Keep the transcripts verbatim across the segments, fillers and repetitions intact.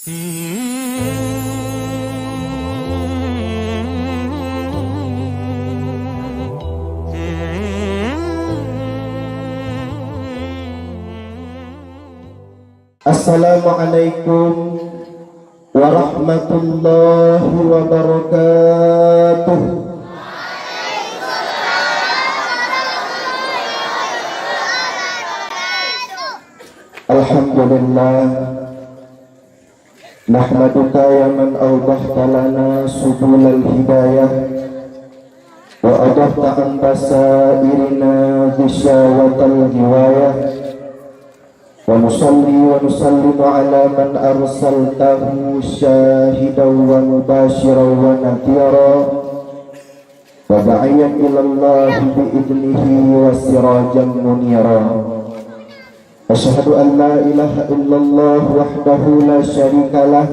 Assalamualaikum warahmatullahi wabarakatuh. Alhamdulillah. Nahmaduka ya man awdahta lana subulal hidayah, wa adahta an basairina gisyawatal ghiwayah. Wa nusalli wa nusallimu ala man arsaltahu syahidan wa mubasyiran wa nadhira, wa da'iyan ilallahi bi idnihi wa sirajan munira. Asyhadu an la ilaha illallah wahdahu la syarika lah,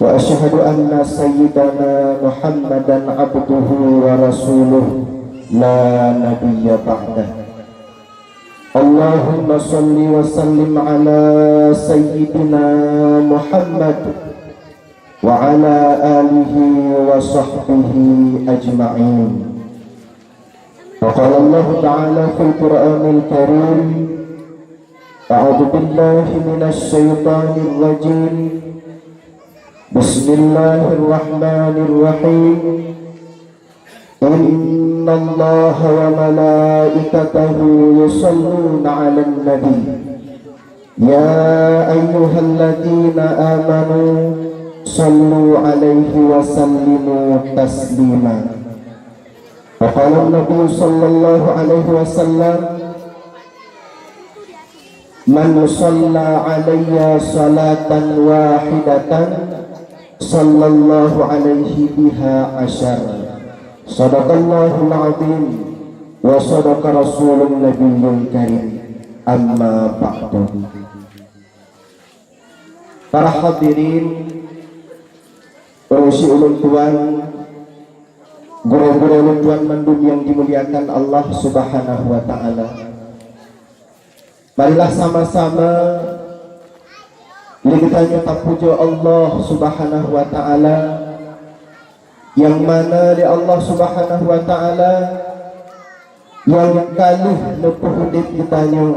wa asyhadu anna sayyidana Muhammadan abduhu wa rasuluh la nabiyya ba'dah. Allahumma salli wa sallim ala sayyidina Muhammad wa ala alihi wa sahbihi ajma'in. Wa qala Allahu ta'ala fil Qur'anil Karim, a'udzu billahi minasy syaithanir rajim. Bismillahirrahmanirrahim. Innallaha wa malaikatahu yusalluna 'alan nabi. Ya ayyuhalladzina amanu sallu 'alaihi wa sallimu taslima. Wa qala Nabi sallallahu alaihi wasallam, "Man shalla 'alayya shalatan wahidatan, sallallahu 'alaihi biha 'asyar." Shadaqallahul 'azim wa shadaqa rasulun nabiyyul karim. Amma ba'du. Para hadirin, ureueng syik ulôn tuan, gurée-gurée ulôn tuan mandum nyang dimuliakan Allah Subhanahu wa Ta'ala. Marilah sama-sama lé geutanyoe tapujoe Allah Subhanahu wa Ta'ala, nyang mana lé Allah Subhanahu wa Ta'ala nyang ka lheueh neupeuudép geutanyoe,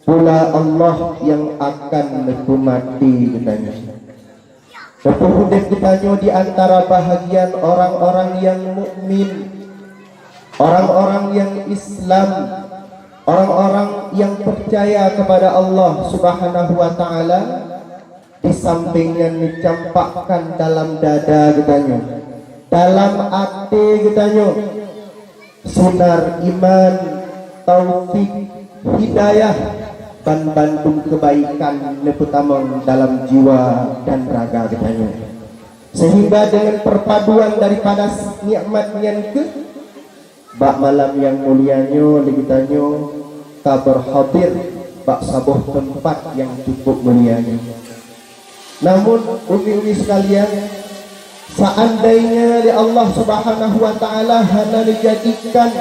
pula Allah nyang akan neupeumaté geutanyoe. Neupeuudép geutanyoe di antara bahagian orang-orang nyang mukmin, orang-orang nyang Islam, orang-orang nyang peucaya keupada Allah Subhanahu wa Ta'ala, di sampéng nyan neucampakkan dalam dada geutanyoe, dalam até geutanyoe, sinar iman, taufik, hidayah, ban bandum keubaikan neupeutamong dalam jiwa dan raga geutanyoe. Sehingga deungon perpaduan daripada nikmat nyan kheueh, bak malam nyang mulia nyoe lé geutanyoe ka beuhadir bak saboh teumpat nyang cukup mulia nyoe. Namun, umi-umi sekalian, seandainya lé Allah Subhanahu wa Ta'ala hana neujadikan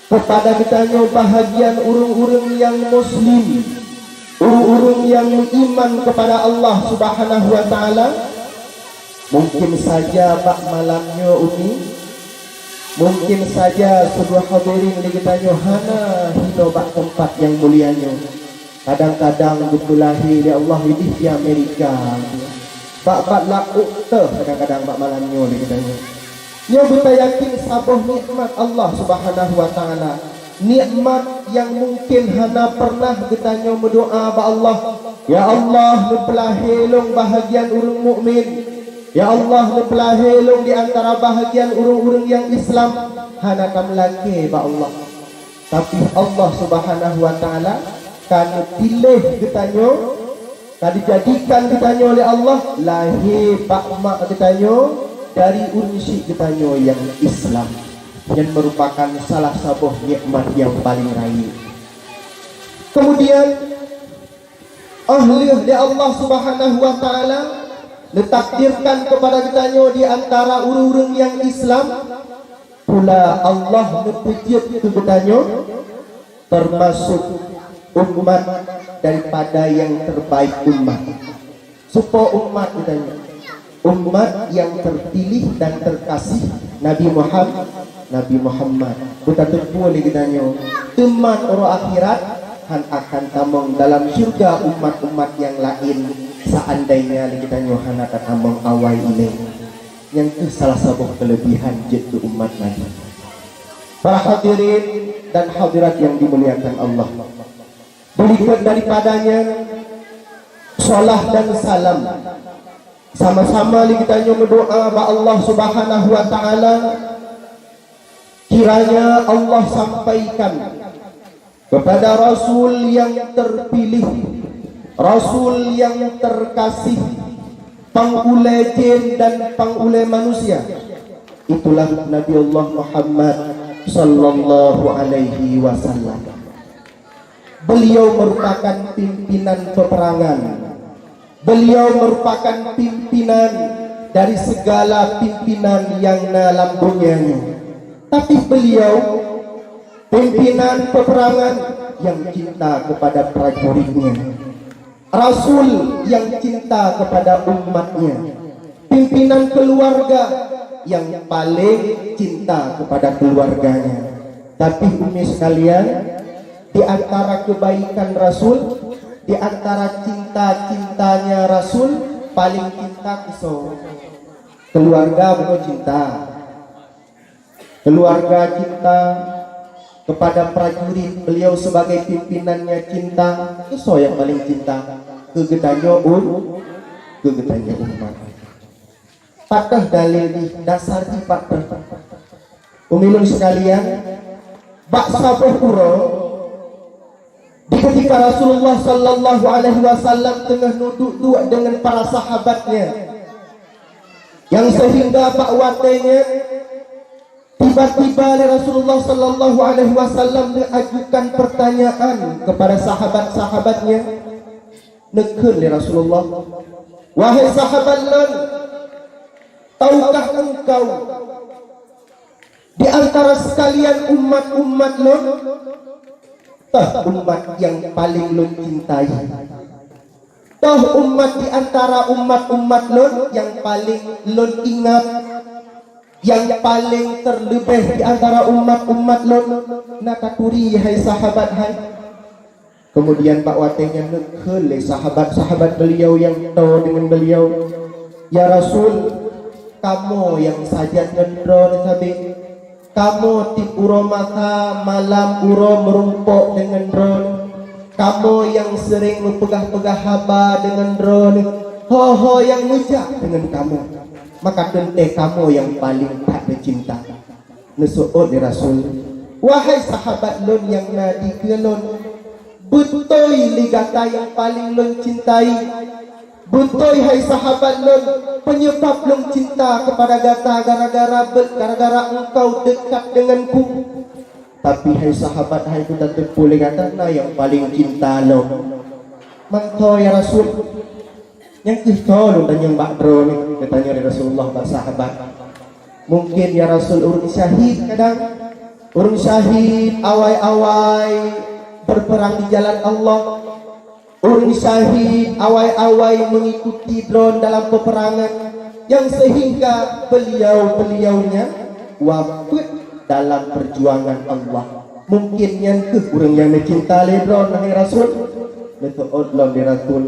keupada geutanyoe bahagian ureueng-ureueng nyang muslim, ureueng-ureueng nyang meuiman keupada Allah Subhanahu wa Ta'ala, mungkin saja bak malam nyoe, umi, mungkin saja sidroe hadirin di geutanyoe hana hinoe bak teumpat nyang mulia nyoe. Kadang-kadang geupeulahé lé Allah idéh di Amerika. Bak-bak laôt teuh kadang-kadang bak malam nyoe lé geutanyoe. Nyoe beutayakin saboh nikmat Allah Subhanahu wa Ta'ala. Nikmat nyang mungkin hana pernah geutanyoe meudoa bak Allah, "Ya Allah, neupeulahé lôn bahagian ureueng mukmin. Ya Allah, neupeulahé lôn di antara bahagian ureueng-ureueng nyang Islam." Hana tameulakée bak Allah. Tapi Allah Subhanahu wa Ta'ala ka neupiléh geutanyoe, ka dijadikan geutanyoe lé Allah lahé bak mak geutanyoe dari ureueng syik geutanyoe nyang Islam. Nyan meurupakan salah saboh nikmat nyang paleng rayeuk. Kemudian, óh lheueh lé Allah Subhanahu wa Ta'ala neutakdirkan keupada geutanyoe di antara ureueng-ureueng nyang Islam, pula Allah neupeujeuet keu geutanyoe teumasok umat daripada nyang teubaik umat. Soe po umat geutanyoe? Umat nyang terpilih dan terkasih, Nabi Muham-, Nabi Muhammad. Beutateupeue lé geutanyoe, teuma uroe akhirat hán akan tamong dalam syeuruga umat-umat nyang laén, seandainya lé geutanyoe hana tatamong awai ilée. Nyang kheueh salah saboh keulebihan jeuet keu umat Nabi. Para hadirin dan hadirat yang dimuliakan Allah. Beulikot daripada nyan, salat dan salam. Sama-sama lé geutanyoe meudoa bak Allah Subhanahu wa Ta'ala, kiranya Allah sampaikan kepada Rasul yang terpilih, Rasul yang terkasih, pangulée jin dan pangulée manusia. Itulah Nabi Allah Muhammad sallallahu alaihi wasallam. Beliau merupakan pimpinan peperangan. Beliau merupakan pimpinan dari segala pimpinan yang na lam dunia ini. Tapi beliau pimpinan peperangan yang cinta kepada prajuritnya. Rasul yang cinta kepada umatnya. Pimpinan keluarga yang paling cinta kepada keluarganya. Tapi umi sekalian, di antara kebaikan Rasul, di antara cinta-cintanya Rasul, paling cinta keu soe? Keluarga bukan cinta. Keluarga cinta kepada prajurit, beliau sebagai pimpinannya cinta. Keu soe nyang paling cinta? Keu geutanyoe um-, keu geutanyoe umat. Pat teuh dalil jih, dasar jih pat teuh. Umi lôn sekalian, bak saboh uroe, di ketika Rasulullah sallallahu alaihi wasallam teungoh duek-duek deungon para sahabatnya, nyang seuhingga bak watée nyan tiba-tiba lé Rasulullah sallallahu alaihi wasallam neuajukan pertanyaan kepada sahabat-sahabatnya. Neukheun lé Rasulullah, "Wahai sahabat lôn, tahukah engkau di antara sekalian umat-umat lôn, toh umat nyang paling lôn cintai? Toh umat di antara umat-umat lôn nyang paling lôn ingat, nyang paling terleubeh di antara umat-umat lôn?" Na taturi, hai sahabat hai. Kemudian bak watée nyan neukheun lé sahabat-sahabat beliau nyang toe deungon beliau, "Ya Rasul, kamoe nyang sajan ngon droeneuh sabe. Kamoe tieb uroe masa malam uroe meurumpok deungon droeneuh. Kamoe nyang seuring meupeugah-peugah haba deungon droeneuh, ho-ho nyang meujak deungon kamoe. Maka teuntée kamoe nyang paleng that neucinta." Neuseuôt lé Rasul, "Wahai sahabat lôn nyang na dikeue lôn, beutôi lé gata nyang paleng lôn cintai. Beutôi, hai sahabat lôn, peunyeubab lôn cinta keupada gata gara-gara beuet, gara-gara engkau deukat deungonku. Tapi, hai sahabat hai, beutateupeue lé gata na nyang paleng cinta lom." "Mantong, ya Rasul." "Nyang kheueh soe lôn tanyong bak droeneuh?" geutanyong lé Rasulullah bak sahabat. "Mungken, ya Rasul, ureuëng syahid kadang. Ureuëng syahid awai-awai berperang di jalan Allah. Ureuëng syahid awai-awai mengikuti droeneuh dalam peperangan, nyang seuhingga beliau-beliau nyan wafeuet dalam perjuangan Allah. Mungken nyan kheueh ureuëng nyang neucinta lé droeneuh, hai Rasul." Neuseuôt lom lé Rasul,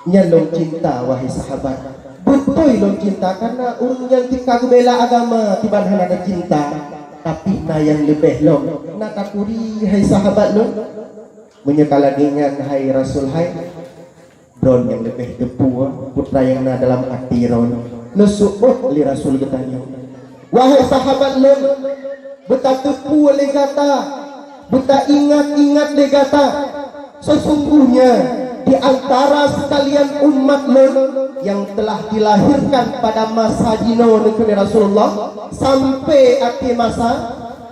"Nyan lôn cinta, wahai sahabat. Beutôi lôn cinta, karena ureuëng nyang tika geubela agama kiban hana tacinta. Tapi na nyang leubeh lom, na taturi, hai sahabat lôn." "Meunyoe ka lagée nyan, hai Rasul hai, droeneuh nyang leubeh teupeue peue nyang na dalam até droeneuh." Neuseuôt lé Rasul geutanyong, "Wahai sahabat lôn, beutateupeue lé gata, beutaingat-ingat lé gata, sesungguhnya di antara sekalian umat lôn yang telah dilahirkan pada masa jinoe," neukheun lé Rasulullah, "sampai akhé masa,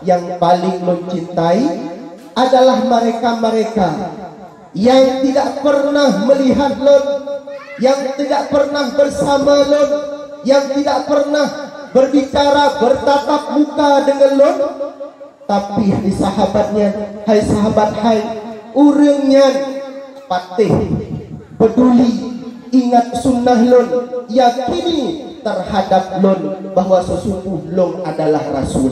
nyang paleng lôn cintai adalah mereka-mereka yang tidak pernah melihat lôn, yang tidak pernah bersama lôn, yang tidak pernah berbicara, bertatap muka dengan lôn. Tapi di sahabat nyan, hai sahabat hai, ureuëng nyan patéh, peduli, Ingat sunnah lôn, yakini terhadap lôn bahwa sesungguh lôn adalah rasul.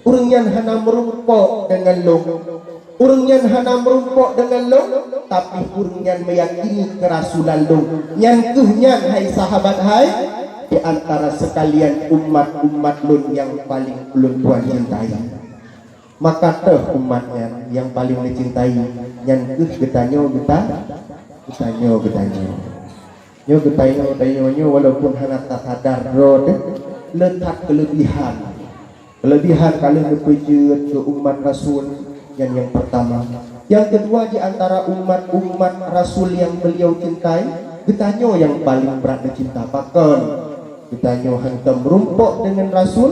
Ureuëng nyan hana meurumpok deungon lôn. Ureuëng nyan hana meurumpok deungon lôn, tapi ureuëng nyan meyakini keurasulan lôn. Nyan kheueh nyan, hai sahabat hai, di antara sekalian umat-umat lôn nyang paleng ulôn tuan cintai. Maka teuh umat nyan nyang paleng neucintai, nyan kheueh geutanyoe geuta-, geutanyoe, geutanyoe. Nyoe geutanyoe, tanyoe nyoe walaupun hana tasadar droe teuh, le that keulebihan. Keulebihan ka lheueh neupeujeuet keu umat Rasul, nyan nyang peurtama. Nyang keudua di antara umat-umat Rasul nyang beliau cintai, geutanyoe nyang paleng brat neucinta. Pakon? Geutanyoe hantom meurumpok deungon Rasul,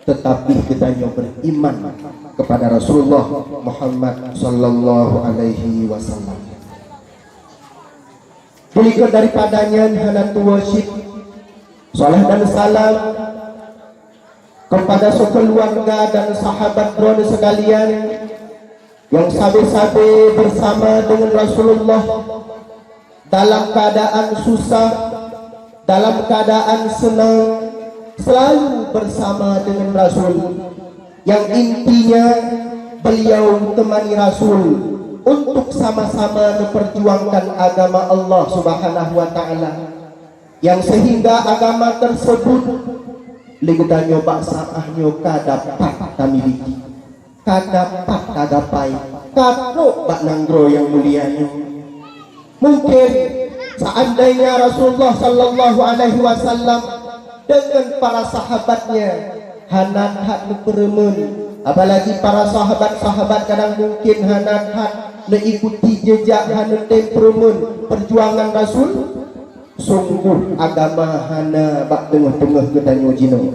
tetapi geutanyoe beriman kepada Rasulullah Muhammad sallallahu alaihi wasallam. Dilikot daripada nyan hana tuwoe cit, salat dan salam kepada sekeluarga dan sahabat droeneuh sekalian, nyang sabe-sabe bersama dengan Rasulullah dalam keadaan susah, dalam keadaan senang, selalu bersama dengan Rasul. Yang intinya, beliau temani Rasul untuk sama-sama memperjuangkan agama Allah Subhanahu wa Ta'ala. Yang sehingga agama tersebut lé geutanyoe bak saát nyoe ka dapat tamiliki, ka dapat tagapai, ka trok bak nanggroe nyang mulia nyoe. Mungkin seandainya Rasulullah sallallahu alaihi wasallam dengan para sahabatnya hana that neupeureumeun, apalagi para sahabat-sahabat kadang mungkin hana that neuikuti jejak, hana tem peureumeun perjuangan Rasul, sungguh agama hana bak teungoh-teungoh geutanyoe jinoe.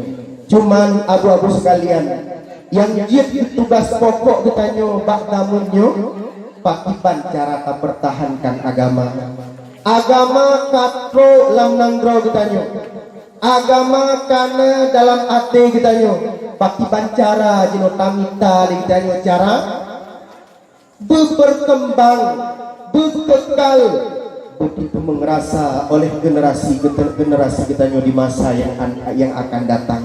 Cuman abu-abu sekalian, nyang jeuet keu tugas pokok geutanyoe bak zameun nyoe, pakiban cara tapeurtahankan agama. Agama ka trok lam nanggroe geutanyoe. Agama ka na dalam até geutanyoe. Pakiban cara jinoe tamita lé geutanyoe cara beupeurkeumbang, beukekal, beutitu meungeurasa oleh generasi geute-, generasi geutanyoe di masa nyang an-, nyang akan datang.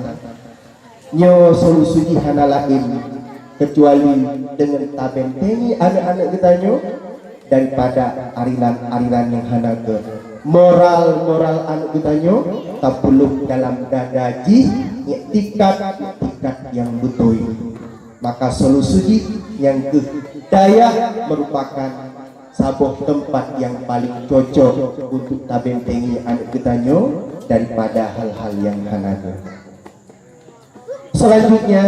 Nyoe solusi jih hana laén keucuali deungon tabentengi aneuëk-aneuëk geutanyoe daripada ariran-ariran nyang hana gét. Moral-moral aneuëk geutanyoe tapeuleueb dalam dada jih, iktikad-iktikad nyang beutôi. Maka solusi jih nyang keuh, dayah merupakan saboh teumpat nyang paleng cocok untuk tabentengi aneuëk geutanyoe daripada hal-hal nyang hana gét. Selanjutnya,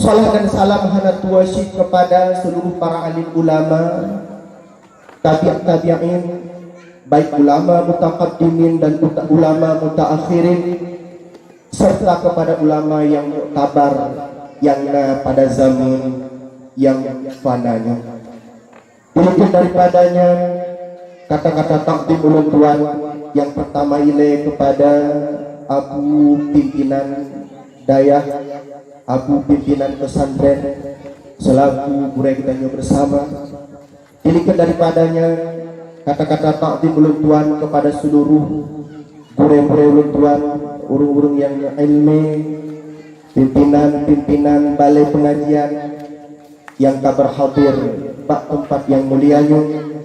salam dan salam hana tuwoe cit kepada seluruh para alim ulama, tabi' tabi'in, baik ulama mutaqaddimin dan uta-, ulama mutaakhirin, serta kepada ulama nyang muktabar nyang na pada zaman nyang fana nyoe. Dilikot daripada nyan, kata-kata takdim ulôn tuan nyang peurtama ilée kepada Abu Pimpinan Dayah, Abu Pimpinan Pesantren, selaku gurée geutanyoe bersama. Dilikot daripada nyan, kata-kata takdim ulôn tuan kepada seluruh gurée-gurée ulôn tuan, ureuëng-ureuëng nyang ilmi, pimpinan-pimpinan balai pengajian nyang ka berhadir bak teumpat nyang mulia nyoe.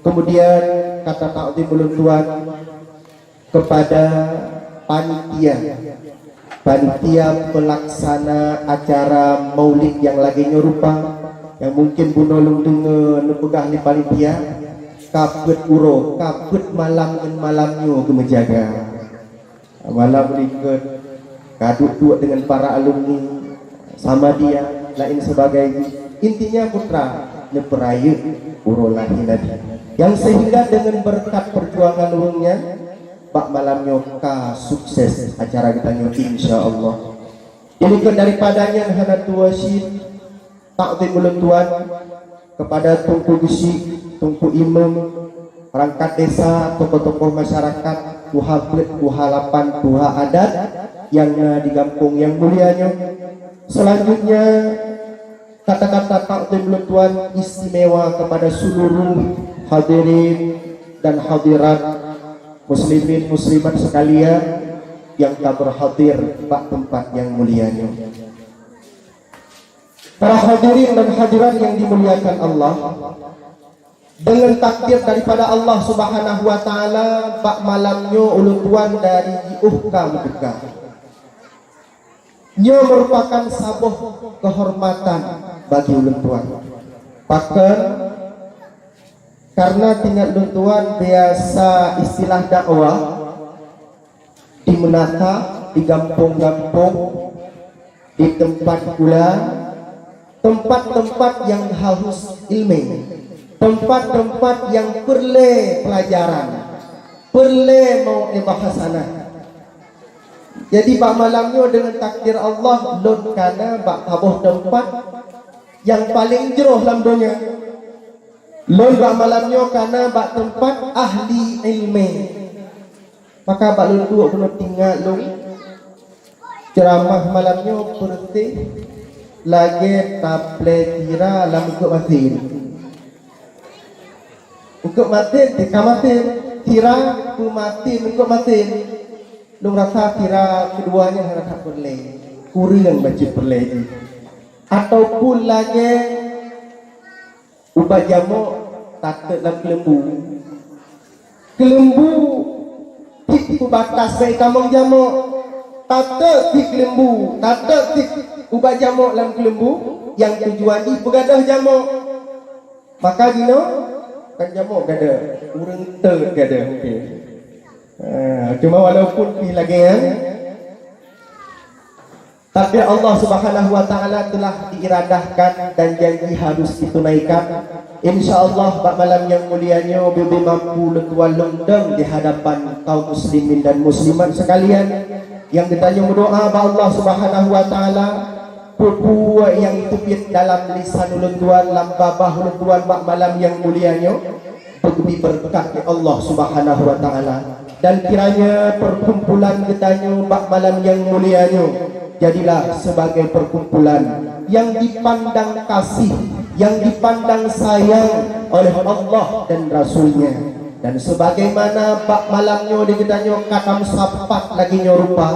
Kemudian, kata takdim ulôn tuan kepada panitia, panitia pelaksana acara maulid nyang lagée nyoe rupa, nyang mungkin bunoe lôn deungoe neupeugah lé panitia, ka peuet uroe, ka peuet malam ngon malam nyoe geumeujaga. Malam likot, ka duek-duek deungon para alumni, sama dia, lain sebagainya. Intinya putra neupeurayeuk uroe lahé Nabi. Nyang sehingga deungon beureukat perjuangan ureuëng nyan, bak malam nyoe ka sukses acara geutanyoe, insya Allah. Dilikot daripada nyan hana tuwoe cit, takdim ulôn tuan kepada Teungku Geuchik, Teungku Imum, perangkat desa, tokoh-tokoh masyarakat, tuha peuet, tuha lapan, tuha adat nyang na di gampông nyang mulia nyoe. Selanjutnya, kata-kata takdim ulôn tuan istimewa kepada seluruh hadirin dan hadirat, muslimin muslimat sekalian yang ka berhadir bak tempat yang mulia nyoe. Para hadirin dan hadirat yang dimuliakan Allah, dengan takdir daripada Allah Subhanahu wa Taala, bak malam nyoe ulôn tuan dari jiôh ka meuteuka. Nyoe merupakan saboh kehormatan bagi ulôn tuan. Pakon? Karena tinggai ulôn tuan biasa istilah dakwah di meunasah, di gampông-gampông, di teumpat kulah, teumpat-teumpat nyang haus ileumèe, teumpat-teumpat nyang peureulèe peulajaran, peureulèe mau'izah hasanah. Jadi, bak malam nyoe deungon takdir Allah, lôn kana bak saboh teumpat nyang paleng jroh lam donya. Lôn bak malam nyoe kana bak teumpat ahli ileumèe. Maka bak lôn duek keunoe tinggai lôn ceuramah malam nyoe peureuseh lagèe taplè sira lam eungkôt masin. Eungkôt masin, teuka masin, sira peumasin eungkôt masin. Lôn rasa sira keudua nyan hana that peureulèe, kureueng bacut peureulèe jih. Ataupun lagèe ubat jamok tateuk lam keuleumbu. Keuleumbu cit peubatas bèk tamong jamok. Tateuk cit keuleumbu, tateuk cit ubat jamok lam keuleumbu, nyang tujuan jih peugadôh jamok. Maka jinoe kan jamok gadôh, ureueng teuk gadôh mungken. Ha, cuma walaupun pih lagèe nyan, tapi Allah Subhanahu wa Taala telah diiradahkan dan janji harus ditunaikan. Insya Allah, bak malam nyang mulia nyoe, beu-beu mampu lôn tuan lôn dong di hadapan kaum muslimin dan muslimat sekalian, nyang geutanyoe meudoa bak Allah Subhanahu wa Taala, peue-peue nyang teubiet dalam lisan ulôn tuan, lam babah ulôn tuan bak malam nyang mulia nyoe, beugeubri beureukat lé Allah Subhanahu wa Taala. Dan kiranya perkumpulan geutanyoe bak malam nyang mulia nyoe jadilah sebagai perkumpulan yang dipandang kasih, yang dipandang sayang oleh Allah dan Rasul-Nya. Dan sebagaimana bak malam nyoe di geutanyoe ka tameusapat lagèe nyoe rupa,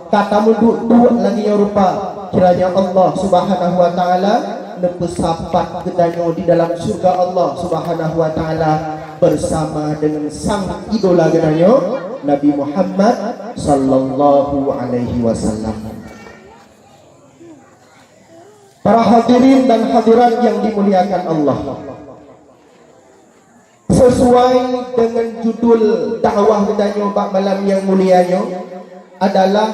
ka tameuduek-duek lagèe nyoe rupa, kiranya Allah Subhanahu wa Taala neupeusapat geutanyoe di dalam syurga Allah Subhanahu wa Taala bersama dengan sang idola geutanyoe, Nabi Muhammad sallallahu alaihi wasallam. Para hadirin dan hadirat yang dimuliakan Allah, sesuai dengan judul dakwah geutanyoe bak malam nyang mulia nyoe adalah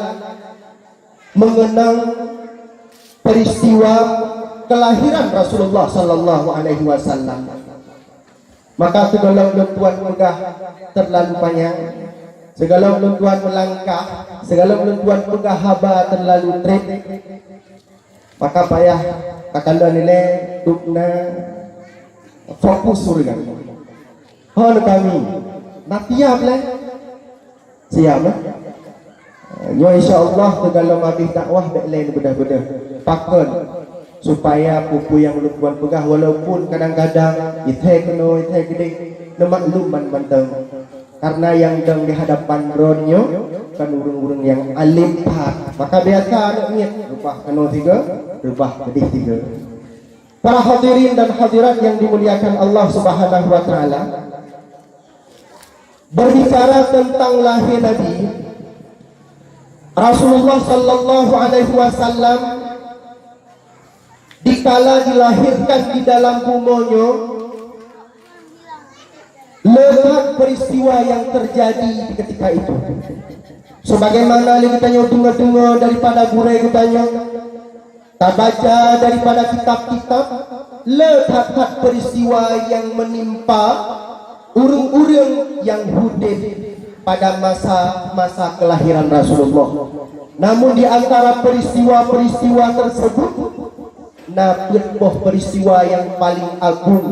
mengenang peristiwa kelahiran Rasulullah sallallahu alaihi wasallam. Maka sigohlom lôn tuan peugah terlalu panyang, sigohlom lôn tuan meulangkah, sigohlom lôn tuan peugah haba terlalu treb, maka payah takalon ilèe dubna fokus ureueng. Hon kami, na siap lé? Siap, eh? Nyoe insya Allah sigohlom habéh dakwah bèk lé neubeudoh-beudoh. Pakon? Supaya peue-peue nyang ulôn tuan peugah, walaupun kadang-kadang ithèe keunoe, ithèe keudéh, neumaklum ban mantong. Karena nyang dong di hadapan droeneuh nyoe kan ureueng-ureueng nyang além that. Maka biasa aneuk miet reubah keunoe sigoe, reubah keudéh sigoe. Para hadirin dan hadirat yang dimuliakan Allah Subhanahu wa Taala, berbicara tentang lahir Nabi, Rasulullah sallallahu alaihi wasallam dikala dilahirkan di dalam bumoe nyoe, le that peristiwa yang terjadi di ketika itu. Sebagaimana lé geutanyoe deungoe-deungoe daripada gurèe geutanyoe, tabaca daripada kitab-kitab, le that-that peristiwa yang menimpa ureueng-ureueng nyang udép pada masa-masa kelahiran Rasulullah. Namun di antara peristiwa-peristiwa tersebut, na peuet boh peristiwa nyang paleng agung.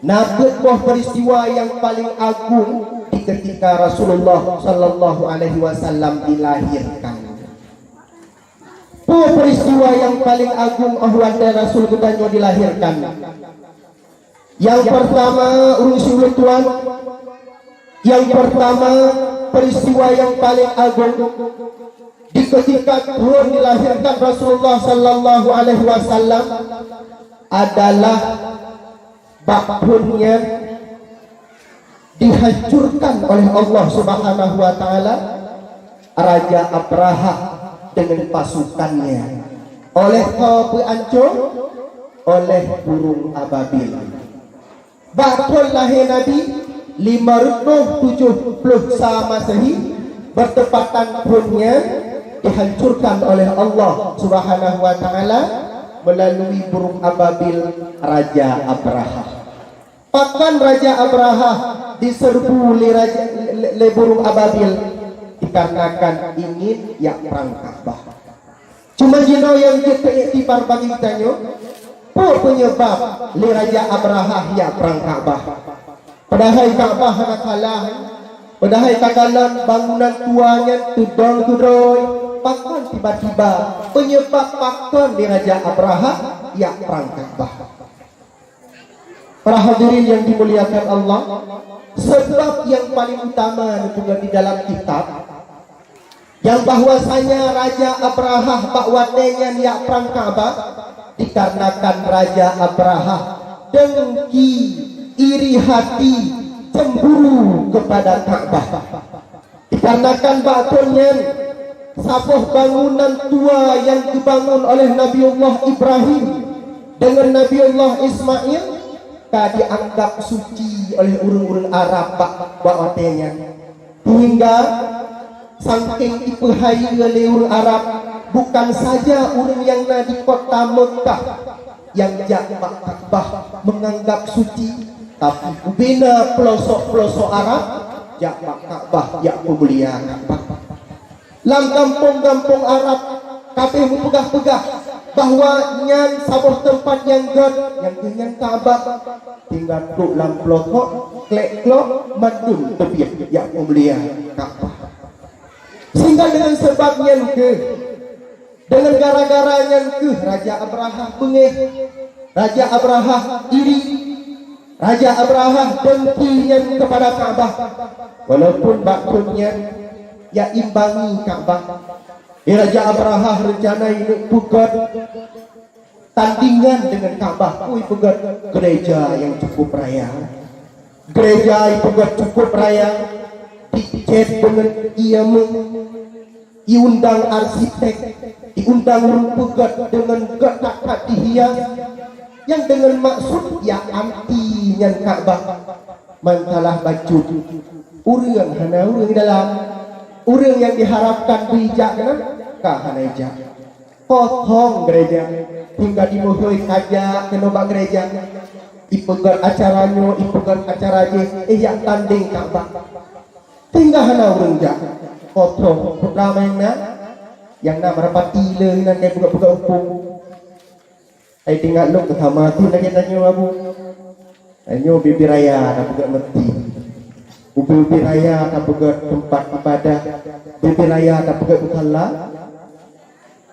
Na peuet boh peristiwa nyang paleng agung di ketika Rasulullah sallallahu alaihi wasallam dilahirkan. Peue peristiwa nyang paleng agung óh watèe Rasul geutanyoe dilahirkan? Nyang peurtama, ureueng siulèe tuan, Yang pertama, peristiwa yang paling agung di ketika thon dilahirkan Rasulullah sallallahu alaihi wasallam adalah bak thon nyan dihancurkan oleh Allah Subhanahu wa taala Raja Abrahah dengan pasukannya oleh, eh, peuancô oleh burung ababil. Bak thon lahé Nabi, lima reutôh tujoh ploh sa Masehi, bertepatan thon nyan dihancurkan oleh Allah Subhanahu wa taala melalui burung ababil Raja Abrahah. Pakon Raja Abrahah diserbu lé raja, lé, lé burung ababil? Dikarenakan ingin jak prang Ka'bah. Cuma jinoe nyang jeuet teuiktibar bagi geutanyoe, peue peunyeubab lé Raja Abrahah jak prang Ka'bah? Padahai Ka'bah hana kalah, padahai takalon bangunan tua nyan teudong keudroe, pakon tiba-tiba, peunyeubab pakon lé Raja Abrahah jak prang Ka'bah? Para hadirin yang dimuliakan Allah, sebab yang paling utama neupeugah di dalam kitab, yang bahwasanya Raja Abrahah bak watée nyan jak prang Ka'bah, dikarenakan Raja Abrahah dengki, iri hati, cemburu kepada Ka'bah. Dikarenakan bak thon nyan, saboh bangunan tua nyang geubangun oleh Nabiullah Ibrahim dengan Nabiullah Ismail ka dianggap suci oleh ureuëng-ureuëng Arab bak, bak watée nyan. Sehingga sangking ipeuhayeu lé ureuëng Arab, bukan saja ureuëng nyang na di kota Meukah, nyang jak bak Ka'bah meunganggab suci, tapi bubena peulosok-peulosok Arab jak bak Ka'bah, jak peumulia Ka'bah. Lam gampông-gampông Arab, ka abéh meupeugah-peugah bahwa nyan saboh teumpat nyang gét, nyang gét nyan Ka'bah. Tinggai trok lam peulosok, klek-klok, mandum teubiet jak peumulia Ka'bah. Sehingga dengan sebab nyan keuh, dengan gara-gara nyan keuh Raja Abrahah beungéh, Raja Abrahah iri, Raja Abrahah dengki nyan kepada Ka'bah. Walaupun bak thon nyan, ya imbangi Ka'bah. Di Raja Abrahah rencana ineuk peugét tandingan dengan Ka'bah, ui peugét gereja nyang cukup raya. Gereja ipeugét cukup raya, dicet deungon iémeung, iundang arsitek, iundang ureuëng peugét deungon gét that-that dihias, nyang deungon maksud ya anti nyan Ka'bah. Masalah bacut, ureuëng hana ureuëng dalam, ureuëng nyang diharapkan beujak keunan ka hana ijak. Kosong gereja, hingga dimeuhôi kajak keunoe bak gereja. Ipeugét acara nyoe, ipeugét acara jéh, eh, jak tandeng Ka'bah. Hingga hana ureuëng jak. Kosong, peue teuma nyang na? Nyang na meurapati le inan dai peugét-peugét upung. Ai teuingat lôn keu sama tu lagée tanyoe, Abu. Tanyoe ubé-ubé raya tapeugét meuseujid. Ubé-ubé raya tapeugét teumpat ibadah. Ubé-ubé raya tapeugét musala.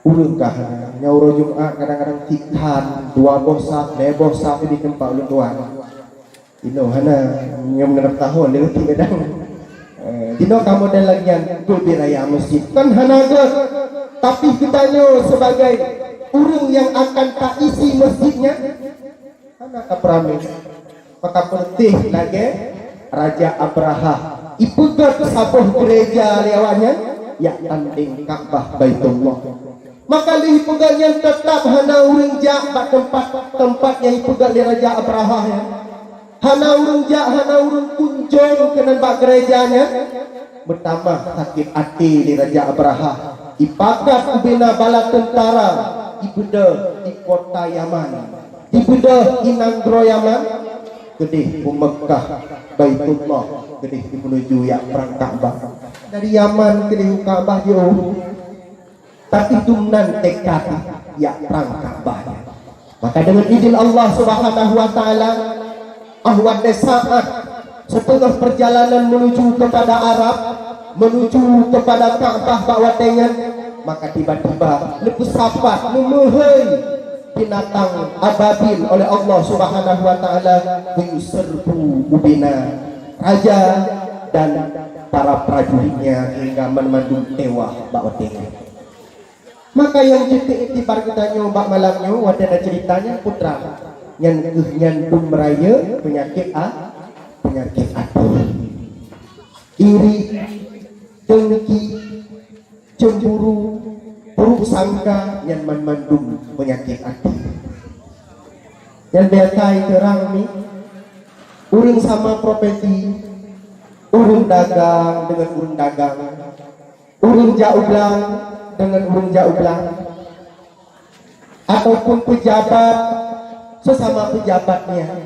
Ureuëng ka hana. Nyoe uroe Jumat kadang-kadang sikhan, dua boh saf, lhée boh saf di teumpat ulôn tuan. Inoe hana, nyang meunurot tahun dia reti kadang. Eh, inoe ka model lagée nyan, ubé-ubé raya meuseujid. Kan hana gét, tapi geutanyoe sebagai ureuëng nyang akan taisi meuseujid nyan, hana ka peuramé. Maka peureutih lagée Raja Abrahah, ipeugét saboh gereja lé awaknyan, jak tandeng Ka'bah Baitullah. Maka lheueh ipeugét nyan teutap hana ureuëng jak bak teumpat, teumpat nyang ipeugét lé Raja Abrahah nyan. Hana ureuëng jak, hana ureuëng kunjong keunan bak gereja nyan. Meutamah sakét até lé Raja Abrahah. Ipakat ubena bala teuntara, ibeudôh di kota Yaman. Ibeudôh i nanggroe Yaman, keudeh u Meukah, Baitullah, keudeh imeunuju jak prang Ka'bah. Dari Yaman keudeh u Ka'bah jauh. Tapi dumnan teuka jak prang Ka'bah nyan. Maka deungon idin Allah Subhanahu wa Taala, ah watée saát siteungoh peurjalanan meunuju keupada Arab, meunuju keupada Ka'bah bak watée nyan, maka tiba-tiba neupeusapat, neumeuhôi binatang ababil oleh Allah Subhanahu wa Taala, geuyue serbu ubena. Raja, dan para prajuritnya sehingga mandum teuwah bak watée nyan. Maka nyang jeuet iktibar geutanyoe bak malam nyoe watée na ceurita nyan peue teuma, nyan kheueh nyan dum rayeuk peunyakét a-, peunyakét até. Iri, dengki, cemburu, buruk sangka, nyan mandum peunyakét até. Nyan biasa iteurang mi, ureuëng sama profesi, ureuëng dagang deungon ureuëng dagang, ureuëng jak u blang deungon ureuëng jak u blang, ataupun peujabat sesama peujabat nyan.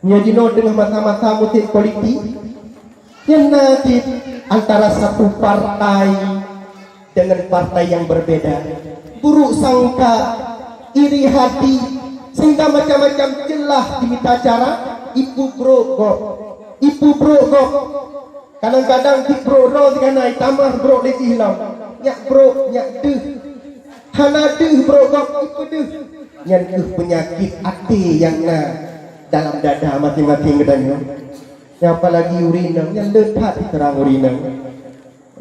Nyoe jinoe teungoh masa-masa musim politik, nyan na cit antara satu partai dengan partai yang berbeda. Buruk sangka, iri hati, sehingga macam-macam ceulah jimita cara ipeubrok gob. Ipeubrok gob. Kadang-kadang tiep brok droe sigoe na itamah brok lé jih lom. Nyak brok, nyak deuh. Hana deuh brok gob ipeudeuh. Nyan kheueh peunyakét até nyang na dalam dada maséng-maséng geutanyoe. Nyan apalagi ureuëng inong, nyan le that iteurang ureuëng inong.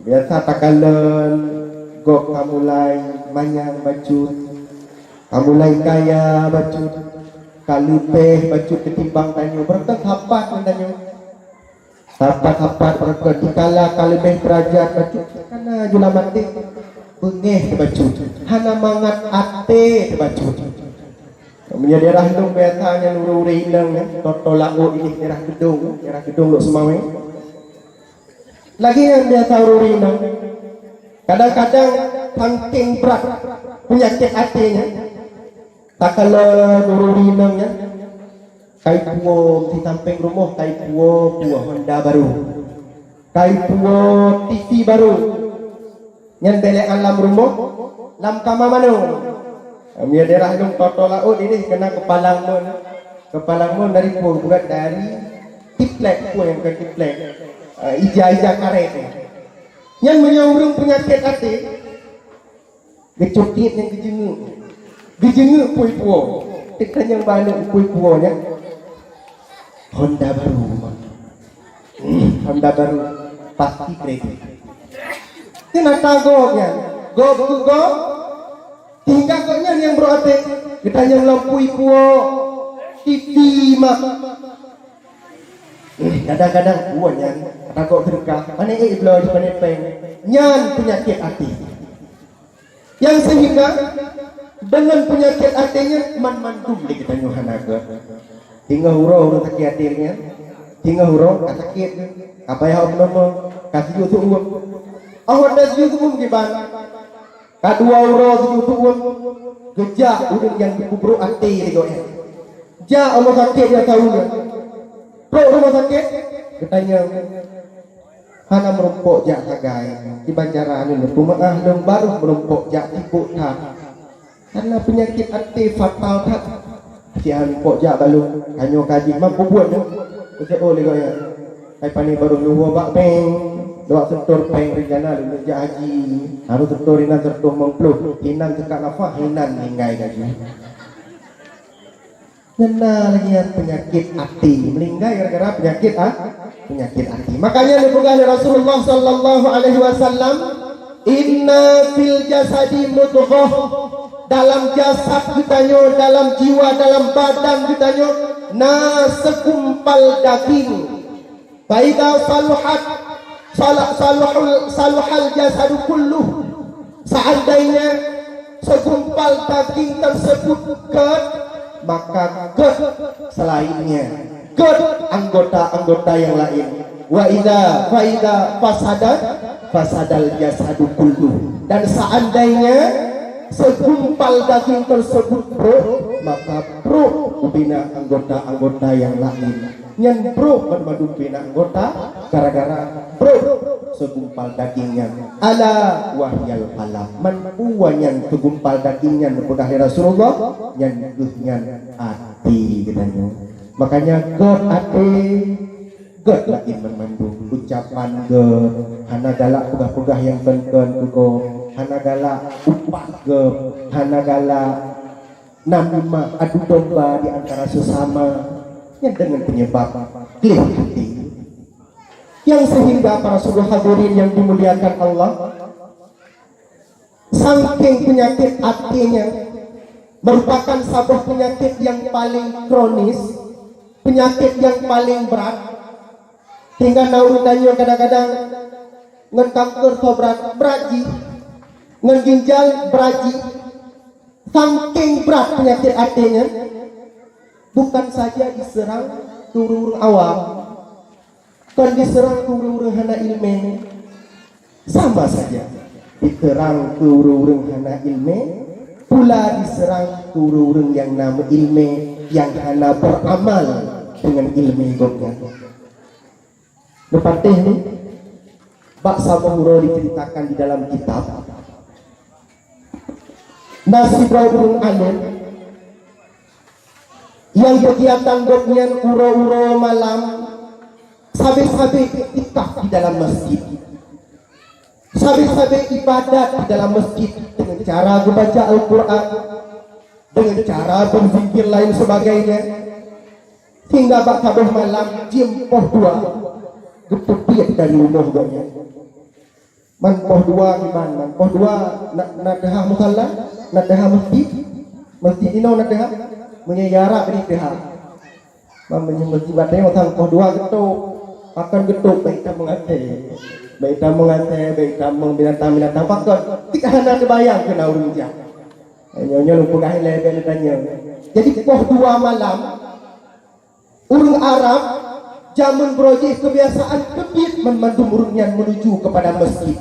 Biasa takalon gob ka mulai manyang bacut, ka mulai kaya bacut, ka leubeh bacut ketimbang tanyoe, beureukat sapat ngon tanyoe. Sapat-sapat beureukat dikala ka leubeh deurajat bacut, kana jula maté, beungéh teubacut, hana mangat até teubacut. Meunyoe daerah lôn biasa nyan ureuëng-ureuëng inong nyan, toto laôt idéh daerah Geudong, daerah Geudong Lhokseumawe. Lagée nyan biasa ureuëng inong. Kadang-kadang sangking brat peunyakét até nyan, takalon ureuëng inong nyan, kai puwoe di sampéng rumoh, kai puwoe, puwoe Honda baru. Kai puwoe T V baru. Nyan bélék lam rumoh, lam kama manoe. Meunyoe daerah lôn toto laôt idéh keunan keupalang mon. Keupalang mon dari peue, bukan dari tiplek, peue nyang bukan tiplek. Eh, ija-ija karet. Nyan meunyoe ureuëng peunyakét até, geucokét nyang geujeungeuk. Geujeungeuk pui puwoe. Teuk tanyong bak aneuk pui puwoe nyan. Honda baru. Honda baru, pasti kredit. Nyan ata gob nyan. Gob keu gob. Tinggai gobnyan nyang brok até. Geutanyong lom pui puwoe. Titi mak. Kadang-kadang puwoe nyan ata gob seudeukah. Pane ék bloe, pane péng. Nyan peunyakét até. Nyang seuhingga deungon peunyakét até nyan man-mandum di geutanyoe hana gét. Singoh uroe ureuëng sakét até nyan, singoh uroe ka sakét, ka payah om nomo, ka sijok seuuem. Oh watée sijok seuuem kiban, ka dua uroe sijok seuuem, geujak ureuëng nyang jipeubrok até di gobnyan. Jak rumoh sakét nyang ka uroe. Trok rumoh sakét, geutanyong, hana meurumpok jak sagai. Kiban cara nyoe, peumeuáh lôn barôh meurumpok jak sibok that. Karena peunyakét até fatal that. Siat meurumpok jak balum, tanyoe ka jih mampu buet nyoe. Keucok lé gobnyan. Hai pane barôh nyoe bak bank. Dua setor péng rencana lôn jak haji. Harôh setor inan seratus lima puluh. Inan teuka nafah, inan ninggai gaji. Nyan na lagée nyan peunyakét até, meuninggai gara-gara peunyakét a-, peunyakét até. Makanya dipeugah lé Rasulullah sallallahu alaihi wasallam, "Inna fil jasadi mudghah." Dalam jasad geutanyoe, dalam jiwa, dalam badan geutanyoe na segumpal daging. Faida saluhat, sala-, saluhul, saluhal jasadu kulluh. Seandainya segumpal daging tersebut gét, maka gét selainnya, gét anggota-anggota yang lain. Wa idza faida fasada, fasadal jasadu kulluh. Dan seandainya segumpal daging tersebut brok, maka brok ubina anggota-anggota yang lain. Nyan brok ban mandum bina anggota gara-gara brok segumpal daging nyan. Ala wahyal qalb. Man peue nyan segumpal daging nyan dipeugah lé Rasulullah, nyan kheueh nyan até geutanyoe. Makanya gét até, gét laén ban mandum. Ucapan gét, hana galak peugah-peugah nyang kon-kon keu gob, hana galak upat gob, hana galak namimah, adu domba di antara sesama, nyan deungon penyebab gleh até. Yang sehingga para seluruh hadirin yang dimuliakan Allah, sangking penyakit até nyan merupakan saboh penyakit yang paling kronis, penyakit yang paling brat, hingga na ureuëng tanyoe kadang-kadang ngon kanker soe brat, brat jih, ngon ginjal brat jih, sangking brat penyakit até nyan, bukan saja diserang ureuëng-ureuëng awam, kon diserang keu ureuëng-ureuëng hana iéleumé. Sama saja, diserang keu ureuëng-ureuëng hana iéleumé, pula diserang keu ureuëng-ureuëng nyang na meuiéleumé, nyang hana beramal dengan iéleumé gobnyan. Neupatéh ni, bak saboh uroe diceritakan di dalam kitab, na sidroe ureuëng além nyang kegiatan gobnyan uroe-uroe malam sabe-sabe iktikaf di dalam masjid. Sabe-sabe ibadat di dalam masjid dengan cara geubaca Al-Quran, dengan cara berzikir lain sebagainya. Sehingga bak saboh malam jeuem poh dua geuteubiet dari rumoh gobnyan. Man poh dua kiban, man poh dua na, na teuhah musalla, na teuhah masjid. Masjid inoe na teuhah, meunyoe jarak bri teuhah. Man meunyoe masjid batée sang poh dua geutôp, akan geutôp baik tamong asée. Baik tamong asée, baik tamong binatang-binatang pakon. Tik hana teubayang keu na ureuëng jak. Nyoe-nyoe lôn peugah ilée bèk neutanyong. Jadi poh dua malam, ureuëng Arab jameun beurojih kebiasaan teubiet mandum ureuëng nyan menuju kepada masjid.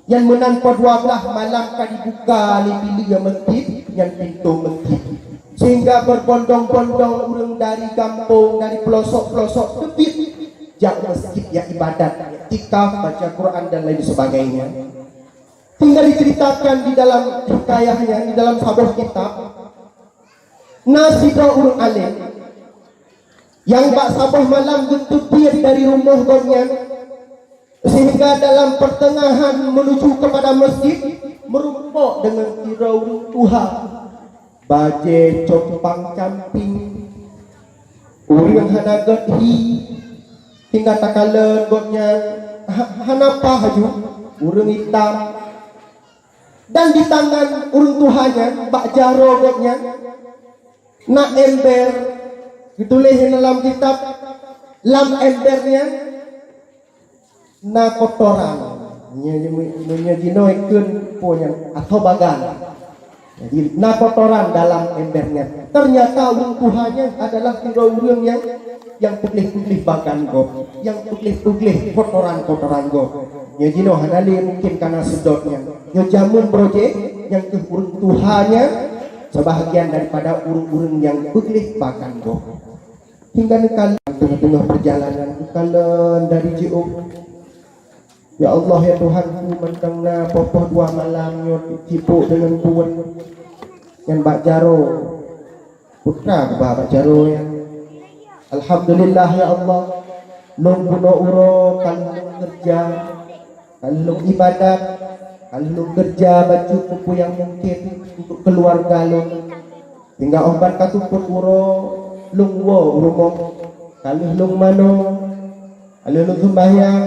Nyan meunan poh dua blaih malam ka dibuka lé bileue masjid, nyan pintoe masjid. Sehingga berbondong-bondong ureuëng dari gampông, dari pelosok-pelosok teubiet jak masjid jak ibadat, iktikaf, baca Quran dan lain sebagainya. Hingga diceritakan di dalam hikayahnya, di dalam saboh kitab, na sidroe ureuëng além nyang bak saboh malam geuteubiet dari rumoh gobnyan, sehingga dalam pertengahan menuju kepada masjid meurumpok dengan sidroe ureuëng tuha, bajée compang-camping, ureuëng hana gét hi, hingga takalon gobnyan ha, hana paih laju, ureuëng itam. Dan di tangan ureuëng tuha nyan, bak jaroe gobnyan, na ember, geutuléh lam kitab, lam ember nyan na kotoran. Meunyoe jinoe ikheun peue nyan, atau bagan. Jadi na kotoran dalam ember nyan. Ternyata ureuëng tuha nyan adalah sidroe ureuëng nyang nyang peugleh-peugleh bagan gob, nyang peugleh-peugleh kotoran-kotoran gob. Nyoe jinoe hana lé mungken kana seudôt nyan. Nyoe jameun beurojih nyang keuh ureuëng tuha nyan, sebahagian daripada ureuëng-ureuëng nyang peugleh bagan gob. Hingga neukalon teungoh-teungoh peurjalanan, neukalon dari jiôh. Ya Allah, ya Tuhanku, mantong na poh-poh dua malam nyoe sibok deungon buet nyan bak jaroe. Putra geuba bak jaroe nyan. Alhamdulillah, ya Allah, lôn bunoe uroe ka lôn keureuja, ka lôn ibadat, ka lôn keureuja bacut peue nyang mungken untuk keuluwarga lôn. Hingga óh ban ka seupôt uroe, lôn woe u rumoh, ka lheueh lôn manoe, ka lheueh lôn seumbahyang,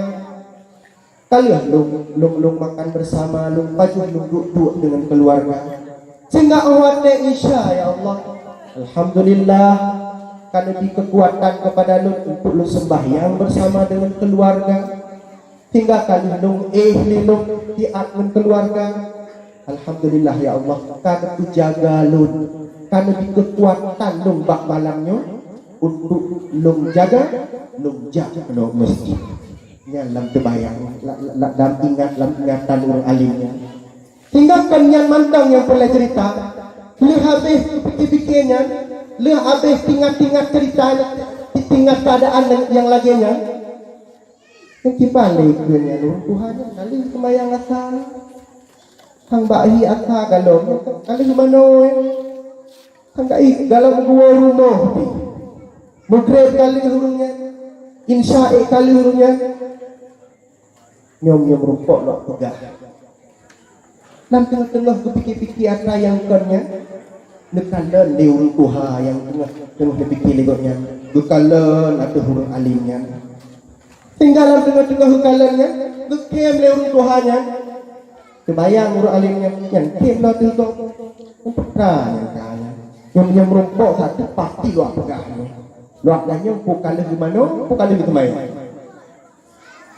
ka lheueh lôn, lôn, lôn makan bersama, lôn pajoh lôn duek-duek deungon keuluwarga. Sehingga óh watée Isya, ya Allah, alhamdulillah, ka neubi keukuatan keupada lôn untuk lôn seumbahyang bersama deungon keuluwarga. Hingga ka lheueh lôn éh lé lôn siat ngon keuluwarga. Alhamdulillah, ya Allah, ka neupeujaga lôn, ka neubi keukuatan lôn bak malam nyoe untuk lôn jaga, lôn jak keunoe masjid. Nyan lam teubayang, la-, la-, la-, lam ingat, lam ingatan ureuëng além nyan. Hingga kon nyan mantong nyang peureulée cerita, lheueh habéh pike-pike nyan, lheueh habéh tingat-tingat cerita, tingat keuadaan nyang lagée nyan, nyang kiban lé keu nyan ureuëng tuha nyan ka lheueh seumayang asa. Sang bak hi asa galom, ka lheueh manoe. Sang bak hi galom geuwoe rumoh pih. Meugreb ka lheueh ureuëng nyan. Insya ék ka lheueh ureuëng nyan. Nyoe-nyoe meurumpok lok peugah. Lam teungoh-teungoh geupike-pike atra nyang kon nyan, neukalon lé ureuëng tuha nyang teungoh, teungoh neupike lé gobnyan. Geukalon ateueh ureuëng além nyan. Tinggai lam teungoh-teungoh heukalon nyan, geukhem lé ureuëng tuha nyan. Teubayang ureuëng alim nyan, nyan khem lom teuh gob. Peue nyan ka nyan. Nyang, nyang meurumpok sapeue pasti luwah peugah nyoe. Luwah nyan nyoe peue ka lheueh geumanoe, peue ka lheueh geuteumayang.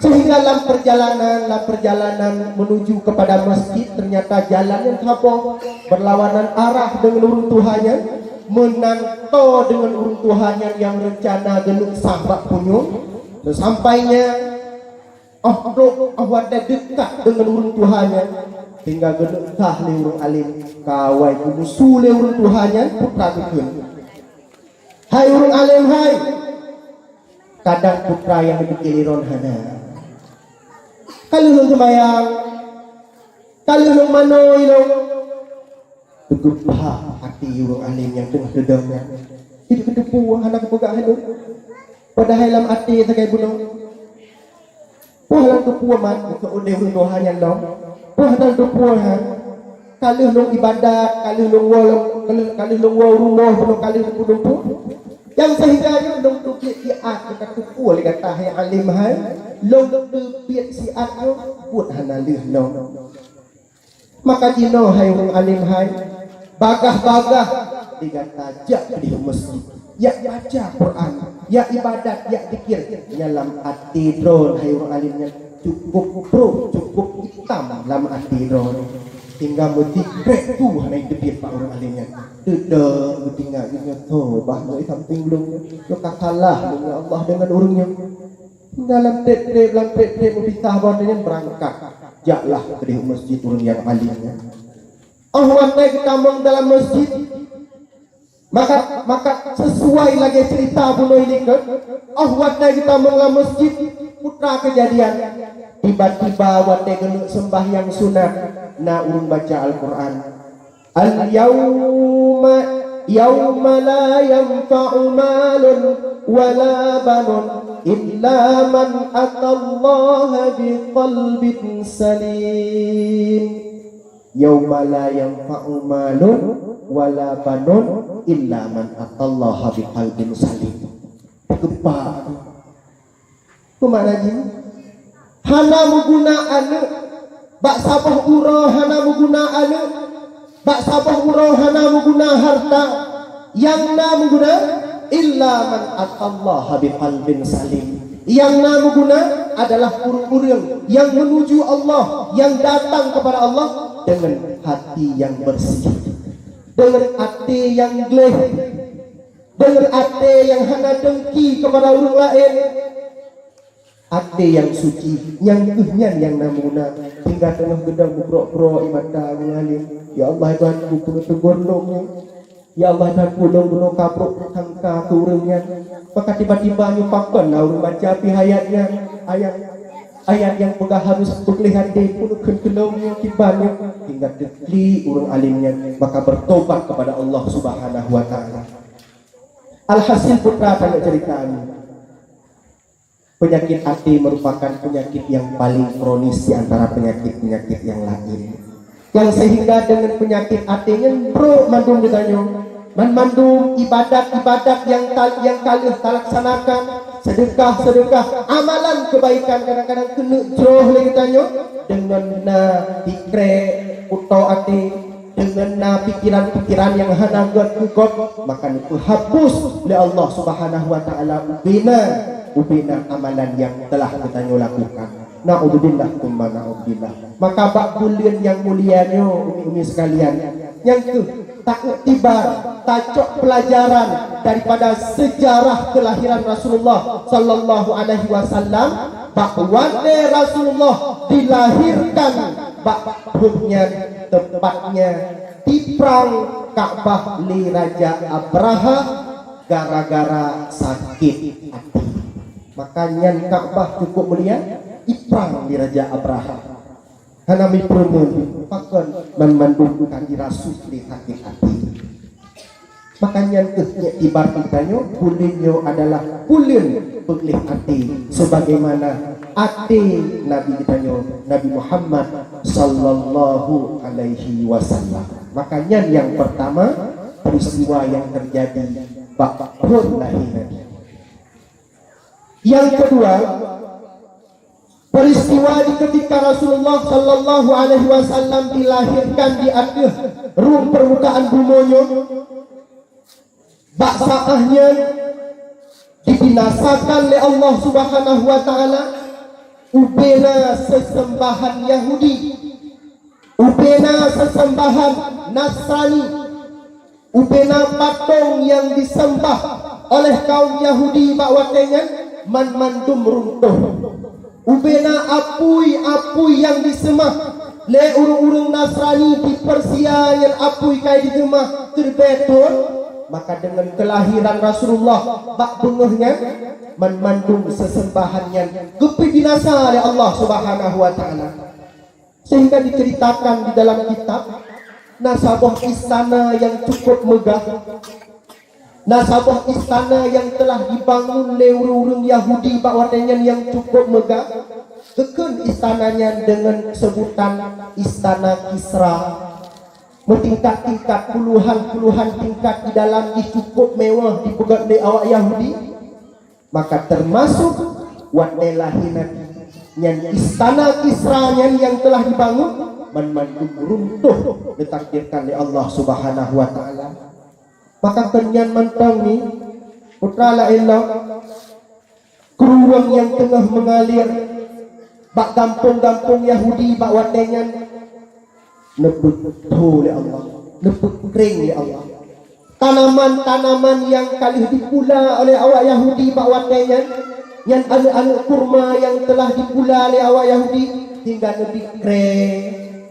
Sehingga lam perjalanan, lam perjalanan menuju kepada masjid, ternyata jalan nyan saboh, berlawanan arah deungon ureuëng tuha nyan, meunan toe deungon ureuëng tuha nyan nyang reuncana geuneuk sah bak punyueng. Seusampainya, óh trok, óh watée dekat deungon ureuëng tuha nyan, tinggai geuneuk sah lé ureuëng alim, ka awai geumusu lé ureuëng tuha nyan, putra geukheun. "Hai ureuëng alim, hai! Kadang putra nyang geupike lé droen hana. Ka lheueh lôn seumayang, ka lheueh lôn manoe ilôn." Teugeubah até ureuëng alim nyang teungoh teudong nyan. Hidup geuteupeue hana geupeugah hai lôn. Padahai lam até sagai bunoe. Peue hana geupeugah mat, keu udeb ureuëng tuha nyan lom. Peue hana geupeugah ha. Ka lheueh lôn ibadat, ka lheueh lôn woe lom, ka lheueh, ka lheueh lôn woe rumoh, bunoe ka lheueh lôn peudumpue. Nyang seuhingga nyoe lôn teubiet siat, ka teupeue lé gata hai alim hai. Lôn teubiet siat nyoe, buet hana lheueh lom. Maka jinoe hai ureuëng alim hai, bagaih-bagaih di gata jak keudeh u masjid, jak baca Quran, jak ibadat, jak zikir, nyang lam até droen hai ureuëng alim nyan cukup brok, cukup itam lam até droen. Tinggai meujikrek tu hana teubiet bak ureuëng alim nyan. Teudeung geutinggai geutanyoe, "Bah, nyoe sampéng lôn nyoe, nyoe ka salah lôn, ya Allah, deungon ureuëng nyoe." Tinggai lam treb-treb, lam treb-treb meupisah, bah nyan beurangkat. Jaklah keudeh u masjid ureuëng nyang alim nyan. Óh watée geutamong dalam masjid, maka, maka sisuai lagée ceurita bunoe likot, óh watée geutamong lam masjid, putra keujadian. Tiba-tiba watée geuneuk seumbahyang sunat, na ureuëng baca Al-Quran. "Al-yauma, yauma la yanfa'u malun wala banun illa man atallaha biqalbin salim." "Yauma la yanfa'u malun wala banun illa man atallaha biqalbin salim." Teugeubah. Peue makna jih? Hana meuguna aneuëk. Bak saboh uroe hana meuguna aneuëk. Bak saboh uroe hana meuguna hareuta. Nyang na meuguna, illa man atallaha biqalbin salim. Nyang na meuguna adalah ureuëng-ureuëng nyang meunuju Allah, nyang datang kepada Allah deungon hati nyang beureuséh, deungon até nyang gleh, deungon até nyang hana dengki kepada ureuëng laén. Até nyang suci, nyang kheueh nyan nyang na meuguna. Tinggai teungoh geudong meugrok-grok ie mata ureuëng alim. "Ya Allah, Tuhanku, keuneuk teugor lôn nyoe. Ya Allah, Tuhanku, lôn bunoe ka brok sangka keu ureuëng nyan." Maka tiba-tiba nyoe pakon na ureuëng baca pih ayat nyan. Ayat, ayat nyang peugah harôh peugleh até, keuneuk kheun keu lôn nyoe kiban nyoe. Tinggai teuklik ureuëng alim nyan, maka bertobat kepada Allah Subhanahu wa Taala. Alhasil, putra, tanyoe ceurita nyoe. Penyakit até merupakan penyakit yang paling kronis di antara penyakit-penyakit yang lain. Yang sehingga dengan penyakit até nyan brok mandum geutanyoe. Banmandum ibadat-ibadat yang ta-, yang ka lheueh talaksanakan, sedekah-sedekah, amalan kebaikan kadang-kadang keuneuk jroh lé geutanyoe deungon na dikrek kuto até, deungon na pikiran-pikiran nyang hana gét keu gob, maka neupeuhapus lé Allah Subhanahu wa Taala ubena, ubena amalan nyang telah geutanyoe lakukan. Naudzubillah tsumma naudzubillah. Maka bak buleuen nyang mulia nyoe, umi-umi sekalian, nyang keuh taiktibar, tacok pelajaran daripada sejarah kelahiran Rasulullah sallallahu alaihi wasallam, bak watée Rasulullah dilahirkan, bak thon nyan teupat nyan diprang Ka'bah lé Raja Abraha gara-gara sakét até. Maka nyan Ka'bah cukup mulia, iprang lé Raja Abraha. Hana meupeureumeun, pakon, banmandum ka dirasuh lé sakét até. Maka nyan keuh iktibar geutanyoe, buleuen nyoe adalah buleuen peugleh até, sebagaimana até Nabi geutanyoe, Nabi Muhammad sallallahu alaihi wasallam. Maka nyan nyang pertama, peristiwa nyang terjadi bak thon lahé Nabi. Nyang kedua, Peristiwa di ketika Rasulullah sallallahu alaihi wasallam dilahirkan di ateueh rhueng permukaan bumoe nyoe, bak saat nyan dibinasakan lé Allah Subhanahu wa Taala ubena seusembahan Yahudi, ubena seusembahan Nasrani, ubena patong nyang diseumbah oleh kaum Yahudi bak watée nyan man mandum runtoh. Ubena apui-apui nyang diseumah lé ureuëng-ureuëng Nasrani di Persia nyang apui kai diseumah keureubeue thon, maka deungon keulahiran Rasulullah bak beungoh nyan, man mandum seusembahan nyan geupibinasa lé Allah Subhanahu wa Taala. Sehingga diceritakan di dalam kitab, na saboh istana nyang cukup megah, na saboh istana nyang telah dibangun lé ureuëng-ureuëng Yahudi bak watée nyan nyang cukup megah, geukheun istana nyan deungon seubutan Istana Kisra. Meutingkat-tingkat, puluhan-puluhan tingkat di dalam jih cukup mewah dipeugét lé awak Yahudi. Maka teumasuk watée lahé Nabi nyan, istana Kisra nyan nyang telah dibangun, man mandum runtoh ditakdirkan lé Allah Subhanahu wa Taala. Maka keunyan mantong ni, putra laén lom, krueng nyang teungoh meungalir bak gampông-gampông Yahudi bak watée nyan, neupeuthô lé Allah, neupeukreng lé Allah. Tanaman-tanaman nyang ka lheueh dipula oleh awak Yahudi bak watée nyan, nyan aneuëk-aneuëk kurma nyang telah dipula lé awak Yahudi, hingga neubi kreng,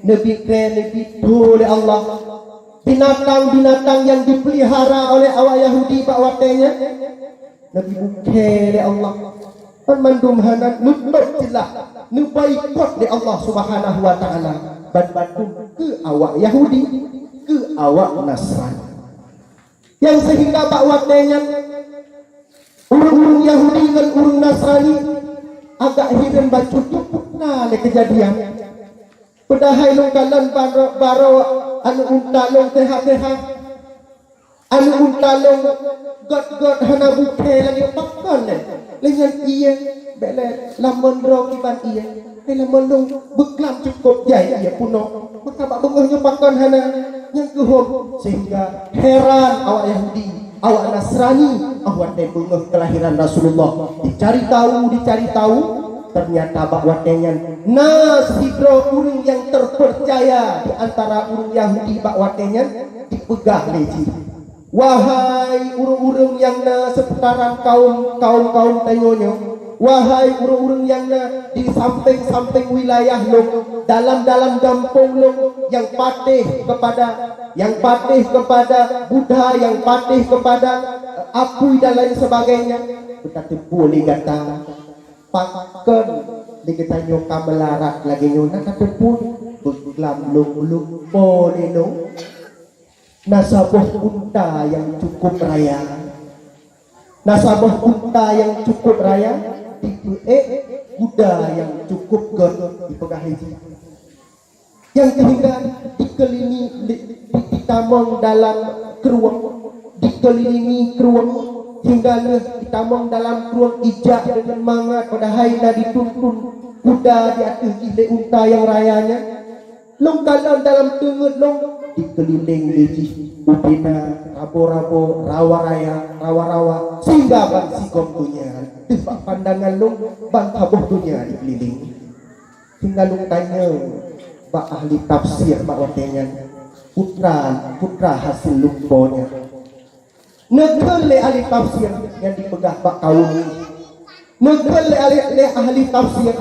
neubi kreng, neubi thô lé Allah. Binatang-binatang nyang dipeulihara oleh awak Yahudi bak watée nyan, neubi bukée lé Allah. Ban mandum hana neutôb ceulah, neubaikot lé Allah Subhanahu wa Taala. Ban mandum keu awak Yahudi, keu awak Nasrani. Nyang seuhingga bak watée nyan, ureuëng-ureuëng Yahudi ngon ureuëng Nasrani agak hireuen bacut na lé keujadian. Padahai lôn kalon baroe, baroe aneuëk unta lôn seuhat-seuhat. Aneuëk unta lôn gét-gét hana bukée lagée pakon lé. Lé nyan ié, bék lé lam mondroe kiban ié. Lé lam mondroe beuklam cukup jai ié punoh. Maka bak beungoh nyoe pakon hana nyang keuhom, sehingga heran awak Yahudi, awak Nasrani, ah watée beungoh keulahiran Rasulullah. Dicari tahu, dicari tahu, ternyata bak watée nyan na sidroe ureuëng nyang terpercaya di antara ureuëng Yahudi bak watée nyan dipeugah lé jih, "Wahai ureuëng-ureuëng nyang na seuputaran kaum, kaum-kaum tanyoe nyoe, wahai ureuëng-ureuëng nyang na di sampéng-sampéng wilayah lôn, dalam-dalam gampông lôn, nyang patéh keupada, nyang patéh keupada Buddha, nyang patéh keupada, eh, apui dan lain sebagainya, beutateupeue lé gata." Pakon lé geutanyoe ka meularat lagée nyoe na tateupeue? Beuklam lôn lumpo lé lôn. Na saboh unta nyang cukup raya. Na saboh unta nyang cukup raya, dipeuék kuda nyang cukup gét dipeugah lé jih. Nyang keuhingga dikeulilingi, di, di, ditamong dalam krueng, dikeulilingi krueng, hingga lheueh ditamong dalam krueng ijak deungon mangat, padahai na dituntun kuda di ateueh jih lé unta nyang raya nyan. Lôn kalon dalam teungeut lôn dikeuliléng lé jih ubena rabo-rabo, rawa raya, rawa-rawa, sehingga ban sigom donya. Teuh bak pandangan lôn ban saboh donya dikeuliléng. Hingga lôn tanyong bak ahli tafsir bak watée nyan, peue, peue hasil lumpo nyan. Neukheun lé ahli tafsir nyang dipeugah bak kaum nyan. Neukheun lé ahli, lé ahli tafsir,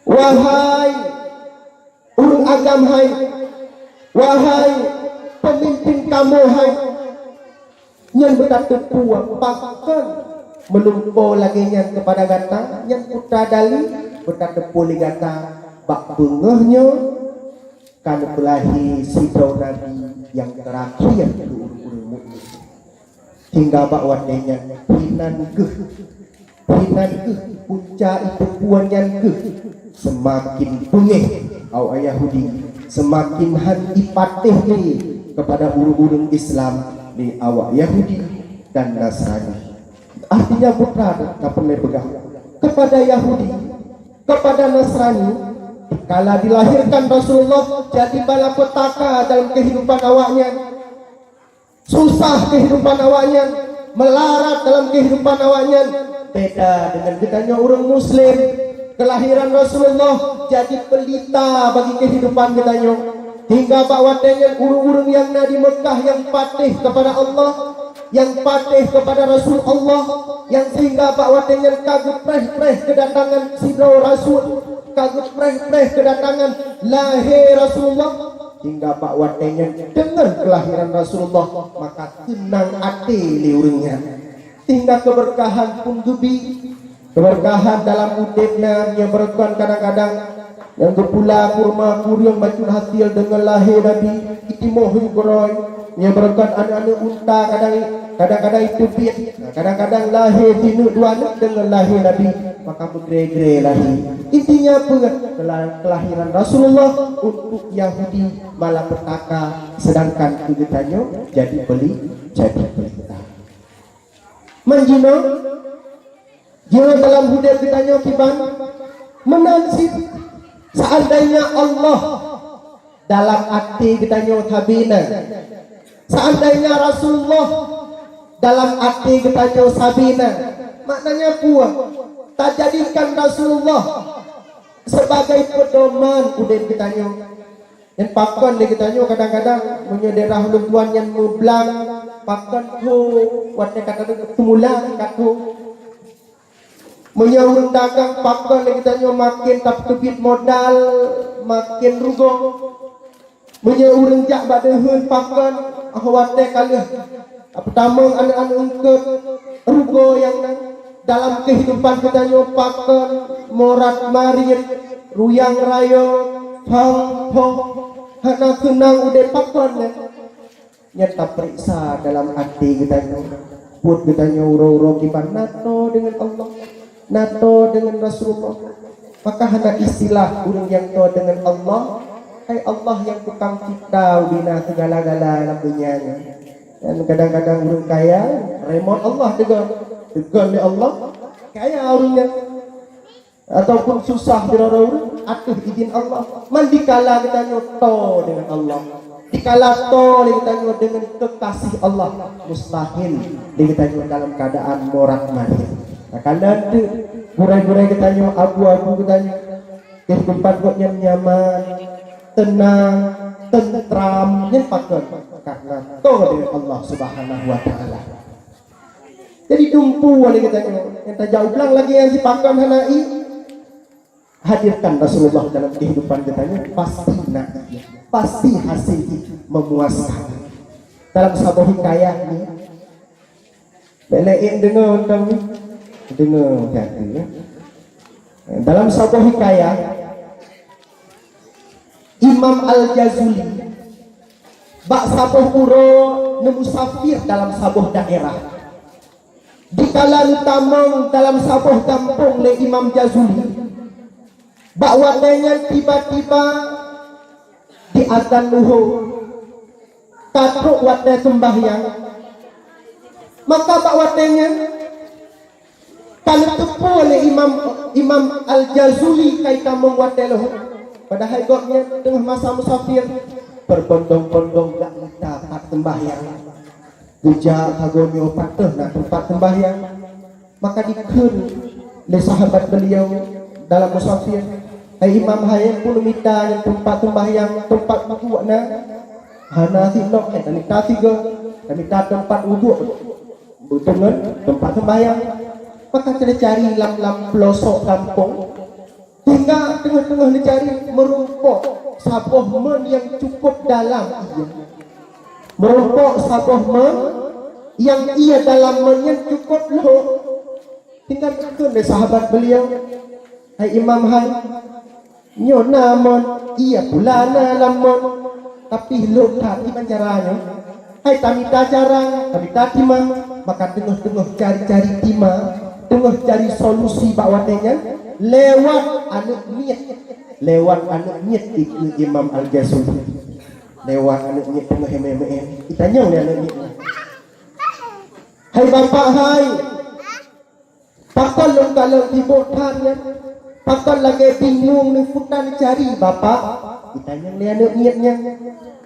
"Wahai ureuëng agam hai, wahai peumimpin kamoe hai, nyan beutateupeue pakon meulumpo lagée nyan keupada gata, nyan peue dalil beutateupeue lé gata bak beungoh nyoe ka neupeulahé sidroe nabi nyang teurakhir keu ureuëng-ureuëng mukmin." Hingga bak watée nyan, hinan kheueh, hinan kheueh punca iteupuan nyan kheueh seumaken beungéh awak Yahudi, seumaken hán ipatéh lé keupada ureuëng-ureuëng Islam lé awak Yahudi dan Nasrani. Artinya, putra, ka peureulée peugah keupada Yahudi, Kepada Nasrani, kala dilahirkan Rasulullah jadi malapetaka dalam kehidupan awaknyan. Susah kehidupan awaknyan, melarat dalam kehidupan awaknyan. Beda dengan geutanyoe ureuëng Muslim, kelahiran Rasulullah jadi pelita bagi kehidupan geutanyoe. Hingga bak watée nyan ureuëng-ureuëng nyang na di Mekah nyang patéh kepada Allah, nyang patéh kepada Rasul Allah, nyang sehingga bak watée nyan ka geupreh-preh keudatangan sidroe Rasul, ka geupreh-preh keudatangan lahé Rasulullah, hingga bak watée nyan deungon keulahiran Rasulullah, maka seunang até lé ureuëng nyan. Sehingga keubeurkahan pun geubi, keubeurkahan dalam udeb na nyoe beureukan kadang-kadang nyang geupula kurma kureueng bacut hasil deungon lahé Nabi, itimoh hu keurôi, nyoe beureukan aneuëk-aneuëk unta kadang, kadang-kadang iteubiet, kadang-kadang lahé sineuk dua neuk deungon lahé Nabi, maka meugré-gré lahé. Intinya peue? Kela-, kelahiran Rasulullah untuk Yahudi malapetaka, sedangkan keu geutanyoe jadi peli-, jadi pelita. Manjinoe, jinoe dalam udeb geutanyoe kiban, meunan cit seandainya Allah dalam até geutanyoe sabe na, seandainya Rasulullah dalam até geutanyoe sabe na, maknanya peue? Tajadikan Rasulullah sebagai pedoman udeb geutanyoe. Dan pakon lé geutanyoe kadang-kadang meunyoe daerah ulôn tuan nyan meublang, pakon tho watée ka tadeungoe teumulang ka tho. Meunyoe ureuëng dagang pakon lé geutanyoe maken tapeuteubiet modal maken rugoe. Meunyoe ureuëng jak bak deuheun pakon, oh watée ka lheueh peutamong aneuëk-aneuëk eungkôt rugoe nyang na dalam keuhidupan geutanyoe pakon, morat marit, ruyang rayo, thong-thong, hana seunang udeb pakon nyan. Nyan tapeuriksa dalam até geutanyoe. Buet geutanyoe uroe-uroe kiban na toe deungon Allah, na toe deungon Rasulullah. Maka hana istilah ureuëng nyang toe deungon Allah, hai Allah nyang tukang cipta ubena segala-gala lam dunia nyoe. Dan kadang-kadang ureuëng kaya, remot Allah tegon. Tegon lé Allah, kaya ureuëng nyan. Ataupun susah sidroe-droe ureuëng, ateueh idin Allah. Man dikala geutanyoe toe deungon Allah, dikala toe lé geutanyoe deungon keukasih Allah, mustahil lé geutanyoe dalam keuadaan morat marit. Nah, kana teuk gurée-gurée geutanyoe, abu-abu geutanyoe, keuhidupan gobnyan nyaman, teunang, teuntram, nyan pakon? Karena toe deungon Allah Subhanahu wa Taala. Jadi dumpeue lé geutanyoe nyang tajak u blang lagée nyang sipakon hana ié. Hadirkan Rasulullah dalam kehidupan geutanyoe, pasti na ié, pasti hasil jih memuaskan. Dalam saboh hikayah ni, bék lé deungoe teuntang ni, deungoe hati-hati, ya. Dalam saboh hikayah, Imam Al-Jazuli bak saboh uroe neumusafir dalam saboh daerah. Dikala neutamong dalam saboh gampông lé Imam Jazuli, bak watée nyan tiba-tiba diazan luhô, ka trok watée seumbahyang. Maka bak watée nyan ka neuteupeue lé Imam, Imam Al-Jazuli ka itamong watée luhô, padahai gobnyan teungoh masa musafir. Berbondong-bondong jak mita pat seumbahyang. Geujak sagoe nyoe pat teuh na teumpat seumbahyang. Maka dikheun lé sahabat beliau dalam musafir, "Hai Imam, hai, peue neumita nyan teumpat seumbahyang, teumpat wudhu na?" "Hana sigoe, hai, tamita sigoe, tamita teumpat wudhu deungon teumpat seumbahyang." Maka cari-cari lam, lam peulosok gampông, hingga teungoh-teungoh neucari, meurumpok saboh mon nyang cukup dalam ié. Meurumpok saboh mon nyang ié dalam mon nyan cukup lhok. Hingga geukheun lé sahabat beliau, "Hai Imam hai, nyoe na mon, ié pula na lam mon, tapi lhok that kiban cara nyoe. Hai tamita cara, tamita timang." Maka teungoh-teungoh cari-cari timang, teungoh cari solusi bak watée nyan, lewat aneuëk miet. Lewat aneuëk miet dikeue Imam Al-Jazuli. Lewat aneuëk miet teungoh meu'én-meu'én. Itanyong lé aneuëk miet nyan, "Hai bapak hai, pakon lôn kalon sibôk that nyan?" Pakon lagée bingung neuputan cari bapak, geutanyong lé aneuëk miet nyan.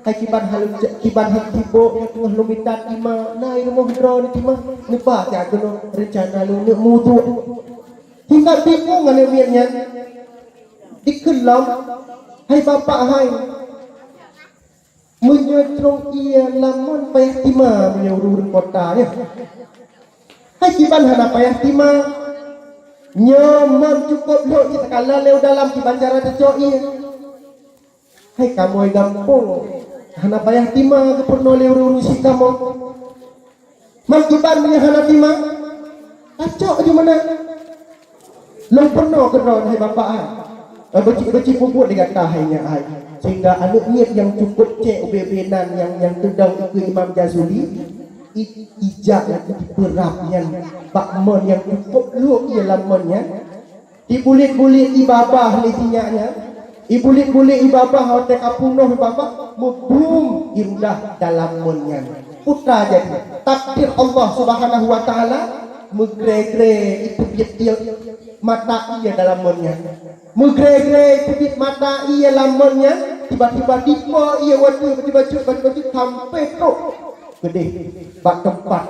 Hai kiban halom, kiban hak tibok nyang teungoh lom itat ima, na i rumoh droe ni tima, neuba cak keunoe reuncana lôn neuk muduek. Hingga bingung aneuëk miet nyan. Dikheun lom, hai bapak hai, meunyoe trong ié lamon payah tima meunyoe ureuëng kota nyoe. Hai kiban hana payah tima. Nyoe mon cukôp lhok ié takalon lé u dalam kiban cara teucok ié. Hai kamoe gampông, hana payah tima geupeurunoe lé ureuëng-ureuëng si kamoe. Man kiban meunyoe hana tima, tacok ju meunan. Lôn peurunoe keudroe hai bapak hai. Eh, beuci-beuci peubuet di gata hai nyak hai. Sehingga aneuëk miet nyang cukôp cek ubé-ubé nan nyang, nyang teudong dikeue Imam Jazuli, i-, ijak nyang dipeurab nyan bak mon nyang cukôp lhok ié lam mon nyan. Ibulit-bulit ibabah lé sinyak nyan. Ibulit-bulit ibabah watée ka punoh ibabah, meubum irudah dalam mon nyan. Putra jadi takdir Allah Subhanahu wa Taala, meugré-gré iteubiet ié mata ié dalam mon nyan. Meugré-gré iteubiet mata ié lam mon nyan, tiba-tiba dipo ié watée bacut-bacut sampai trok keudeh bak teumpat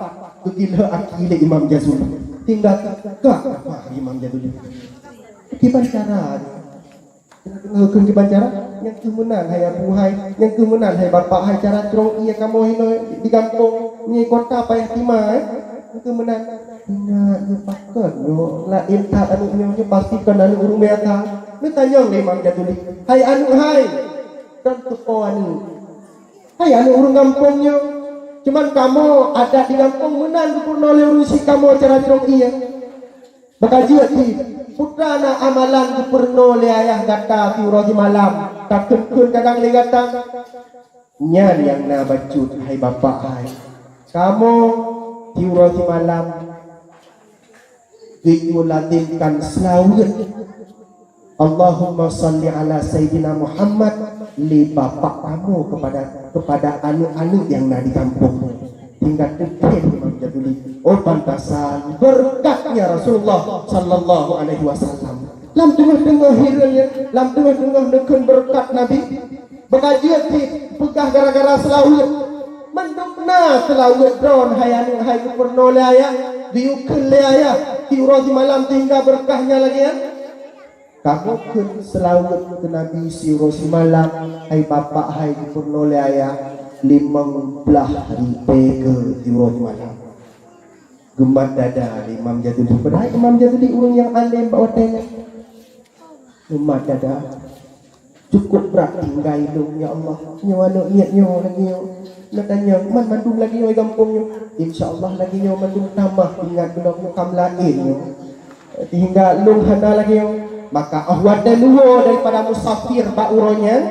geugilheuek aki lé Imam Jazuli. Tinggai kak Imam Jazuli. Kiban cara nyoe? Keu kiban cara? Nyang keuh meunan hai abu hai, nyang keuh meunan hai bapak hai, cara trong ié kamoe hinoe di gampông, nyoe kota payah tima, eh. Nyang keuh meunan. Ingat nyoe pakon nyoe, laén that aneuëk nyoe, nyoe pasti kon aneuëk ureuëng biasa. Neutanyong lé Imam Jazuli, "Hai aneuëk hai, kon teuko aneuëk? Hai aneuëk ureuëng gampông nyoe, cuman kamoe adat di gampông meunan geupeurunoe lé ureuëng si kamoe cara trong ié." Maka jeuet cit, peue na amalan geupeurunoe lé ayah gata siuroe simalam, takheun-kheun kadang lé gata? Nyan nyang na bacut hai bapak hai. Kamoe siuroe simalam geuyue lazimkan seulaweuet Allahumma salli ala Sayyidina Muhammad lé bapak kamoe kepada, kepada aneuëk-aneuëk nyang na di gampông. Hingga teuken Imam Jazuli, oh pantasan beureukat nyan Rasulullah sallallahu alaihi wasallam. Lam teungoh-teungoh hireuen nyan, lam teungoh-teungoh neukheun beureukat Nabi, maka jeuet cit peugah gara-gara seulaweuet. Mandum na seulaweuet droen hai aneuëk hai geupeurunoe lé ayah, geuyue kheun lé ayah siuroe simalam sehingga beureukat nyan lagée nyan. Kamoe kheun seulaweuet keu Nabi siuroe simalam, hai bapak hai geupeurunoe lé ayah limong blaih ribée keu siuroe simalam. Geumat dada lé Imam Jazuli. Padahai Imam Jazuli ureuëng nyang além bak watée nyan. Geumat dada. Cukôp brat tinggai lôn, ya Allah. Nyoe aneuëk miet nyoe lagée nyoe. Neutanyong, man mandum lagée nyoe gampông nyoe. Insya Allah lagée nyoe mandum tamah ingat gohlom nyoe kam laén nyoe. Sehingga lôn hana lagée nyoe. Maka óh watée neuwoe daripada musafir bak uroe nyan,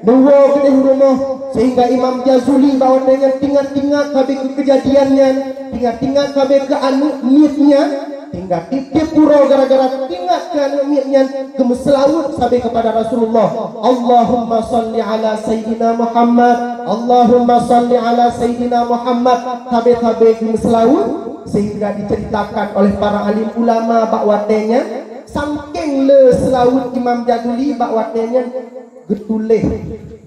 neuwoe keudeh u rumoh, sehingga Imam Jazuli bak watée nyan teuingat-teuingat sabe keu keujadian nyan, teuingat-teuingat sabe keu aneuëk miet nyan, sehingga tieb-tieb uroe gara-gara teuingat keu aneuëk miet nyan geumeuseulaweuet sabe keupada Rasulullah. Allahumma salli ala Sayyidina Muhammad, Allahumma salli ala Sayyidina Muhammad, sabe-sabe geumeuseulaweuet. Sehingga diceritakan oleh para alim ulama bak watée nyan, sangkéng le seulaweuet Imam Jazuli bak watée nyan geutuléh,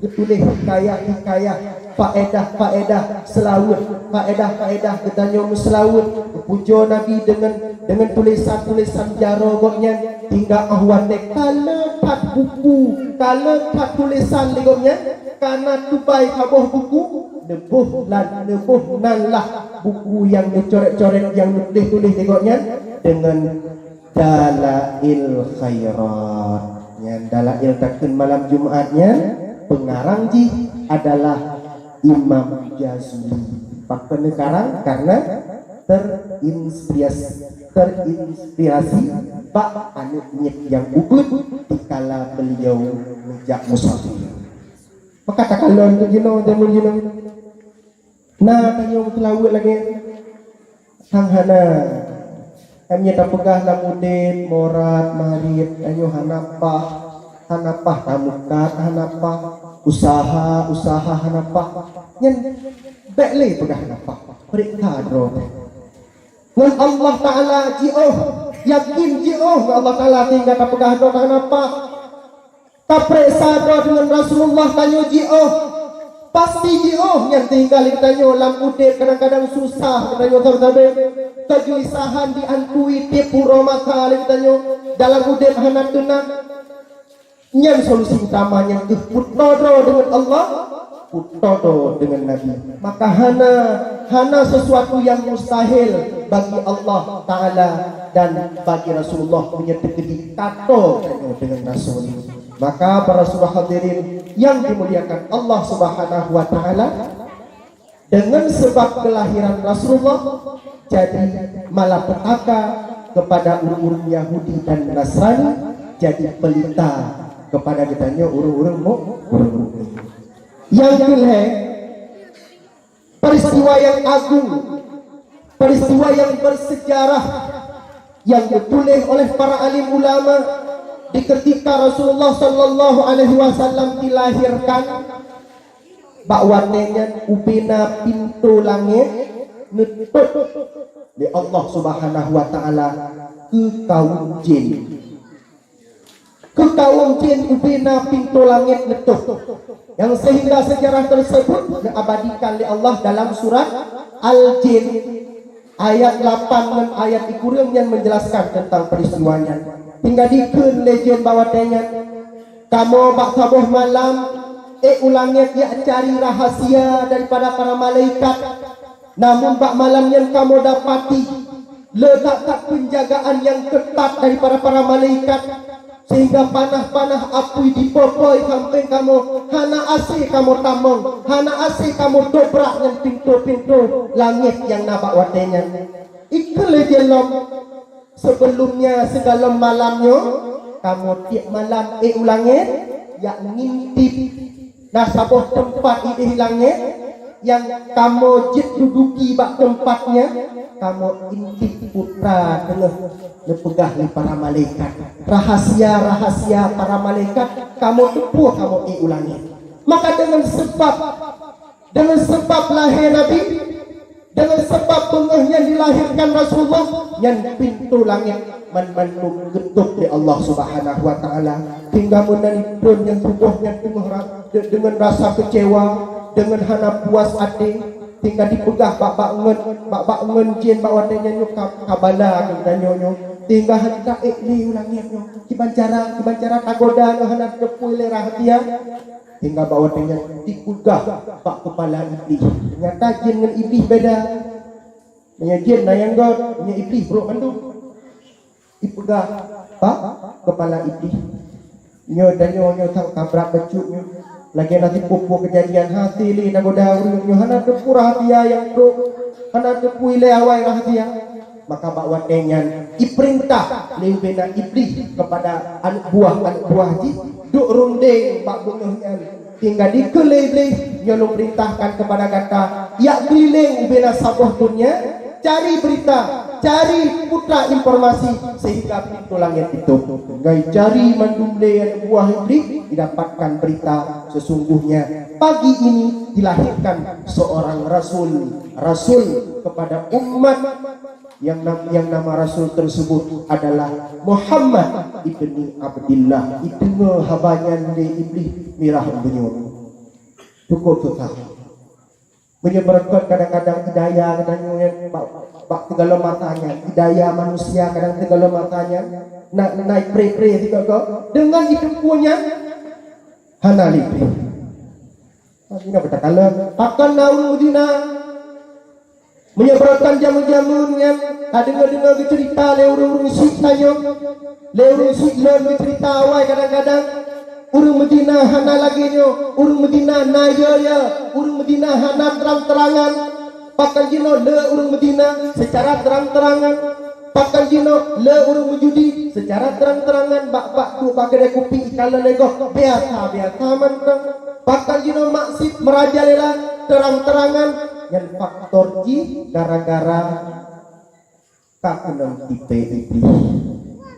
geutuléh hikayah-hikayah, faedah-faedah seulaweuet, faedah-faedah geutanyoe meuseulaweuet, geupujoe Nabi deungon, deungon tulésan-tulésan jaroe gobnyan, hingga óh watée ka le that buku, ka le that tulésan lé gobnyan, ka na tubai saboh buku, neuboh lan neuboh nan lah buku nyang neucoret-coret nyang neutuléh-tuléh lé gobnyan deungon Dalail Khairat. Nyan dalail takheun malam Jumat nyan, peungarang jih adalah Imam Jazuli. Pakon neukarang? Karena terinspirasi, terinspirasi bak aneuëk miet nyang ubit dikala beliau neujak musafir. Maka takalon keu jinoe, jameun jinoe. Na tanyoe meuseulaweuet lagée sang hana. Kan nyoe tapeugah lam udeb, morat, marit, tanyoe hana paih, hana paih tameukat, hana paih usaha, usaha hana paih. Nyan bék lé peugah hana paih. Peuriksa droe teuh. Ngon Allah Taala jiôh. Yakin jiôh ngon Allah Taala sehingga tapeugah droe tapeugah nafah. Tapeuriksa droe deungon Rasulullah, tanyoe jiôh. Pasti jiôh nyan sehingga lé geutanyoe lam udeb kadang-kadang susah geutanyoe sabe-sabe. Keugeulisahan di antui tiep uroe masa lé geutanyoe dalam udeb hana teunang. Nyan solusi utama nyang keuh peutodo deungon Allah, peutodo deungon Nabi. Maka hana, hana sesuatu yang mustahil bagi Allah Taala dan bagi Rasulullah meunyoe teukeudi tato tanyoe deungon Rasul. Maka para saudara hadirin yang dimuliakan Allah Subhanahu wa Taala, deungon sabab keulahiran Rasulullah jadi malapetaka kepada ureuëng-ureuëng Yahudi dan Nasrani, jadi pelita kepada geutanyoe ureuëng-ureuëng mu-, ureuëng mukmin. Yang keulhée, peristiwa yang agung, peristiwa yang bersejarah yang ditulis oleh para alim ulama di ketika Rasulullah sallallahu alaihi wasallam dilahirkan. Bak watée nyan ubena pintoe langét neutôp lé Allah Subhanahu wa Taala keu kawöm jén. Keu kawöm jén ubena pintoe langét neutôp. Nyang sehingga sejarah tersebut neuabadikan lé Allah dalam surat Al-Jin ayat lapan ngon ayat sikureueng nyan menjelaskan tentang peristiwa nyan. Hingga dikheun lé jén bak watée nyan, "Kamoe bak saboh malam ék u langét jak cari rahasia daripada para malaikat. Namun bak malam nyan kamoe dapati le that-that penjagaan nyang keutat daripada para malaikat, sehingga panah-panah apui dipopoi sampéng kamoe, hana asé kamoe tamong, hana asé kamoe dobrak ngon pintoe-pintoe langét nyang na bak watée nyan." Ikheun lé jén lom, "Sibeulom nyan sigohlom malam nyoe, kamoe tieb malam ék u langét, jak ngintip na saboh teumpat idéh langét nyang kamoe jeuet duduki bak teumpat nyan, kamoe intip putra teungoh neupeugah lé para malaikat. Rahasia-rahasia para malaikat kamoe teupeue kamoe ék u langét." Maka deungon sabab, deungon sabab lahé Nabi, deungon sabab beungoh nyan dilahirkan Rasulullah, nyan pintoe langét man-, mandum geutôp lé Allah Subhanahu wa Taala. Hingga meunan droe nyang tuboh nyan teungoh ra-, de-, deungon rasa keucewa, deungon hana puas até, hingga dipeugah bak, bak ngon, bak, bak ngon jén bak watée nyan nyoe ka, ka bala keu geutanyoe nyoe. Hingga hana taék lé u langét nyoe. Kiban cara, kiban cara tagoda nyoe hana teupeue lé rahasia. Hingga bak watée nyan dipeugah bak keupala Iblih. Teunyata jén ngon Iblih beda. Meunyoe jén na nyang göt, meunyoe Iblih brok mandum. Ipeugah bak keupala Iblih, "Nyoe tanyoe nyoe sang ka brat bacut nyoe. Lagée na sipeue-peue keujadian hase lé nagoda ureuëng nyoe hana teupeue rahasia nyang trok, hana teupeue ilée awai rahasia." Maka bak watée nyan ipeurintah lé ubena Iblih keupada aneuëk buah-aneuëk buah jih duek rundeng bak beungoh nyan. Hingga dikheun lé Iblih, "Nyoe lôn peurintahkan keupada gata, jak keulileng ubena saboh donya, cari beurita, cari putra informasi sehingga pintoe langét jitôp." Ngai cari mandum lé aneuëk buah Iblih didapatkan beurita, sesungguhnya pagi ini dilahirkan seorang rasul, rasul kepada umat yang nam-, yang nama rasul tersebut adalah Muhammad ibni Abdillah. Iteungoe haba nyan lé Iblih mirah bunyot. Cukup susah. Meunyoe beureukat kadang-kadang hidayah geutanyoe nyan bak, bak teugalom masa nyan, hidayah manusia kadang teugalom masa nyan, na, na ipreh-preh sigoe-goe, deungon jiteupeu nyan hana lé preh. Pakon na ureuëng meuzina? Meunyoe beureukat jameun-jameun nyan, ka deungoe-deungoe geuceurita lé ureuëng-ureuëng syiek tanyoe, lé ureuëng syiek lôn geuceurita awai kadang-kadang, ureuëng meuzina hana lagée nyoe, ureuëng meuzina na yo-yo, ureuëng meuzina hana terang-terangan. Pakon jinoe le ureuëng meuzina seucara terang-terangan. Pakon jinoe le ureuëng meujudi seucara terang-terangan bak, bak duek bak keudée kupi ikalon lé gob biasa-biasa mantong. Pakon jinoe maksiet meurajalela terang-terangan nyan faktor jih gara-gara ka keunong tipée Iblih.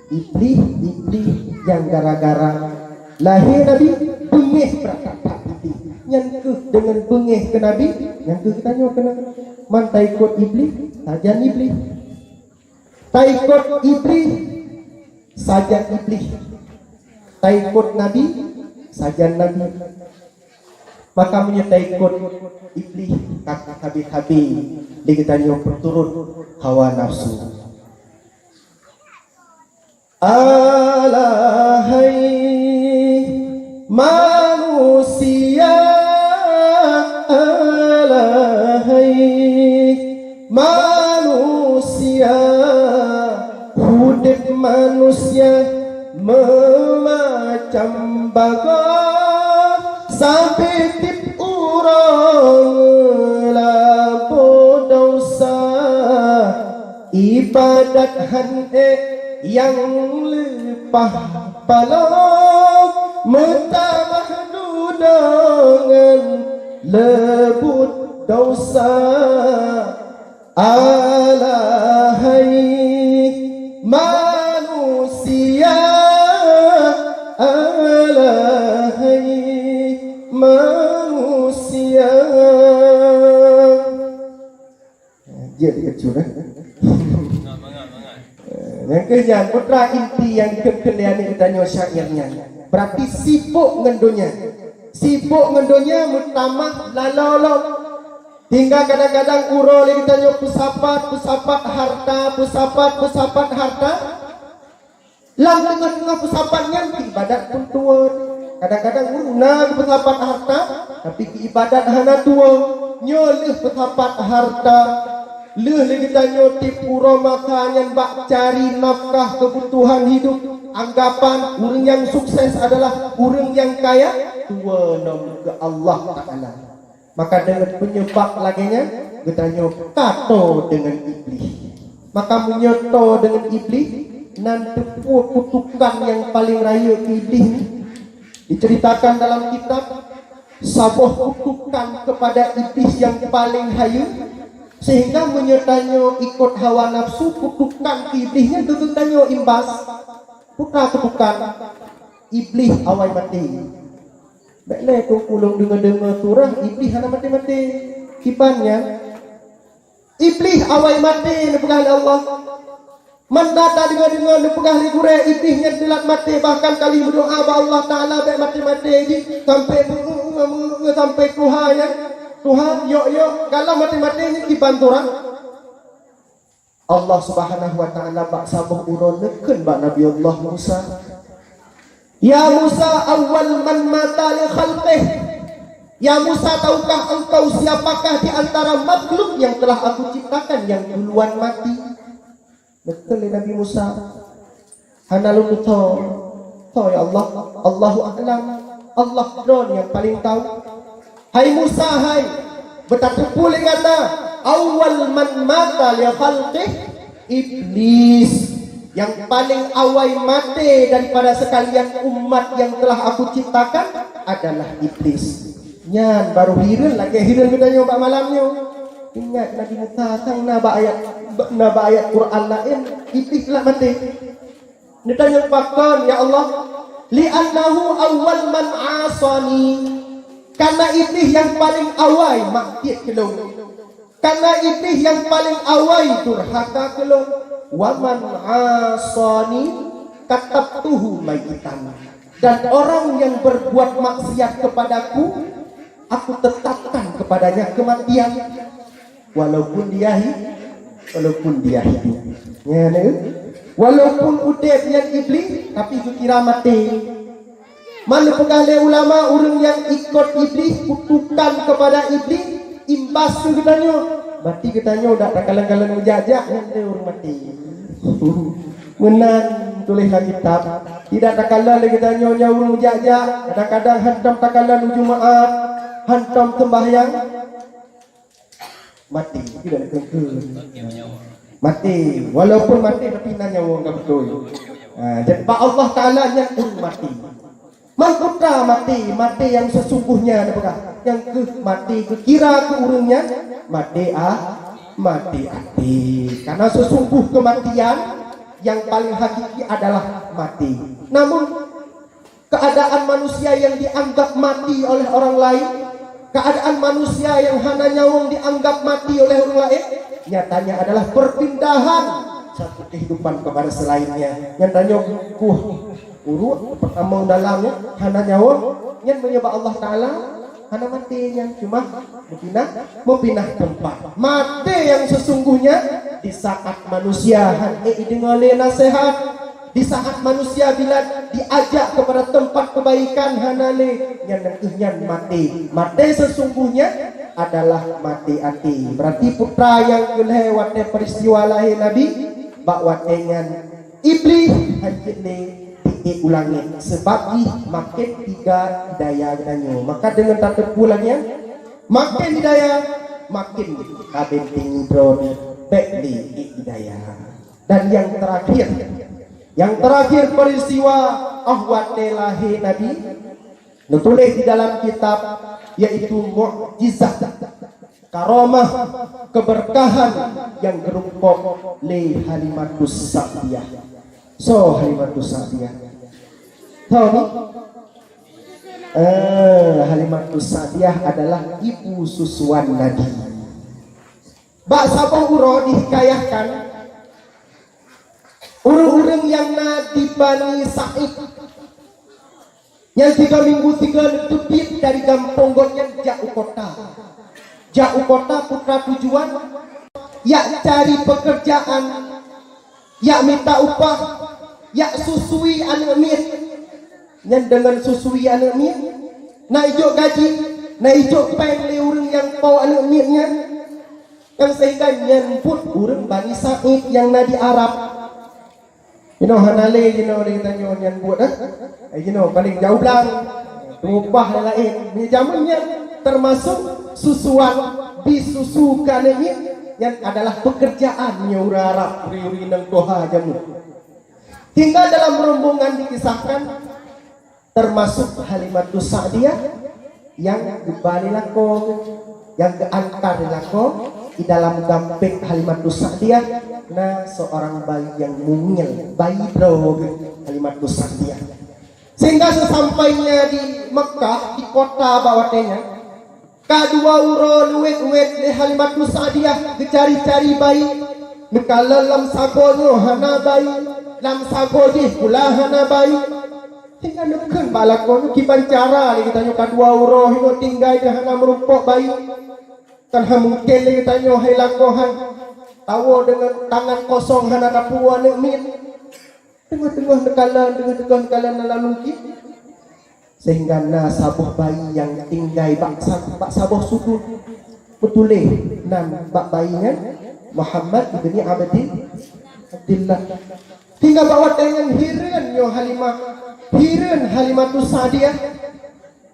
Iblih, Iblih nyang gara-gara lahé Nabi beungéh brat that-that Iblih. Nyan keuh deungon beungéh keu Nabi, nyan keuh geutanyoe keunong. Man taikot Iblih, sajan Iblih. Taikot Iblih, sajan Iblih. Taikot Nabi, sajan Nabi. Maka meunyoe taikot Iblih, ka habéh-habéh lé geutanyoe peuturot hawa nafsu. Alahai manusia, alahai manusia, udép manusia meumacam bagoe, sabe tiep uroe labo desya. Ibadat han ék nyang leupah palong, meutamah dudoe ngon leubut desya. Alahai manusia, alahai manusia. Jeuet dikecut, eh? Eh, nyang keu nyan, putra inti nyang dikheun-kheun lé aneuk geutanyoe syair nyan. Berarti sibok ngon donya. Sibok ngon donya meutamah lalolom. Hingga kadang-kadang uroe lé geutanyoe peusapat, peusapat harta, peusapat, peusapat harta. Lam teungoh-teungoh peusapat nyan keu ibadat pun tuwö. Kadang-kadang ureuëng na geupeusapat harta, tapi keu ibadat hana tuwö. Nyoe lheueh peusapat harta, lheueh lé geutanyoe tiep uroe masa nyan bak cari nafkah keubutuhan hidup. Anggapan ureuëng nyang sukses adalah ureuëng nyang kaya, tuwö lom keu Allah Taala. Maka deungon peunyeubab lagée nyan, geutanyoe ka toe deungon Iblih. Maka meunyoe toe deungon Iblih, nan teupeue kutukan nyang paleng rayeuk keu Iblih nyoe? Diceritakan dalam kitab, saboh kutukan keupada Iblih nyang paleng hayeue, sehingga meunyoe tanyoe ikot hawa nafsu, kutukan keu Iblih nyan keu geutanyoe imbas. Peue kutukan? Iblih awai maté. Bék lé keu ulôn deungoe-deungoe surah, Iblih hana maté-maté. Kiban nyan, Iblih awai maté neupeugah lé Allah. Mantong tadeungoe-deungoe neupeugah lé gurée, Iblih nyan teulat maté, bahkan ka lheueh meudoá bak Allah Taala bék maté-maté jih, sampai meu-, meu-, meu-, sampai tuha nyan, "Tuhan, yok-yok, galak maté-maté nyan kiban surah." Allah Subhanahu wa Taala bak saboh uroe neukheun bak Nabi Allah Musa, "Ya Musa, awwal man mata li khalqih." "Ya Musa, tahukah engkau siapakah di antara makhluk yang telah Aku ciptakan yang duluan mati?" Neukheun lé Nabi Musa, "Hana lôn tho." "Tho, ya Allah." "Allahu a'lam." "Allah droe nyang paleng tau." "Hai Musa, hai, beutateupeue lé gata, awwal man mata li khalqih, Iblis, yang paling awai maté daripada sekalian umat yang telah Aku ciptakan adalah Iblis." Nyan baru hireuen lagée hireuen geutanyoe bak malam nyoe. Ingat Nabi Musa sang na bak ayat, na bak ayat Quran laén, Iblis telah maté. Neutanyong pakon, "Ya Allah?" "Li'annahu awwal man asani." Karena Iblih nyang paleng awai maksiat keu Lôn. Karena Iblih nyang paleng awai durhaka keu Lôn. "Wa man asani katabtuhu maitan." Dan orang yang berbuat maksiat kepadaku, Aku tetapkan kepadanya kematian. Walaupun dia hi-, walaupun dia hidup. Ya, ni? Walaupun udeb nyan Iblih, tapi geukira maté. Man neupeugah lé ulama, ureuëng nyang ikot Iblih, kutukan kepada Iblih, imbas keu geutanyoe. Berarti geutanyoe dak takalon-kalon meujak-jak, nyan lé ureuëng maté. Meunan tuléh lam kitab. Tidak takalon lé geutanyoe nyang ureuëng meujak-jak, kadang-kadang hantom takalon uju maaf, hantom sembahyang. Maté, tidak dikeungkeuen. Maté, walaupun maté tapi na nyawa enggak betul. Ha, dan bak Allah Taala nyan ureuëng maté. Meuputra maté, maté yang sesungguhnya, dia peugah. Nyang keuh maté geukira keu ureuëng nyan, maté a-, maté até. Karena sesungguh kematian yang paling hakiki adalah maté. Namun, keadaan manusia yang dianggap mati oleh orang lain, keadaan manusia yang hana nyawöng dianggap mati oleh orang lain, nyatanya adalah perpindahan satu kehidupan kepada selainnya. Nyan tanyoe kuh urut pertama dalam, ya, hana nyawa, nyan meunyoe bak Allah Taala hana maté nyan, cuma meupinah, meupinah teumpat. Maté yang sesungguhnya di saat manusia han ék deungoe lé nasihat, di saat manusia bila diajak kepada tempat kebaikan hana lé, nyan, nyan maté. Maté sesungguhnya adalah maté até. Berarti putra nyang keu lhèe watèe peristiwa lahé Nabi, bak watèe nyan Iblih han jeuet lé di ulang nyan, sabab jih maken tiga hidayah geutanyoe. Maka deungon tateupeue lagèe nyan, maken hidayah, maken ka beunteng droe bèk lé hidayah. Dan yang terakhir, yang terakhir peristiwa óh watèe lahé Nabi, neutuléh di dalam kitab, yaitu mukjizat, karamah, keberkahan nyang geurumpok lé Halimatus Sa'diyah. Soe Halimatus Sa'diyah? Tahu ni? Eh, Halimatus Sa'diyah adalah ibu susuan Nabi. Bak saboh uroe dihikayahkan, ureueng-ureueng nyang na di Bani Sa'id nyang tiga minggu tiga neuteubiet dari gampông gobnyan jak u kota. Jak u kota peue tujuan, jak cari pekerjaan, jak mita upah, jak susui aneuk miet. Nyan deungon susui aneuk miet, na ijok gaji, na ijok péng lé ureueng nyang po aneuk miet nyan. Nyang sehingga nyan buet ureueng Bani Sa'id nyang na di Arab. Jinoe hana lé jinoe lé geutanyoe nyan buet, eh? Eh, jinoe paling jauh blang. Teupah laén. Di jameun nyan termasuk susuan, bri susu keu aneuk miet, nyan adalah pekerjaan nyoe ureueng Arab, ureueng-ureueng inong tuha jameun. Hingga dalam rombongan dikisahkan, termasuk Halimatus Sa'diyah nyang geuba lé lakoe, nyang geuantar lé lakoe. Di dalam gampék Halimatus Sa'diyah na seorang bayi nyang mungil, bayi droe geuh Halimatus Sa'diyah. Sehingga sesampainya di Mekkah, di kota bak watèe nyan, ka dua uroe neuwet-wet lé Halimatus Sa'diyah geucari-cari bayi, neukalon lam sagoe nyoe hana bayi, lam sagoe jih pula hana bayi. Sehingga neukheun bak lakoe nyoe, kiban cara lé geutanyoe ka dua uroe hinoe tinggai dan hana meurumpok bayi. Kan han mungken lé geutanyoe hai lakoe han tawoe deungon tangan kosong hana tapeuwoe aneuk miet. Teungoh-teungoh neukalon, teungoh-teungoh neukalon na lam mungkin. Sehingga na saboh bayi nyang tinggai bak sa-, bak saboh sudut. Meutuléh nan bak bayi nyan Muhammad ibni Abdil, Abdillah. Hingga bak watèe nyan hireuen nyoe Halimah, hireuen Halimatus Sa'diyah.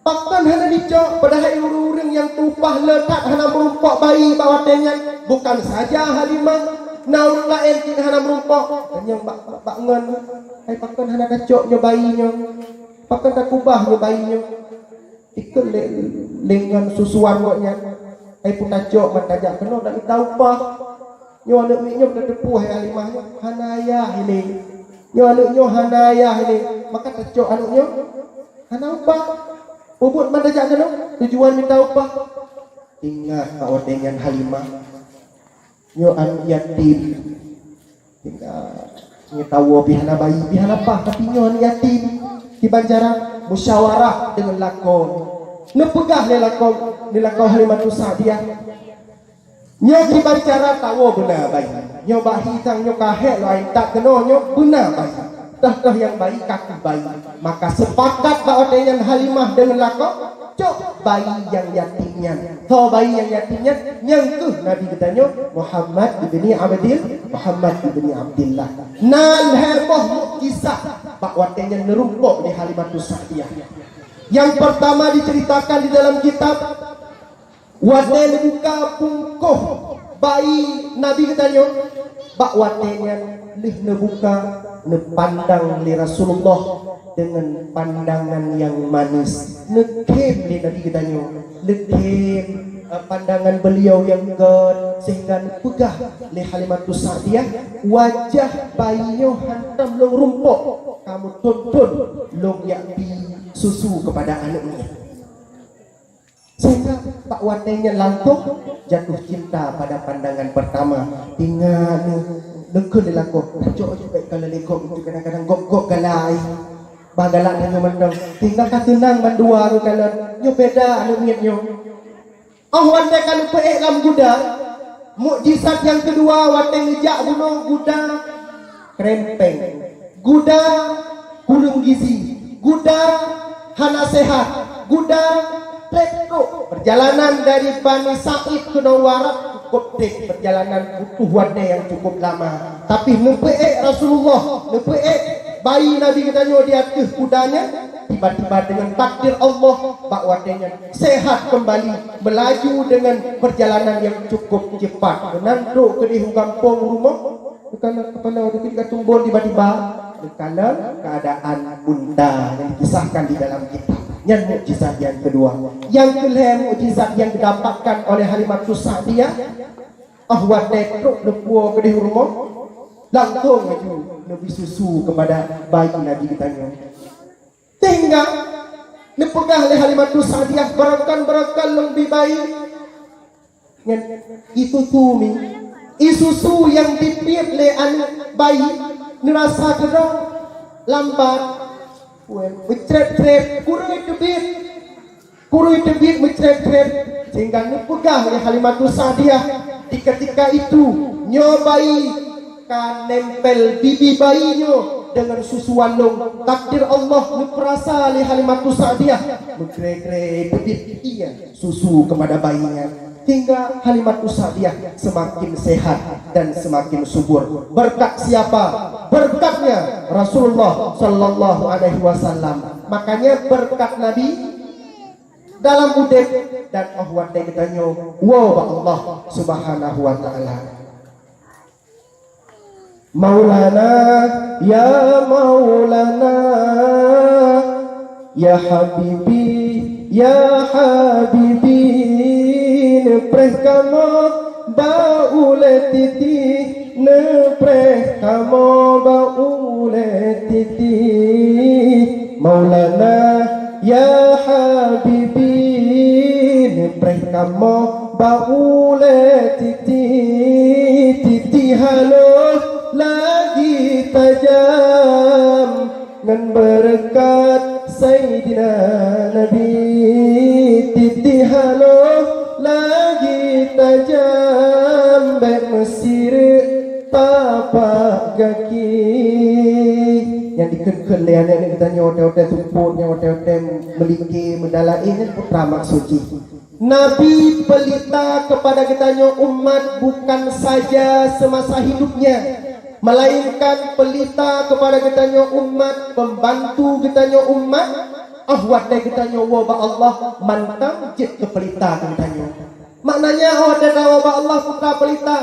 Pakon hana jicok, padahai ureueng-ureueng nyang tuha le that hana meurumpok bayi bak watèe nyan. Bukan saja Halimah, na ureueng laén cit hana meurumpok. Tanyong bak, bak, bak ngon, "Hai, pakon hana tacok nyoe bayi nyoe? Pakon takeubah nyoe bayi nyoe?" Ikheun lé, lé ngon susuan gobnyan, "Hai, peue tacok man tajak keunoe dak mita upah. Nyoe aneuk miet nyoe peuteupue hai Halimah nyoe, hana ayah ilèe. Nyoe aneuk nyoe hana ayah ilèe, maka tacok aneuk nyoe hana upah. Peubuet man tajak keunoe tujuan mita upah." Ingat bak watèe nyan Halimah, nyoe aneuk yatim. Tinggai, nyoe tawoe pih hana bayi, pih hana pah, tapi nyoe aneuk yatim. Kiban cara, musyawarah deungon lakoe. Neupeugah lé lakoe, lé lakoe Halimatus Sa'diyah, "Nyoe kiban cara tawoe beuna bayi. Nyoe bak hi tang nyoe ka hék lôn intat keunoe, nyoe beuna bayi. Toh-toh nyang bayi ka keuh bayi." Maka sepakat bak watèe nyan Halimah deungon lakoe, cok bayi nyang yatim nyan. Ho bayi nyang yatim nyan, nyang keuh Nabi geutanyoe Muhammad ibni Abdil, Muhammad ibni Abdillah. Na lhèe boh mukjizat bak watèe nyan neurumpok lé Halimatus Sa'diyah. Yang pertama diceritakan di dalam kitab, watèe neubuka bungkôh bayi Nabi geutanyoe, bak watèe nyan lheueh neubuka, neupandang lé Rasulullah deungon pandangan nyang manis. Neukhém lé Nabi geutanyoe, neukhém, eh, pandangan beliau nyang gèt, sehingga neupeugah lé Halimatus Sa'diyah, "Wajah bayi nyoe hantom lôn rumpok, kamoe thon-thon lôn jak bi susu kepada aneuk nyoe." Sehingga bak watèe nyan langsung jatuh cinta pada pandangan pertama. Ingat ni, Neukheun lé lakoe, tacok ju bèk kalon lé gob, kadang-kadang gob-gob galak. Bah galak tanyoe mantong. Tinggai ka teunang mandua geukalon. Nyoe beda aneuk miet nyoe. Oh watèe ka neupeuék lam guda, mukjizat nyang keudua watèe neujak bunoe guda krempeng, guda kureueng gizi, guda hana sehat, guda trép trok. Perjalanan dari Bani Said keunoe u Arab cukup trép, perjalanan butuh watèe nyang cukup lama. Tapi neupeuék Rasulullah, neupeuék bayi Nabi geutanyoe di ateueh kuda nyan, tiba-tiba deungon takdir Allah bak watèe nyan sehat keumbali, melaju deungon perjalanan nyang cukup cepat. Meunan trok keudéh u gampông u rumoh, geukalon keupada dikeue gatumbon tiba-tiba, geukalon keuadaan unta nyang dikisahkan di dalam kitab. Nyan mukjizat nyang keudua. Nyang keulhèe mukjizat nyang geudapatkan oleh Halimatus Sa'diyah, oh watèe trok leupeue keudéh u rumoh, langsông laju neubri susu keupada bayi Nabi geutanyoe. Sehingga neupeugah lé Halimatus Sa'diyah, "Barangkan-barangkan lôn bi bayi nyan isusu mi." Isusu nyang dipiet lé aneuk bayi neurasa keudroe lambat, meucrét-crét, kurui teubiet. Kurui teubiet meucrét-crét, sehingga neupeugah lé Halimatus Sa'diyah, di ketika itu, nyoe bayi ka nempel bibi bayi nyoe deungon susuan lôn. Takdir Allah neupeurasa lé Halimatus Sa'diyah, meukré-kré teubiet ie susu keupada bayi nyan. Hingga Halimatus Sa'diyah semakin sehat dan semakin subur. Berkat siapa? Berkatnya Rasulullah sallallahu alaihi wasallam. Makanya berkat Nabi dalam udép dan oh watèe geutanyoe woe bak Allah Subhanahu wa Ta'ala. Maulana, ya Maulana, ya Habibi, ya Habibi, neupreh kamoe bak ulèe titi, neupreh kamoe bak ulèe titi. Maulana, ya Habibi, neupreh kamoe bak ulèe titi, titi haloh lagi tajam ngon beureukat Saidina Nabi, titi haloh lagi tajam bèk meusireuk tapak gaki. Nyang dikheun-kheun lé aneuk-aneuk geutanyoe watèe-watèe seupôt, nyang watèe-watèe meulike, meudalaé, nyan peue teuma maksud jih. Nabi pelita kepada geutanyoe umat bukan saja semasa hidupnya, melainkan pelita kepada geutanyoe umat, pembantu geutanyoe umat, ah watèe geutanyoe woe bak Allah mantong jeuet keu pelita keu geutanyoe. Maknanya, oh watèe tawoe bak Allah peue teuma pelita.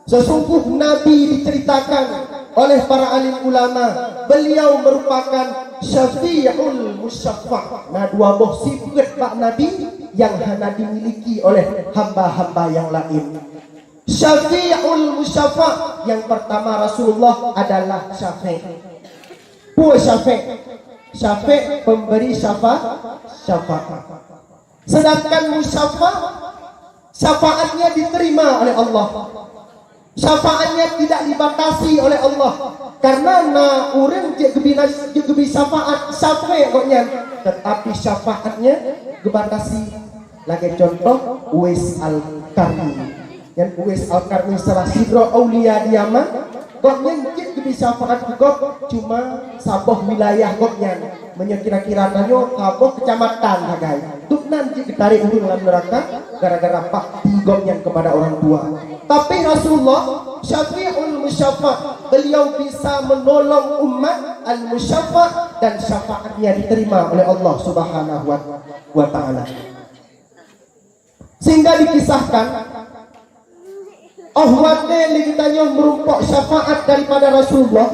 Sesungguh Nabi diceritakan oleh para alim ulama, beliau merupakan syafi'ul musyaffa'. Na dua boh sifeut bak Nabi nyang hana dimiliki oleh hamba-hamba nyang laén. Syafi'ul musyaffa', yang pertama Rasulullah adalah syafi'. Peue syafi'? Syafi' pemberi syafa-, syafaat. Sedangkan musyaffa', syafaatnya diterima oleh Allah. Syafaatnya tidak dibatasi oleh Allah. Karena na ureueng jeuet geubi, jeuet geubi syafaat, syafi' gobnyan, tetapi syafaatnya geubatasi. Lagèe contoh, Uwais Al-Qarni. Nyan Uwais Al-Qarni salah sidroe aulia di Yaman. Gobnyan jeuet geubi syafaat keu gob cuma saboh wilayah gobnyan. Meunyoe kira-kira tanyoe saboh keucamatan sagai. Dubnan jeuet geutarek ureueng lam neuraka gara-gara bakti gobnyan kepada orang tua. Tapi Rasulullah syafi'ul musyaffa', beliau bisa menolong umat al-musyaffa' dan syafaatnya diterima oleh Allah Subhanahu wa, wa Ta'ala. Sehingga dikisahkan, oh watèe lé geutanyoe meurumpok syafaat daripada Rasulullah,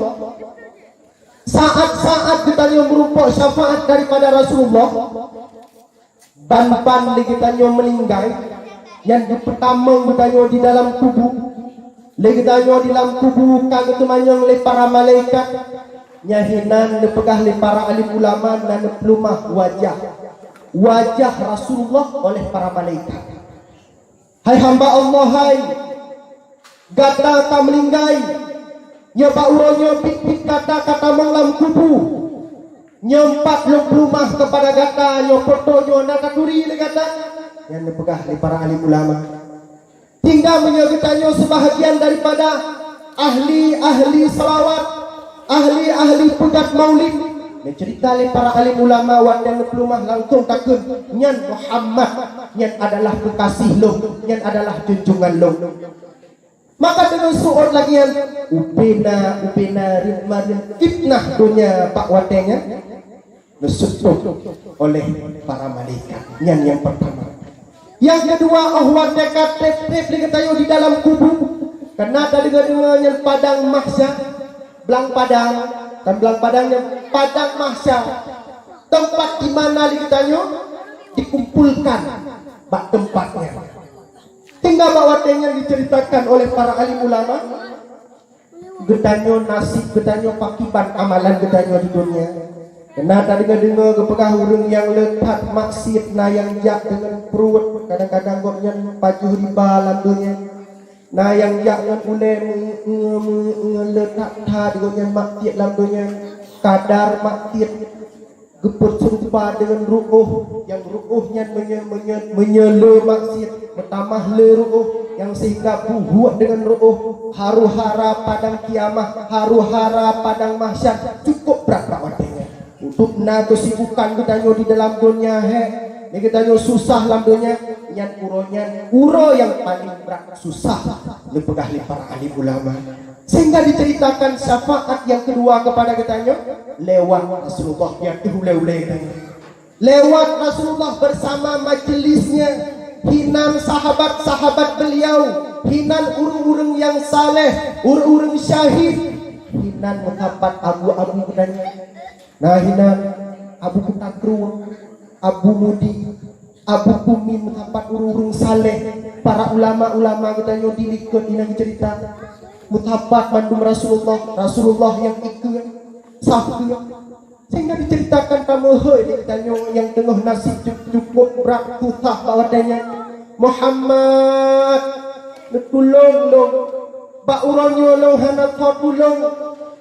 saat-saat geutanyoe meurumpok syafaat daripada Rasulullah, ban-ban lé geutanyoe meuninggai, nyan geupeutamong geutanyoe di dalam kubu. Lé geutanyoe di lam kubu ka geuteumanyong lé para malaikat. Nyan hinan neupeugah lé para alim ulama na neupeuleumah wajah, wajah Rasulullah oleh para malaikat. Hai hamba Allah, hai! Gata ka meuninggai, nyoe bak uroe nyoe pit-pit gata ka tamong lam kubu. Nyoe pat lôn peulumah keupada gata, nyoe poto nyoe na taturi lé gata. Nyan neupeugah lé para alim ulama. Hingga meunyoe geutanyoe seubahgian daripada ahli-ahli salawat, ahli-ahli peugah maulid, neuceurita lé para alim ulama watée neupeulumah langsong takheun, "Nyan Muhammad, nyan adalah keukasih lôn, nyan adalah junjungan lôn." Maka deungon su'ôt lagée nyan, ubena-ubena rim-marim fitnah donya bak watée nyan neuseutôt oleh para malaikat. Nyan nyang peurtama. Nyang keudua, óh watée ka treb-treb lé geutanyoe di dalam kubu, keunan tadeungoe-deungoe nyan padang mahsyar, blang padang, dan blang padang nyan padang mahsyar, teumpat di mana lé geutanyoe dikumpolkan bak teumpat nyan. Hingga bak watée nyan diceuritakan oleh para alim ulama, geutanyoe nasib geutanyoe pakiban amalan geutanyoe di donya. Keunan tadeungoe-deungoe geupeugah ureuëng nyang le that maksiet na nyang jak deungon pruet, kadang-kadang gobnyan pajoh riba lam donya. Na nyang jak ngon ulée meu-, meu-, meu-, le that-that gobnyan maksiet lam donya. Kadar maksiet geupeuserupa deungon ru'oh, nyang ru'oh nyan meunyoe, meunyoe, meunyoe le maksiet, meutamah le ru'oh, nyang sehingga buhuk deungon ru'oh, haru-hara padang kiamah, haru-hara padang mahsyar, cukup brat bak watée nyan. Untuk na keusibukan geutanyoe di dalam donya, he, ni geutanyoe susah lam donya, nyan uroe nyan, uroe nyang paling brat susah, neupeugah lé para alim ulama. Sehingga diceritakan syafaat yang kedua kepada geutanyoe lewat Rasulullah nyang teuh ulée-ulée geutanyoe. Lewat Rasulullah bersama majelisnya, hinan sahabat-sahabat beliau, hinan ureuëng-ureuëng yang saleh, ureuëng-ureuëng syahid, hinan meusapat abu-abu geutanyoe. Nah, hinan Abu Kutakrueng, Abu Mudi, Abu Kumi meusapat ureuëng-ureuëng saleh, para ulama-ulama geutanyoe di likot inan cerita. Meusapat mandum Rasulullah, Rasulullah yang ikut, sahkeu. Sehingga diceritakan tameuhôi di geutanyoe nyang teungoh nasib cu-, cukup brat susah bak watée nyan. Muhammad, neutulông lôn. Bak uroe nyoe lôn hana soe tulông,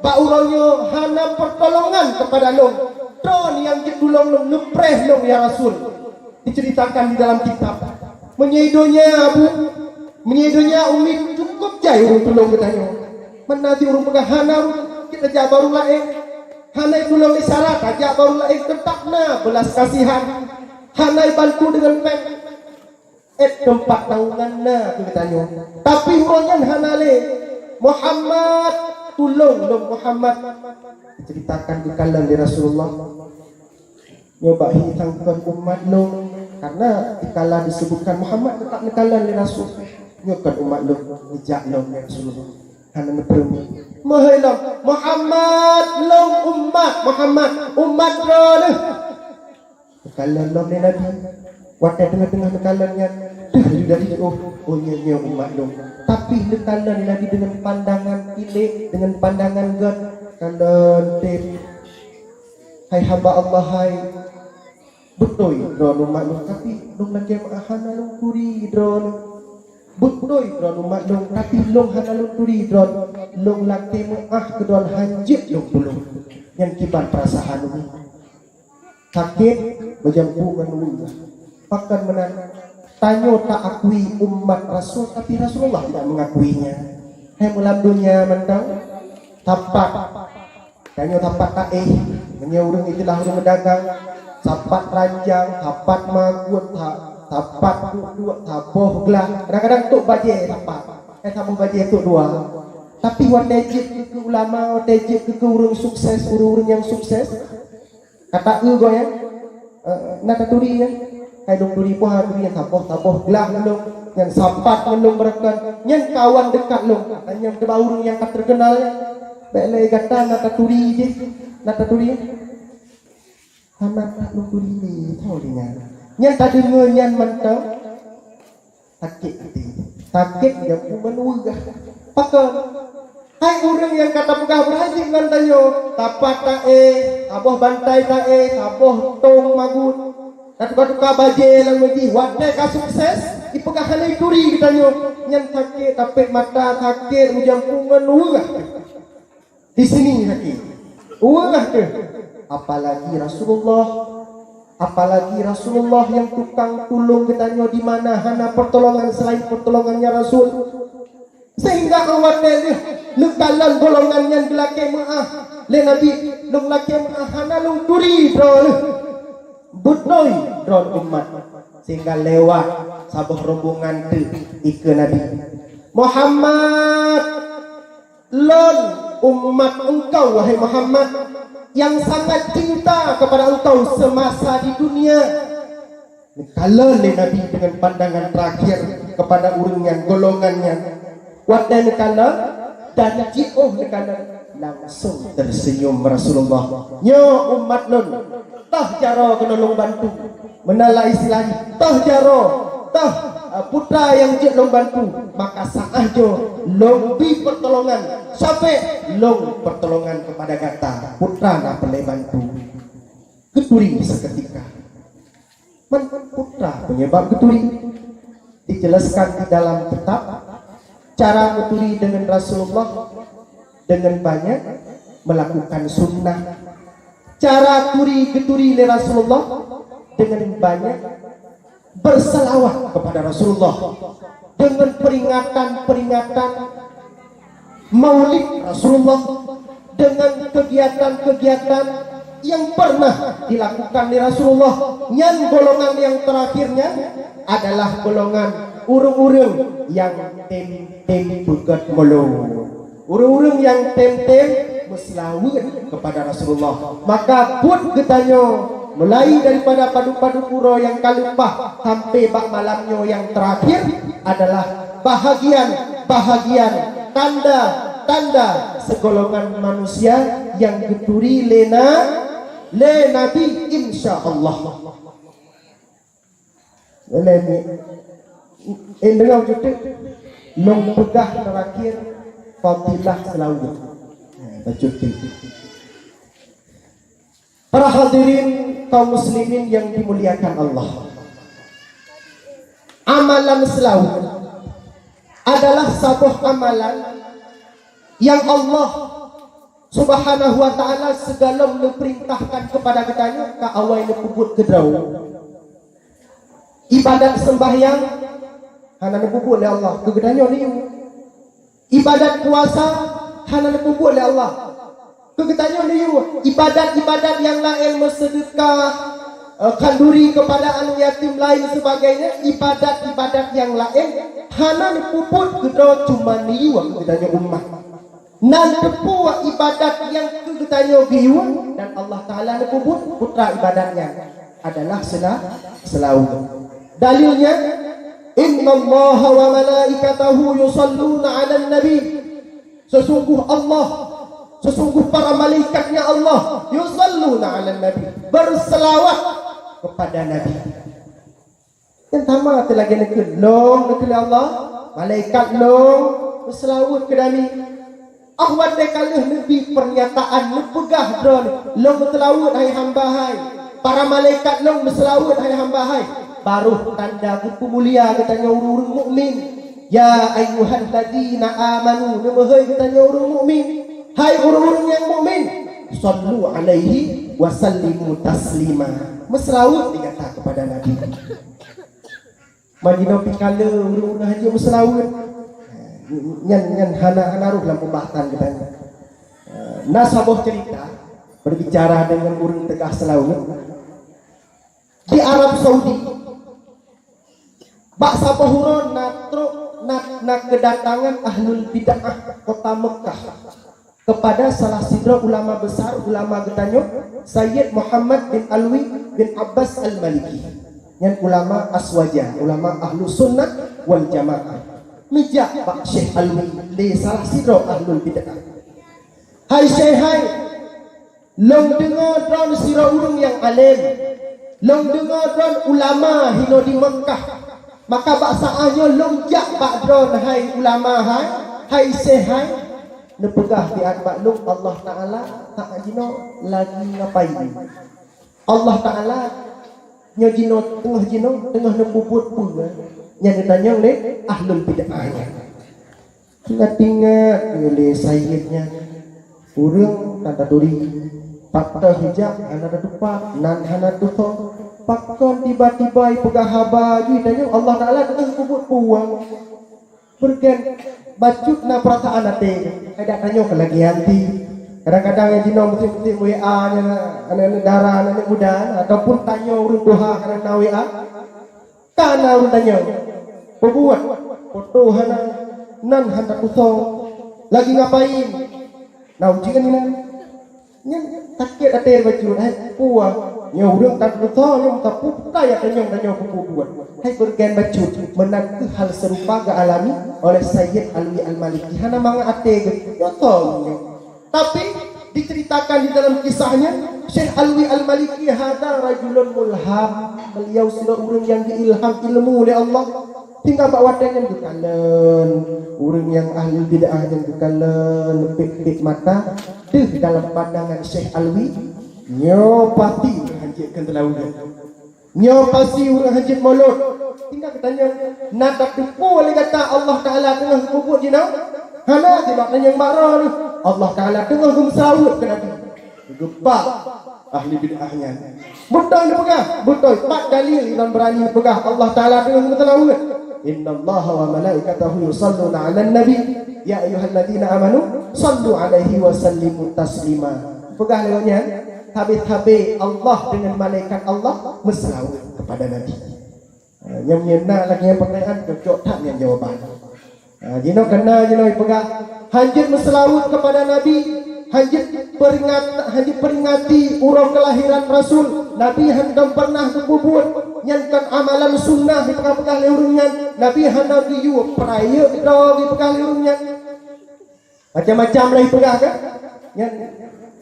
bak uroe nyoe hana pertolongan kepada lôn. Droe nyang jitulông lôn, neupreh lôn, ya Rasul. Diceritakan di dalam kitab. Meunyoe donya, Abu, meunyoe donya, Umi, cukup jai ureuëng tulông geutanyoe. Meunan cit ureuëng peugah hana, ureuëng kita jak baru laén. Hana tulông isyarat, jak baru laén, tetap na belas kasihan. Hana bantu deungon péng. Eh, teumpat taungan na keu geutanyoe. Tapi uroe nyan hana lé. "Muhammad, tulông lôn Muhammad." Diceritakan geukalon lé Rasulullah. Nyoe bak hi sangkon umat lôn, karena dikala disebutkan Muhammad tetap neukalon lé Rasul. Nyoe kon umat lôn, neujak lom lé Rasulullah. Hana neupeureumeun. Meuhôi lom, "Muhammad lôn umat, Muhammad umat droeneuh." Neukalon lom lé Nabi. Watée teungoh-teungoh neukalon nyan, deuh laju dari jiôh, "Oh, nyoe, nyoe umat lôn." Tapi neukalon lé Nabi deungon pandangan ilek, deungon pandangan gét, kalon tem. "Hai hamba Allah, hai, beutôi droeneuh umat lôn, tapi lôn lakée meuáh hana lôn turi droeneuh. Beutôi droeneuh umat lôn, tapi lôn hana lôn turi droeneuh. Lôn lakée meuáh keu droeneuh, hanjeuet lôn tulông." Nyan kiban peurasaan ulôn. Sakét, beujampu ngon weueh. Pakon meunan, tanyoe taakui umat Rasul, tapi Rasulullah tidak mengakuinya. Hai, meulam donya mantong, sapat. Tanyoe sapat taéh. Meunyoe ureuëng istilah ureuëng meudagang, sapat ranjang, sapat magôt, sa-, sapat duek-duek, saboh glah. Kadang-kadang tok bajée sapat. Eh, saboh bajée tok dua. Tapi watée jeuet keu ulama, watée jeuet keu ureuëng sukses, ureuëng-ureuëng nyang sukses, kata eu goe, eh, na taturi, ya. Hai lôn turi, poh turi nyang saboh-saboh glah ngon lôn, nyang sapat ngon lôn beureukat, nyan kawan dekat lôn. Nyang teuba ureuëng nyang ka terkenal, ya. Bék lé gata na taturi jih, na taturi, ya. Hana that lôn turi lé, tho lé nyan. Nyan tadeungoe nyan mantong. Sakét até. Sakét nyang peumeuneueh. Pakon? Hai ureuëng nyang ka tapeugah beurajin ngon tanyoe, sapat taéh, saboh bantai taéh, saboh tong magôt. Tatuka-tuka bajée lam meujih, watée ka sukses, ipeugah hana ituri geutanyoe. nyan sakét, tapét mata sakét, ujang pungan weueh. Di sini sakét. Weueh teuh. Apalagi Rasulullah. Apalagi Rasulullah nyang tukang tulông geutanyoe di mana hana pertolongan selain pertolongannya Rasul. Sehingga awak teuh neukalon golongan nyan geulakée meu'ah lé Nabi, lôn lakée meu'ah hana lôn turi droe leuh. Beutôi droe umat. Sehingga lewat saboh rombongan teuh ikeue Nabi. Muhammad, lôn umat engkau, wahai Muhammad, yang sangat cinta kepada engkau semasa di dunia. Neukalon lé Nabi dengan pandangan terakhir kepada ureuëng nyan, golongan nyan. Watée neukalon dan jiôh neukalon, langsung tersenyum Rasulullah. Nyoe umat lôn, toh jaroe keunoe lôn bantu. Meunan lah istilah jih, toh jaroe, toh, ah, putra nyang jeuet lôn bantu, maka saáh jih lôn bi pertolongan, sampai lôn pertolongan kepada gata, putra na peureulée bantu. Geuturi seketika. Man putra penyebab geuturi. Dijelaskan di dalam kitab, cara geuturi dengan Rasulullah dengan banyak melakukan sunnah. Cara turi geuturi lé Rasulullah dengan banyak berselawat kepada Rasulullah, dengan peringatan-peringatan Maulid Rasulullah, dengan kegiatan-kegiatan yang pernah dilakukan di Rasulullah. Nyan golongan yang terakhirnya adalah golongan ureuëng-ureuëng yang tem-tem peugét meulom. Ureuëng-ureuëng nyang tem-tem meuseulaweuet kepada Rasulullah. Maka buet geutanyoe, mulai daripada padub-padub uroe nyang ka leupah sampai bak malam nyoe nyang terakhir, adalah bahagian-bahagian, tanda-tanda segolongan manusia nyang geuturi lé na-, lé Nabi, insya Allah. Lé ni, eh, deungoe bacut teuk, lôn peugah terakhir fadilah seulaweuet. Ha, bacut teuk. Para hadirin kaum muslimin yang dimuliakan Allah. Amalan seulaweuet adalah saboh amalan yang Allah Subhanahu wa Ta'ala sigohlom neupeurintahkan kepada geutanyoe ka awai neupeubuet keudroe. Ibadat sembahyang hana neupeubuet lé Allah, keu geutanyoe neuyue. Ibadat puasa hana neupeubuet lé Allah, keu geutanyoe neuyue. Ibadat-ibadat nyang laén, meuseudeukah, eh, khanduri kepada aneuk yatim, lain sebagainya, ibadat-ibadat nyang laén hana neupeubuet keudroe, cuma neuyue keu geutanyoe umat. Nan teupeu ibadat nyang keu geutanyoe geuyue, dan Allah Ta'ala neupeubuet putra ibadat nyan adalah sela-, seulaweuet. Dalilnya, "Innallaha wa malaikatahu yusalluna 'alan nabi." Sesungguh Allah, sesungguh para malaikat-Nya Allah, yusalluna 'alan nabi, berselawat kepada Nabi. Nyang sama teuh lagée neukheun, lôn neukheun lé Allah, malaikat lôn meuseulaweuet keu Nabi. Óh watée ka lheueh neubi pernyataan, neupeugah droe, lôn meuseulaweuet hai hamba hai, para malaikat lôn meuseulaweuet hai hamba hai, barô tanda geupeumulia geutanyoe ureuëng-ureuëng mukmin. Ya ayyuhalladzina amanu, neumeuhôi geutanyoe ureuëng mukmin. Hai ureuëng-ureuëng nyang mukmin, shallu 'alaihi wa sallimu taslima. Meuseulaweuet di gata kepada Nabi. Meunyoe pih ka lheueh ureuëng-ureuëng hana meuseulaweuet, nyan, nyan hana, hana rôh lam pembahasan geutanyoe. Na saboh cerita berbicara dengan ureuëng teugah seulaweuet. Di Arab Saudi, bak saboh uroe na trok, na, na keudatangan ahlul bid'ah kota Mekah kepada salah sidroe ulama besar, ulama geutanyoe, Sayyid Muhammad bin Alwi bin Abbas Al-Maliki. Nyan ulama Aswaja, ulama Ahlus Sunnah wal Jamaah. Neujak bak Syekh Alwi lé salah sidroe ahlul bid'ah. "Hai Syekh hai, lôn deungoe droe sidroe ureuëng nyang além. Lôn deungoe droe ulama hinoe di Mekah. Maka bak saát nyoe lôn jak bak droe, hai ulama hai, hai Syekh hai." Neupeugah siat bak lôn, Allah Ta'ala saát jinoe lagi ngapai? Allah Ta'ala nyoe jinoe, teungoh jinoe, teungoh neupeubuet peue? Nyang geutanyong lé ahlul bid'ah nyan. Ingat-ingat lé sayyid nyan, ureuëng tan taturi, pakon hijab hana tatupat, nan hana tusoe, pakon tiba-tiba ipeugah haba jih tanyong Allah Taala teungoh peubuet peue. Beureugen bacut na peurasaan até, hai dak tanyoe keulagian ti. Kadang-kadang nyang jinoe musim-musim W A nyan aneuk-aneuk dara, aneuk muda, ataupun tanyoe ureuëng tuha kadang na W A. Ka na ureuëng tanyoe peubuet, foto hana, nan hana tusoe, lagi ngapain? Na ujeuen inan. Nyan sakét até bacut, hai peue. Nyoe ureuëng tan tusoe, nyoe meusapeue, bukai ata nyoe tanyoe peubuet. Hai beureugen bacut, meunan kheueh hal seurupa geualami oleh Sayyid Alwi Al-Maliki. Hana mangat até geuh, nyoe soe nyoe. Tapi diceritakan di dalam kisahnya, Syekh Alwi Al-Maliki hadza rajulun mulham. Beliau sidroe ureuëng nyang diilham ilmu lé Allah. Sehingga bak watée nyan geukalon, ureuëng nyang ahli bid'ah nyan geukalon, pit-pit mata, deuh dalam pandangan Syekh Alwi, nyoe pasti ureuëng hanjeuet keu teulaweuet. Nyoe pasti ureuëng hanjeuet mulod. Tinggai geutanyong, na tateupeue lé gata Allah Taala teungoh peubuet jinoe? Hana, sibak tanyong bak droeneuh. Allah Taala teungoh geumeuseulaweuet keu Nabi. Geupak ahli bid'ah nyan. Beutôi neupeugah, beutôi. Pat dalil Imam Barani neupeugah Allah Taala teungoh geumeuseulaweuet. Innallaha wa malaikatahu yusalluna 'alan nabi. Ya ayyuhalladzina amanu sallu 'alaihi wa sallimu taslima. Peugah lewat nyan, habéh-habéh Allah deungon malaikat Allah meuseulaweuet kepada Nabi. Ha, nyang meunyoe na lagée nyan pertanyaan, cocok that nyan jawaban. Ha, jinoe keunan jinoe ipeugah, hanjeuet meuseulaweuet kepada Nabi, hanjeuet peuringat, hanjeuet peuringati uroe keulahiran Rasul. Nabi hantom pernah geupeubuet, nyan kon amalan sunnah dipeugah-peugah lé ureuëng nyan. Nabi hana geuyue peurayeuk droe dipeugah lé ureuëng nyan. Macam-macam lah ipeugah kan? Nyan,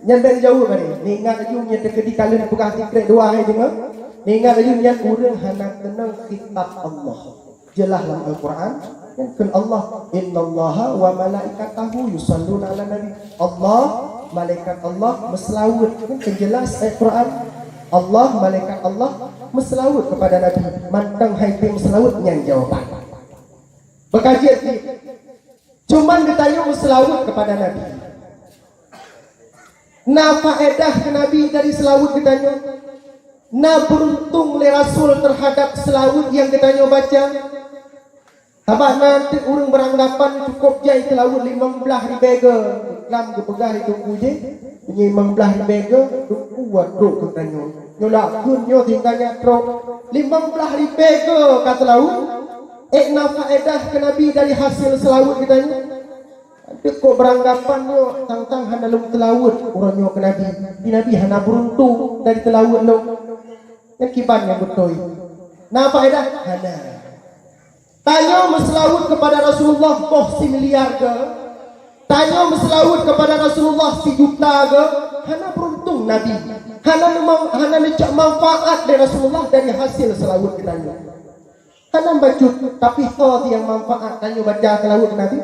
nyan bék jaweueb tadi. Neuingat laju nyang teukeudi kali peugah sikrek dua hai deungoe. Neuingat laju nyan ureuëng hana keunong kitab Allah. Jeulaih lam Al-Quran, nyan kheun Allah, "Innallaha wa malaikatahu yusalluna 'alan nabi." Allah, malaikat Allah meuseulaweuet. Nyan kheun jeulaih ayat Quran. Allah, malaikat Allah meuseulaweuet kepada Nabi. Mantong hai pih meuseulaweuet nyan jawaban. Beukaji cit. Cuman geutanyoe meuseulaweuet kepada Nabi. Na faedah keu Nabi dari seulaweuet geutanyoe. Na beuruntung lé Rasul teuhadab seulaweuet nyang geutanyoe baca. Sabab na teuk ureuëng beuranggapan cukôp jai seulaweuet limong blaih ribée goe. Lam geupeugah di teungku jih, meunyoe limong blaih ribée goe, teungku wadroe keu tanyoe. Nyoe lakon nyoe tinggai nyan trok. Limong blaih ribée goe ka seulaweuet, ék na faedah keu Nabi dari hasil seulaweuet geutanyoe. Teuk kok beuranggapan nyoe tang-tang hana lom seulaweuet uroe nyoe keu Nabi. Di Nabi hana beuruntung dari seulaweuet lom. Nyan kiban nyang beutôi. Na faedah? Hana. Tanyoe meuseulaweuet kepada Rasulullah boh similiar goe. Tanyoe meuseulaweuet kepada Rasulullah sijuta goe. Hana beuruntung Nabi. Hana neumang-, hana neucok manfaat dari Rasulullah dari hasil seulaweuet geutanyoe. Hana bacut, tapi soe nyang manfaat tanyoe baca seulaweuet keu Nabi?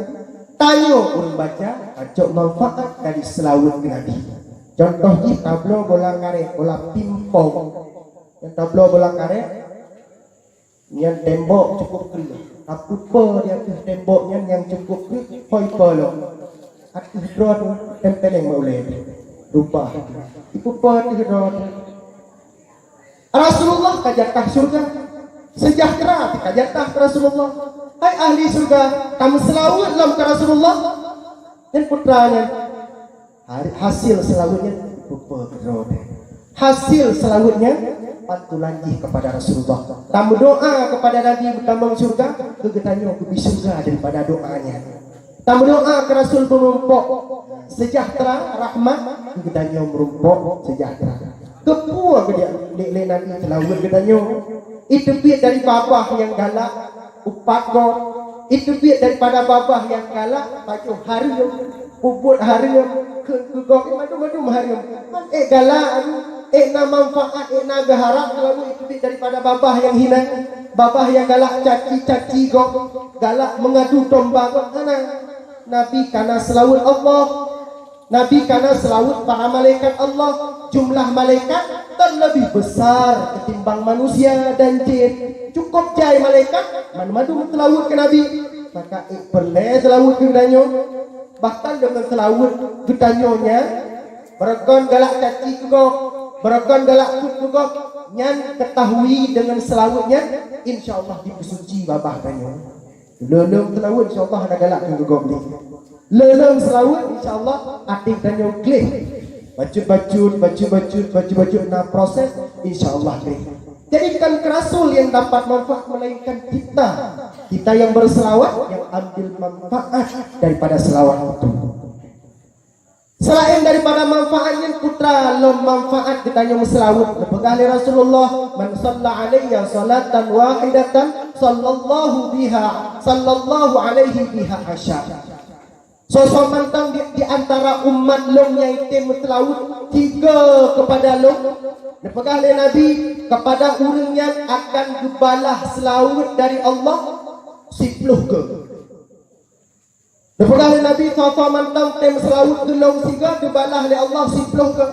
Tanyoe ureuëng baca, tacok manfaat dari seulaweuet keu Nabi. Contoh jih tabloe bola karet, bola pingpong. Nyang tabloe bola karet, nyan tembok cukup kreueh. Tapi peue di ateueh tembok nyan nyang cukup kreueh, hoi peue lom. Ateueh droe teuh tempeleng bak ulée teuh. Rubah. Ipeue peue ateueh droe teuh? Rasulullah ka jatah syurga. Sejahtera ka jatah keu Rasulullah. Hai ahli syurga, tameuseulaweuet lom keu Rasulullah. Nyan putra nyan. Hari, hasil seulaweuet nyan, peue-peue keudroe teuh. Hasil seulaweuet nyan, pantulan jih kepada Rasulullah. Tameudoa kepada Nabi meutamong syurga, keu geutanyoe geubri syurga daripada doa nyan. Tameudoa keu Rasul meurumpok sejahtera, rahmat, keu geutanyoe meurumpok sejahtera. Keupeue geudiak lé, lé Nabi seulaweuet geutanyoe? Iteubiet dari babah nyang galak, upat gob. Iteubiet daripada babah nyang galak, pajoh hareuem, peubuet hareuem, keu, keu gob, eh, mandum-mandum hareuem. Man ék galak, ék na manfaat, ék na geuharab, lalu iteubiet daripada babah nyang hina, babah nyang galak caci-caci gob, galak meungadu domba gob, hana. Nabi ka na seulaweuet Allah. Nabi ka na seulaweuet para malaikat Allah, jumlah malaikat dan lebih besar ketimbang manusia dan jin. Cukup jai malaikat, mandum-mandum meuseulaweuet keu Nabi. Maka ék peureulée seulaweuet keu geutanyoe. Bahkan deungon seulaweuet geutanyoe nyan, beureugon galak caci keu gob, beureugon galak kut keu gob, nyan ketahui deungon seulaweuet nyan, insya Allah dipeusuci babah tanyoe. Leuleum seulaweuet, insya Allah hana galak keu gob lé. Leuleum seulaweuet, insya Allah até tanyoe gleh. Bacut-bacut, bacut-bacut, bacut-bacut na proses, insya Allah gleh. Jadi bukan rasul yang dapat manfaat melainkan kita. Kita yang berselawat yang ambil manfaat daripada selawat itu. Selain daripada manfaat nyan, putra lom manfaat geutanyoe meuseulaweuet. Geupeugah lé Rasulullah, "Man shalla alayya salatan wahidatan, sallallahu biha, sallallahu alaihi biha asyar." Soe-soe mantong di, di antara umat lôn nyang item meuseulaweuet tiga kepada lôn, neupeugah lé Nabi, kepada ureuëng nyan akan geubalah seulaweuet dari Allah siploh keu. Neupeugah lé Nabi, soe-soe mantong tem seulaweuet keu lôn siga, geubalah lé Allah siploh keu.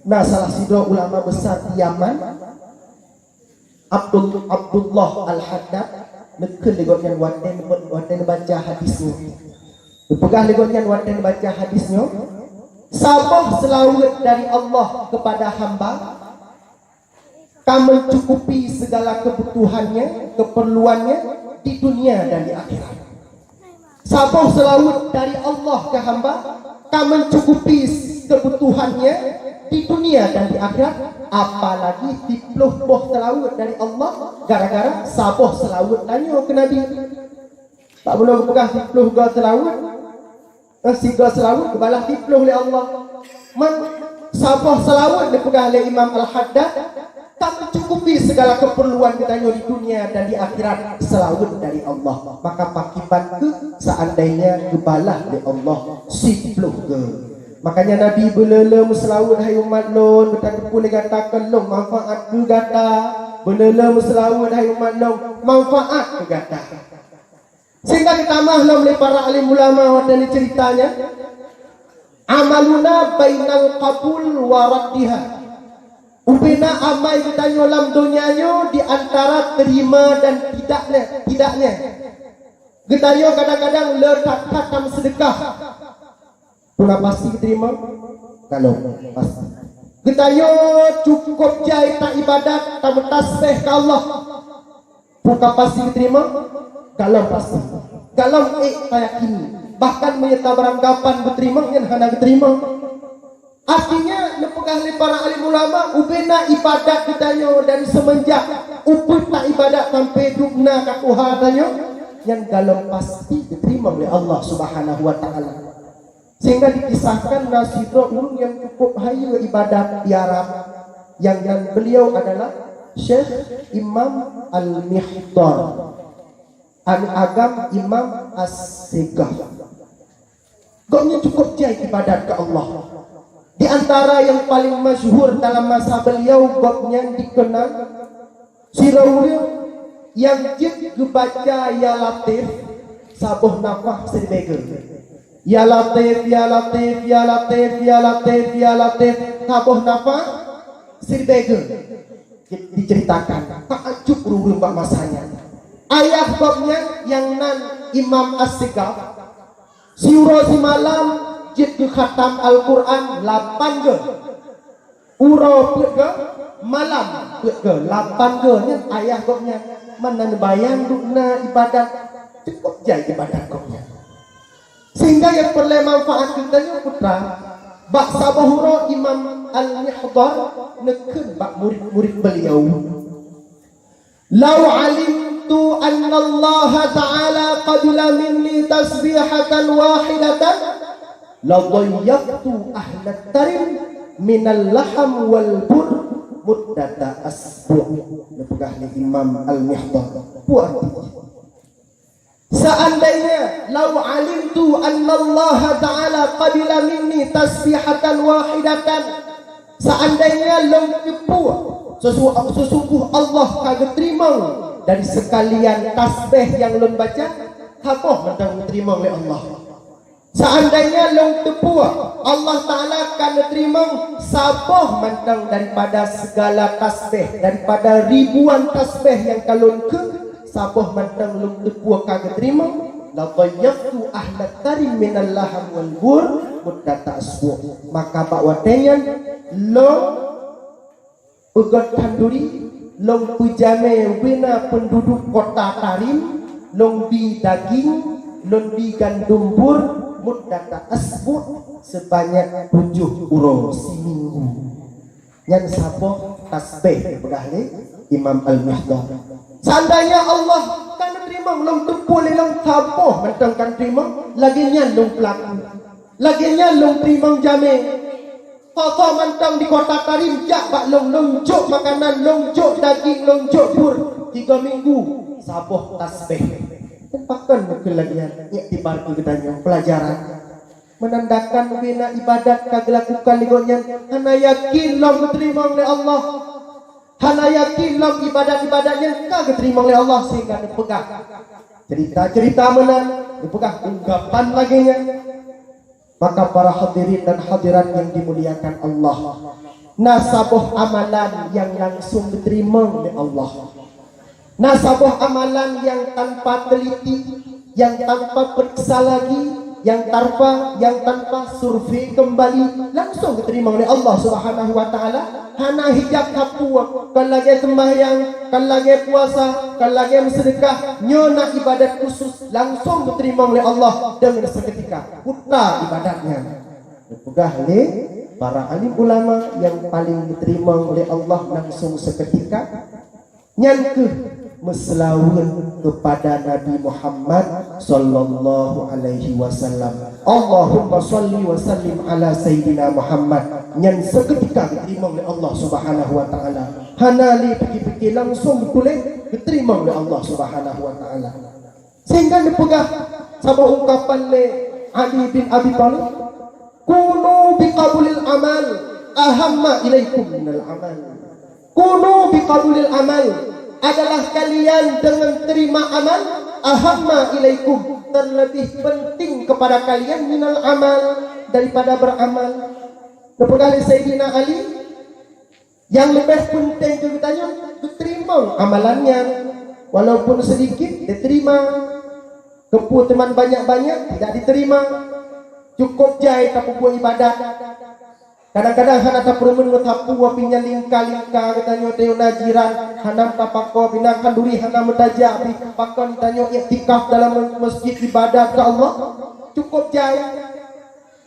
Na salah sidroe ulama besar di Yaman, Abdul, Abdullah Al-Haddad, neukheun lé gobnyan watée, watée neubaca hadis nyoe. Neupeugah lé gobnyan watée neubaca hadis nyoe, saboh seulaweuet dari Allah kepada hamba ka mencukupi segala kebutuhannya, keperluannya di dunia dan di akhirat. Saboh seulaweuet dari Allah keu hamba ka mencukupi kebutuhannya di dunia dan di akhirat, apalagi siploh boh seulaweuet dari Allah gara-gara saboh seulaweuet tanyoe keu Nabi. Bak bunoe geupeugah siploh goe seulaweuet, eh, sigoe seulaweuet geubalah siploh lé Allah. Man saboh seulaweuet neupeugah lé Imam Al-Haddad, ka mencukupi segala keperluan geutanyoe di dunia dan di akhirat, seulaweuet dari Allah. Maka pakiban keuh seandainya geubalah lé Allah siploh goe. Makanya Nabi beuleuleum seulaweuet hai umat lôn, beutateupeu lé gata keu lôn manfaat keu gata. Beuleuleum seulaweuet hai umat lôn, manfaat keu gata. Sehingga geutamah lom lé para alim ulama watée neuceurita nyan, "Amaluna bainal qabul wa raddiha." Ubena amai geutanyoe lam donya nyoe di antara terima dan tidaknya, tidaknya. Geutanyoe kadang-kadang le that-that tameuseudekah. Peue na pasti geuteurimong? Galom pasti. Geutanyoe cukup jai taibadat, tameutasbeh keu Allah. Peue ka pasti geuteurimong? Galom pasti. Galom ék tayakini. Bahkan meunyoe tabeuranggapan geuteurimong, nyan hana geuteurimong. Artinya, neupeugah lé para alim ulama, ubena ibadat geutanyoe dari seumeunjak ubeut taibadat sampai dubna ka tuha tanyoe, nyan galom pasti geuteurimong lé Allah Subhanahu wa Ta'ala. Sehingga dikisahkan na sidroe ureuëng nyang cukup hayeue ibadat di Arab, nyang nan beliau adalah Syekh Imam Al-Mihdar, anu agam Imam As-Segaf. Gobnyan cukup jai ibadat keu Allah. Di antara yang paling masyhur dalam masa beliau, gobnyan dikenal sidroe ureuëng nyang jeuet geubaca Ya Latif saboh nafah siribée goe. Ya Latif, Ya Latif, Ya Latif, Ya Latif, Ya Latif, saboh nafah siribée goe. Diceritakan, takjub ureuëng-ureuëng bak masanya. Ayah gobnyan nyang nan Imam As-Segaf, siuroe simalam jeuet geukhatam Al-Quran lapan goe. Uroe peuet goe, malam peuet goe, lapan goe nyan ayah gobnyan. Meunan bayang dubna ibadat, cukup jai ibadat gobnyan. Sehingga nyang peureulée manfaat geutanyoe putra, bak saboh uroe Imam Al-Mihdar neukheun bak murid-murid beliau, "Lau alimtu annallaha ta'ala qabila minni tasbihatan wahidatan, la dhayyaftu ahlat tarim minal laham wal bur muddata asbu'." Neupeugah lé Imam Al-Mihdar. Peue arti? Seandainya, "Lau alimtu annallaha ta'ala qabila minni tasbihatan wahidatan," seandainya lôn teupeu sesu-, sesungguh Allah ka geuteurimong dari sekalian tasbeh nyang lôn baca, saboh mantong geuteurimong lé Allah. Seandainya lôn teupeue Allah Ta'ala ka neuteurimong saboh mantong daripada segala tasbih, daripada ribuan tasbih nyang ka lôn kheun, saboh mantong lôn teupeue ka geuteurimong, la dhayyaftu ahlat tarim minal laham wal bur muddata asbu'. Maka bak watée nyan lôn peugét khanduri, lôn peujamé ubena peunduduek kota Tarim, lôn bi daging, lôn bi gandom bur muddata asbu' seubanyak tujoh uroe, siminggu. Nyan saboh tasbih geupeugah lé Imam Al-Mihdad. Seandainya Allah ka neuteurimong lôn teupeue lé lôn saboh mantong ka neuteurimong, lagée nyan lôn peulaku. Lagée nyan lôn teurimong jamé. Ho-ho mantong di kota Tarim jak bak lôn, lôn jok makanan, lôn jok daging, lôn jok bur. Tiga minggu, saboh tasbih. Dan pakon meukeulagian iktibar keu geutanyoe pelajaran. Menandakan ubena ibadat ka geulakukan lé gobnyan hana yakin lom geuteurimong lé Allah. Hana yakin lom ibadat-ibadat nyan ka geuteurimong lé Allah sehingga neupeugah cerita-cerita meunan, neupeugah ungkapan lagée nyan. Maka para hadirin dan hadirat yang dimuliakan Allah, na saboh amalan yang langsung diterima oleh Allah. Na saboh amalan yang tanpa teliti, yang tanpa periksa lagi, yang tanpa yang tanpa survei kembali, langsung diterima oleh Allah Subhanahu wa Taala. Hana hijab kapua, kon lagée sembahyang, kon lagée puasa, kon lagée meusedekah, nyoe na ibadat khusus langsung diterima oleh Allah dengan seketika. Buta ibadatnya. Dipeugah lé para alim ulama yang paling diterima oleh Allah langsung seketika, nyan kheueh meuseulaweuet kepada Nabi Muhammad sallallahu alaihi wasallam. Allahumma salli wa sallim ala sayyidina Muhammad. Nyan seketika diterima oleh Allah Subhanahu wa taala. Hana lé pikir-pikir, langsung dituléh, diterima oleh Allah Subhanahu wa taala. Sehingga dipeugah saboh ungkapan lé Ali bin Abi Thalib, "Kunu biqabulil amal ahamma ilaikum minal amal." Kunu biqabulil amal adalah kalian dengan terima amal, ahamma ilaikum, terlebih penting kepada kalian minal amal, daripada beramal. Dipeugah lé Sayyidina Ali, nyang leubeh peunteng keu geutanyoe, geuteurimong amalan nyan, walaupun sedikit diterima. Keupeue teuma banyak-banyak tidak diterima. Cukup jai tapeubuet ibadat. Kadang-kadang hana tapeureumeun meusapeue, pih nyan lingka-lingka geutanyoe, tanyoe na jiran, hana meupakoe, pih na khanduri hana meutajak, pih pakon tanyoe iktikaf dalam masjid ibadat keu Allah. Cukup jai.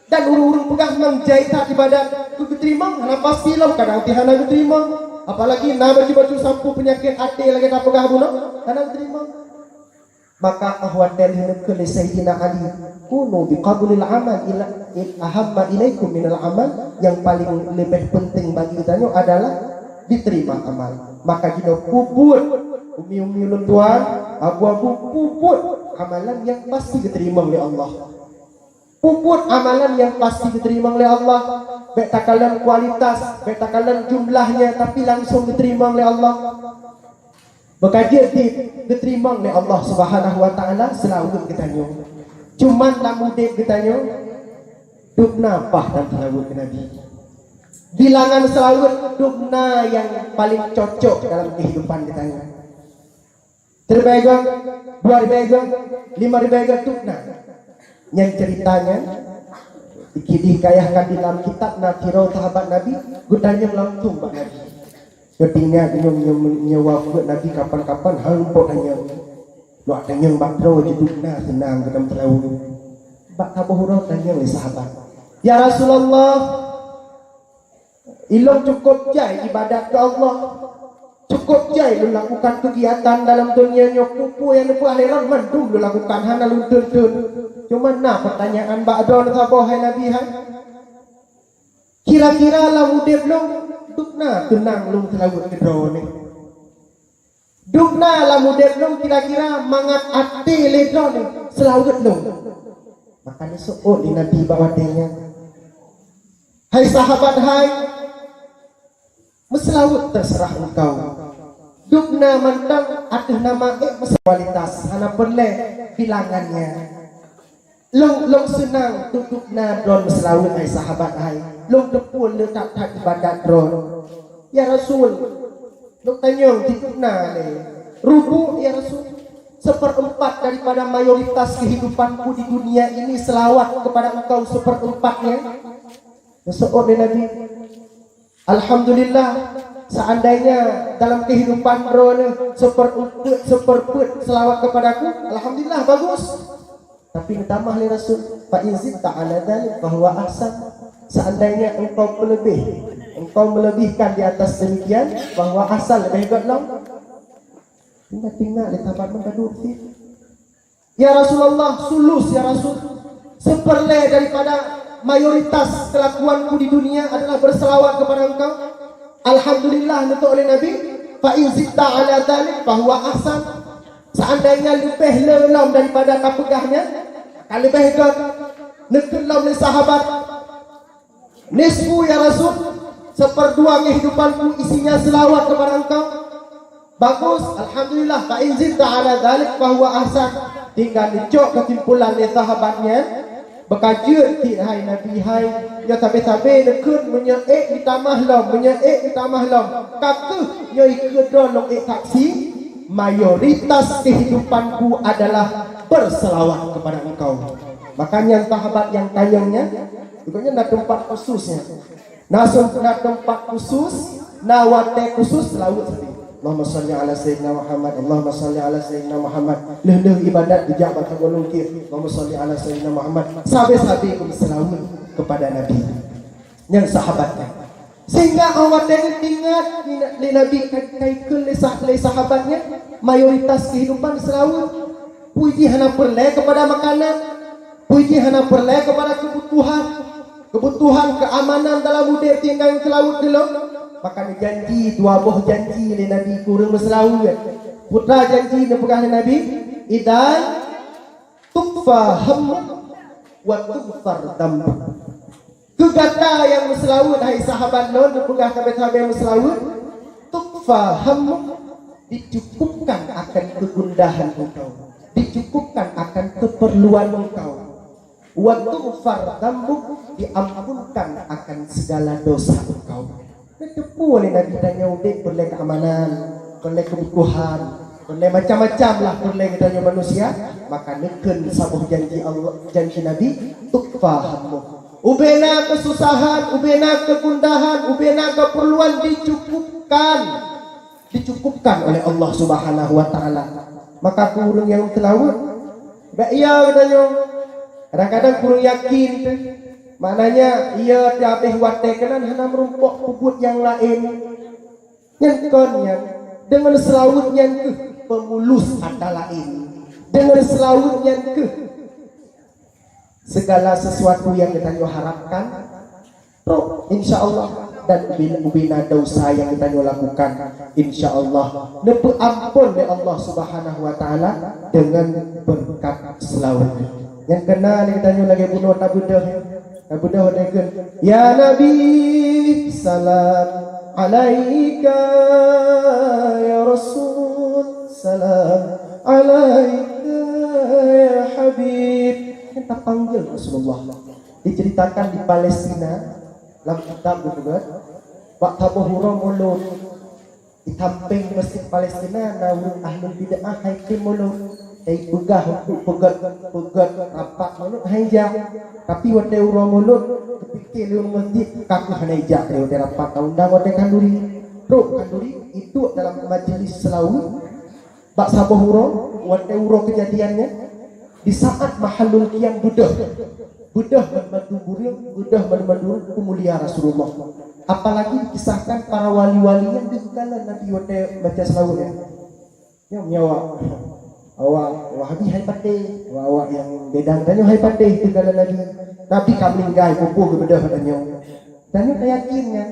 Dan ureuëng-ureuëng peugah mang jai that ibadat, keu geuteurimong hana pasti lom, kadang pih hana geuteurimong. Apalagi na bacut-bacut sampue peunyakét até lagée tapeugah bunoe, hana geuteurimong. Maka ahwatée lheueh neukheun lé Saidina Ali, "Kunu biqabulil amal ila, il, ahamma ilaikum minal amal," nyang paleng leubeh peunteng bagi geutanyoe adalah diterima amal. Maka jinoe peubuet, umi-umi ulôn tuan, abu-abu, peubuet amalan nyang pasti geuteurimong lé Allah. Peubuet amalan nyang pasti geuteurimong lé Allah, bék takalon kualitas, bék takalon jumlahnya, tapi langsung geuteurimong lé Allah. Beukajeuet di geuteurimong lé Allah Subhanahu wa Taala seulaweuet geutanyoe. Cuman lam udeb geutanyoe, dubna paih dan seulaweuet keu Nabi. Bilangan seulaweuet dubna nyang paleng cocok dalam keuhidupan geutanyoe. Siribèe göt, dua ribèe göt, lima ribèe göt, dubna. Nyan ceurita nyan dikidih kayah ka di lam kitab na sidroe sahabat Nabi, geutanyong langsung bak Nabi. Geutinggai nyoe, nyoe, nyoe wafeuet Nabi kapan-kapan, han pot tanyong. Luwak tanyong bak droe jih dubna seunang geutam seulaweuet. Bak saboh uroe tanyong lé sahabat, "Ya Rasulullah, ilôn cukup jai ibadat keu Allah. Cukup jai lôn lakukan keugiatan dalam donya nyoe, peue-peue nyang neupeu akhirat mandum lôn lakukan, hana lôn teun-teun. Cuman na peutanyaan bak droeneuh saboh, hai Nabi, hai. Kira-kira lam udeb lôn, dubna seunang lôn seulaweuet keu droeneuh? Dubna lam udeb lôn kira-kira mangat até lé droeneuh seulaweuet lôn?" Maka neuseuôt lé Nabi bak watèe nyan, "Hai sahabat hai, meuseulaweuet teuseurah engkau. Dubna mantong ateueh nama ék meuseulaweuet, kualitas hana peureulèe bilangannya." Lôn, lôn seunang teutup na droe meuseulaweuet hai sahabat hai. Lôn teupeue le that-that ibadat droe. Ya Rasul, lôn tanyong teutup na le. Rubu' ya Rasul, seperempat daripada mayoritas kehidupanku di dunia ini selawat kepada engkau seperempatnya. Geuseuôt lé Nabi, "Alhamdulillah, seandainya dalam kehidupan droeneuh seperpeuet, seperpeuet selawat kepadaku, alhamdulillah, bagus." Tapi neutamah lé Rasul, "Fa in zidta ala dzalik fa huwa ahsan." Seandainya engkau melebihi, engkau melebihkan di atas demikian, fa huwa ahsan, leubeh gét lom. Ingat-ingat lé sahabat meukaduek cit. "Ya Rasulullah, sulus ya Rasul. Seperlée daripada mayoritas kelakuanku di dunia adalah berselawat kepada engkau." Alhamdulillah, neutok oleh Nabi, "Fa in zidta ala dzalik fa huwa ahsan." Seandainya leubeh le lom daripada kapeugah nyan, ka leubeh gét. Neukheun lom lé sahabat, "Nisfu ya Rasul, seperdua kehidupanku isinya selawat kepada engkau." "Bagus, alhamdulillah, fa in zidta ala dzalik fa huwa ahsan." Tinggai neucok keusimpulan lé sahabat nyan, "Beukajeuet cit hai Nabi hai, nyoe sabe-sabe neukheun meunyoe ék neutamah lom, meunyoe ék neutamah lom. Ka kheueh nyoe ikheun droe lôn ék saksi, mayoritas kehidupanku adalah berselawat kepada engkau." Maka nyan sahabat nyang tanyong nyan, gobnyan na teumpat khusus nyan. Na sum-, na teumpat khusus, na watée khusus seulaweuet sabe. Allahumma shalli ala sayyidina Muhammad, Allahumma shalli ala sayyidina Muhammad. Lheueh-lheueh ibadat geujak bak saboh lungkir, Allahumma shalli ala sayyidina Muhammad. Sabe-sabe keu meuseulaweuet kepada Nabi. Nyan sahabat nyan. Sehingga awak nyan ingat lé Nabi ka, ka ikheun lé sah-, lé sahabat nyan, mayoritas kehidupan seulaweuet. Peue jih hana peureulée kepada makanan, peue jih hana peureulée kepada kebutuhan. Kebutuhan keamanan dalam udeb tinggai seulaweuet dulu. Maka neujanji dua boh janji lé Nabi keu ureuëng meuseulaweuet. Peue janji neupeugah lé Nabi, "Idzan tukfa hammuk wa tughfar dzambuk." Keu gata nyang meuseulaweuet, hai sahabat lôn, neupeugah sabe-sabe meuseulaweuet, "Tukfa hammuk," dicukupkan akan kegundahan engkau, dicukupkan akan keperluan engkau. "Wa tughfar dzambuk," diampunkan akan segala dosa engkau. Neuteupeue lé Nabi tanyoe udeb peureulée keamanan, peureulée keubutuhan, peureulée macam-macam lah peureulée geutanyoe manusia, maka neukheun saboh janji Allah, janji Nabi, "Tukfa hammuk." Ubena keususahan, ubena kegundahan, ubena keperluan dicukupkan. Dicukupkan oleh Allah Subhanahu wa Taala. Maka keu ureuëng nyang seulaweuet, bék iya geutanyoe. Kadang-kadang kureueng yakin teuh. Maknanya, iya teuhabéh watée keunan hana meurumpok peubuet nyang laén. Nyan kon nyan, deungon seulaweuet nyan keuh peumulus atra laén. Deungon seulaweuet nyan keuh segala sesuatu nyang geutanyoe harapkan, trok, insya Allah, dan ubin-, ubina dosa nyang geutanyoe lakukan, insya Allah, neupeuampon lé Allah Subhanahu wa Taala deungon beureukat seulaweuet. Nyang keuna lé geutanyoe lagée bunoe tabeudôh, tabeudôh lagée kheun, "Ya Nabi, salam alaika, ya Rasul, salam alaika, ya Habib." Kan tapanggil Rasulullah. Diceritakan di Palestina, lam kitab geupeugah, bak saboh uroe mulod, di sampéng Mesjid Palestina na ureuëng ahlul bid'ah hai tem mulod. Hai peugah untuk peugét, peugét rapat mulod hai jak. Tapi watée uroe mulod, geupike lé ureuëng mesjid, ka kheueh hana ijak lé watée rapat, ka undang watée khanduri. Trok khanduri, iduek dalam majlis seulaweuet. Bak saboh uroe, watée uroe keujadian nyan, di saat mahallul qiyam beudôh, beudôh banmandum ureuëng, beudôh banmandum ureuëng peumulia Rasulullah. Apalagi dikisahkan para wali-wali nyang deuh kalon Nabi watée baca seulaweuet nyan. Nyoe, nyoe awak, awak Wahabi hai patéh, awak, awak nyang beda tanyoe hai patéh teuh kalon Nabi. Nabi ka meuninggai, peue-peue geubeudôh tanyoe. Dan nyoe tayakin nyan,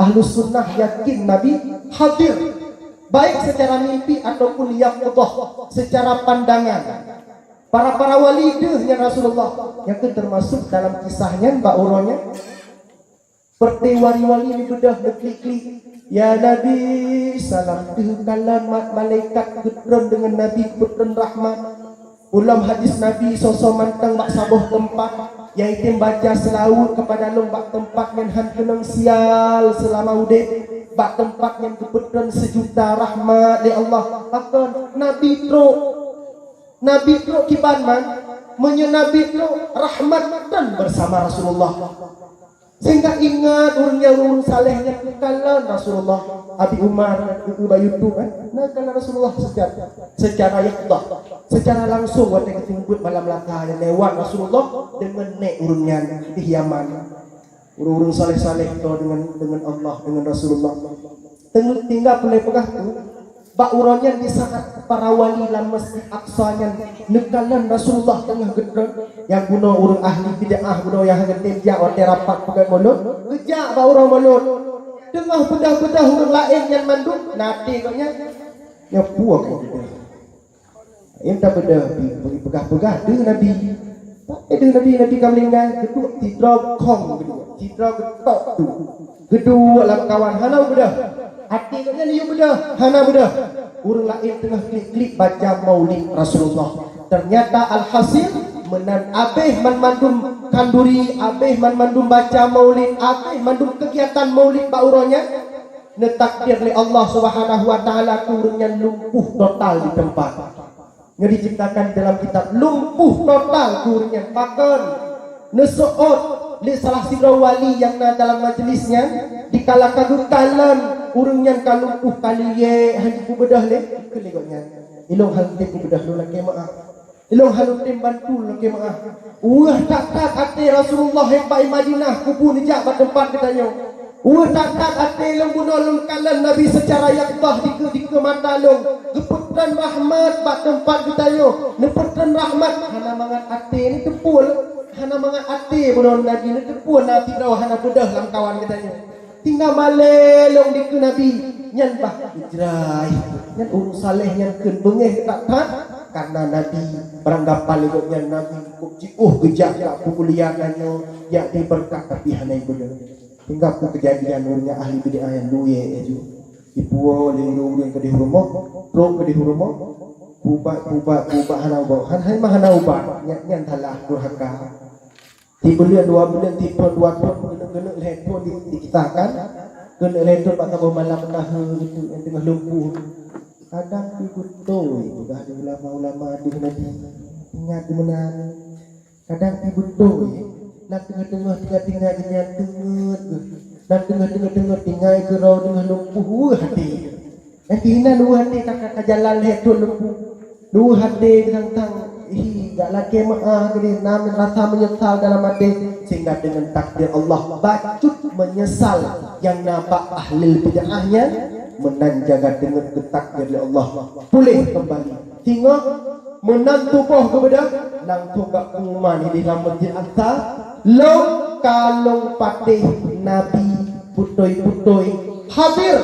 Ahlus Sunnah yakin Nabi hadir, baik secara mimpi ataupun yaqdhah, secara pandangan. Para-para wali deuh nyan Rasulullah, nyang keu teumasuk dalam kisah nyan bak uroe nyan. Seperti wali-wali neubeudôh neuklik-klik, "Ya Nabi, salam deuh kalon ma-, malaikat geutron deungon Nabi geutron rahmat." Ulôn hadis Nabi soe-soe mantong bak saboh teumpat, nyang item baca seulaweuet keupada lôn bak teumpat nyan han keunong sial seulama udeb, bak teumpat nyan geupeutreun seujuta rahmat lé Allah. Pakon? Nabi trok. Nabi trok kiban man, meunyoe Nabi trok, rahmat dan bersama Rasulullah. Sehingga ingat ureuëng nyang ureuëng saleh nyan kalon Rasulullah. Abi Umar, Abu Bayutu, eh, na kalon Rasulullah secara, secara yaqdah, secara langsung watée geuteubiet malam laka nyang lewat Rasulullah deungon nek ureuëng nyan di Yaman. Ureuëng-ureuëng saleh-saleh tu deungon, deungon Allah, deungon Rasulullah. Teng-, tinggai peureulée peugah tu, bak uroe nyan di saat para wali lam Masjid Aqsa nyan neukalon Rasulullah teungoh geutreun, nyang bunoe ureuëng ahli bid'ah bunoe nyang hana geutem jak watée rapat peugét mulod, geujak bak uroe mulod. Teungoh beudôh-beudôh ureuëng laén nyan mandum, na até gobnyan, nyoe peue keu beudôh. Nyang tabeudôh pi, bagi peugah-peugah deuh Nabi. Pakai deuh Nabi, Nabi ka meuninggai, geuduek sidroe khong geuduek, sidroe geutok tu. Geuduek lam kawan hana beudôh. Até gobnyan yue beudôh, hana beudôh. Ureuëng laén teungoh klik-klik baca maulid Rasulullah. Ternyata alhasil meunan abéh banmandum khanduri, abéh banmandum baca maulid, abéh mandum keugiatan maulid bak uroe nyan, neutakdir lé Allah Subhanahu wa Taala keu ureuëng nyan lumpuh total di teumpat. Nyoe diceritakan dalam kitab lumpuh total keu ureuëng nyan. Pakon? Neuseuôt lé salah sidroe wali nyang na dalam majlis nyan, dikala ka geukalon ureuëng nyan ka lumpuh ka liyek, hana jipeubeudoh lé, keu lé gobnyan. Ilôn hana jipeubeudoh lôn lakée meuáh. Ilôn hana tem bantu lôn lakée meuáh. Weueh that-that até Rasulullah bak Madinah kubu neujak bak teumpat geutanyoe. Weueh that-that até lôn bunoe lôn kalon Nabi seucara yaqdah dikeue-dikeue mata lôn. Geupeutreun rahmat bak teumpat geutanyoe. Neupeutreun rahmat hana mangat até, neuteupeue hana mangat até bunoe Nabi, neuteupeue na sidroe hana beudôh lam kawan geutanyoe. Tinggai malée lôn dikeue Nabi, nyan bah geujrai. Nyan ureuëng saleh nyan kheun beungéh that-that, karena Nabi beuranggapan lé gobnyan Nabi kok jiôh geujak jak peumulia tanyoe, jak di beureukat tapi hana ibeudôh. Tinggai peue keujadian ureuëng nyang ahli bid'ah nyan luyée laju. Ipuwoe lé ureuëng-ureuëng keudeh rumoh, trok keudeh rumoh, pubat, pubat, pubat hana ubat. Han hai mah hana ubat, nyan, nyan salah durhaka. Sibuleuen dua buleuen, sithon dua thon, keuneuk, keuneuk lhée thon di, dikisahkan. Keuneuk lhée thon bak saboh malam meunahe gitu nyang teungoh lumpuh. Kadang pi beutôi peugah di ulama-ulama deuh Nabi. Ingat di meunan. Kadang pi beutôi. Lam teungoh-teungoh tinggai-tinggai geuhnyan teungeut geuh. Lam teungoh-teungoh tinggai keudroe teungoh lumpuh weueh até. Nyang keuhina luwah até ka, ka, ka jalan lhée thon lumpuh. Luwah até tang-tang, hi, jak lakée meuáh keudeh, na rasa meunyeusal dalam até, sehingga deungon takdir Allah bacut meunyeusal nyang na bak ahlul bid'ah nyan, meunan jaga deungon geutakdir lé Allah puléh keumbali. Singoh meunan tuboh geubeudôh, langsong gak pengumuman di dalam Masjid Aqsa, lôn ka lôn patéh Nabi beutôi-beutôi hadir.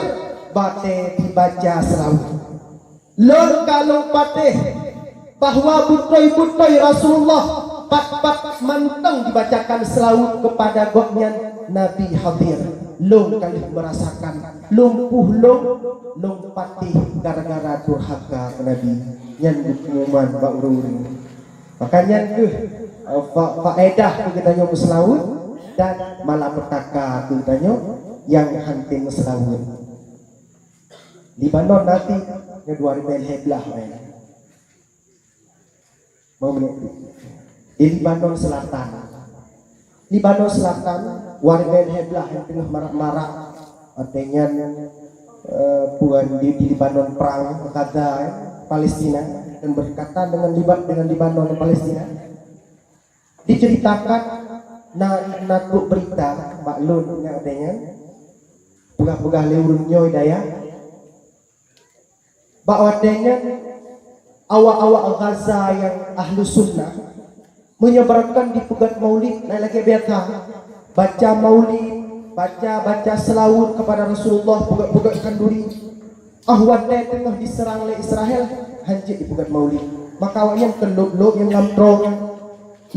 Batée dibaca seulaweuet. Lôn ka lôn patéh bahwa beutôi-beutôi Rasulullah pat-pat mantong dibacakan seulaweuet keupada gobnyan Nabi hadir. Lôn ka lheueh meurasakan lumpuh lôn, lôn patéh gara-gara durhaka keu Nabi. Nyan geupengumuman bak ureuëng-ureuëng. Maka nyan kheueh, eh, fa-, faedah keu geutanyoe meuseulaweuet dan malapetaka keu geutanyoe nyang hana meuseulaweuet. Libanon na cit nyoe dua ribée lhée blaih, eh. Mau meunan. Di Libanon Selatan. Libanon Selatan, dua ribée lhée blaih nyang teungoh marak-marak. Watée nyan, eh, peue di, di Libanon perang Gaza, eh, Palestina, dan berdekatan dengan Liba-, dengan Libanon dan Palestina. Diceritakan na, na trok berita bak lôn ingat watée nyan. Peugah-peugah lé ureuëng nyoe dayah. Bak watée nyan, awak-awak Gaza nyang ahlu sunnah, meunyoe barangkan dipeugét maulid, na lagée biasa. Baca maulid, baca, baca seulaweuet keupada Rasulullah, peugét-peugét khanduri. Óh watée teungoh diseurang lé Israel, hanjeuet dipeugét maulid. Maka awaknyan keu lôb-lôb nyang lam droe nyan,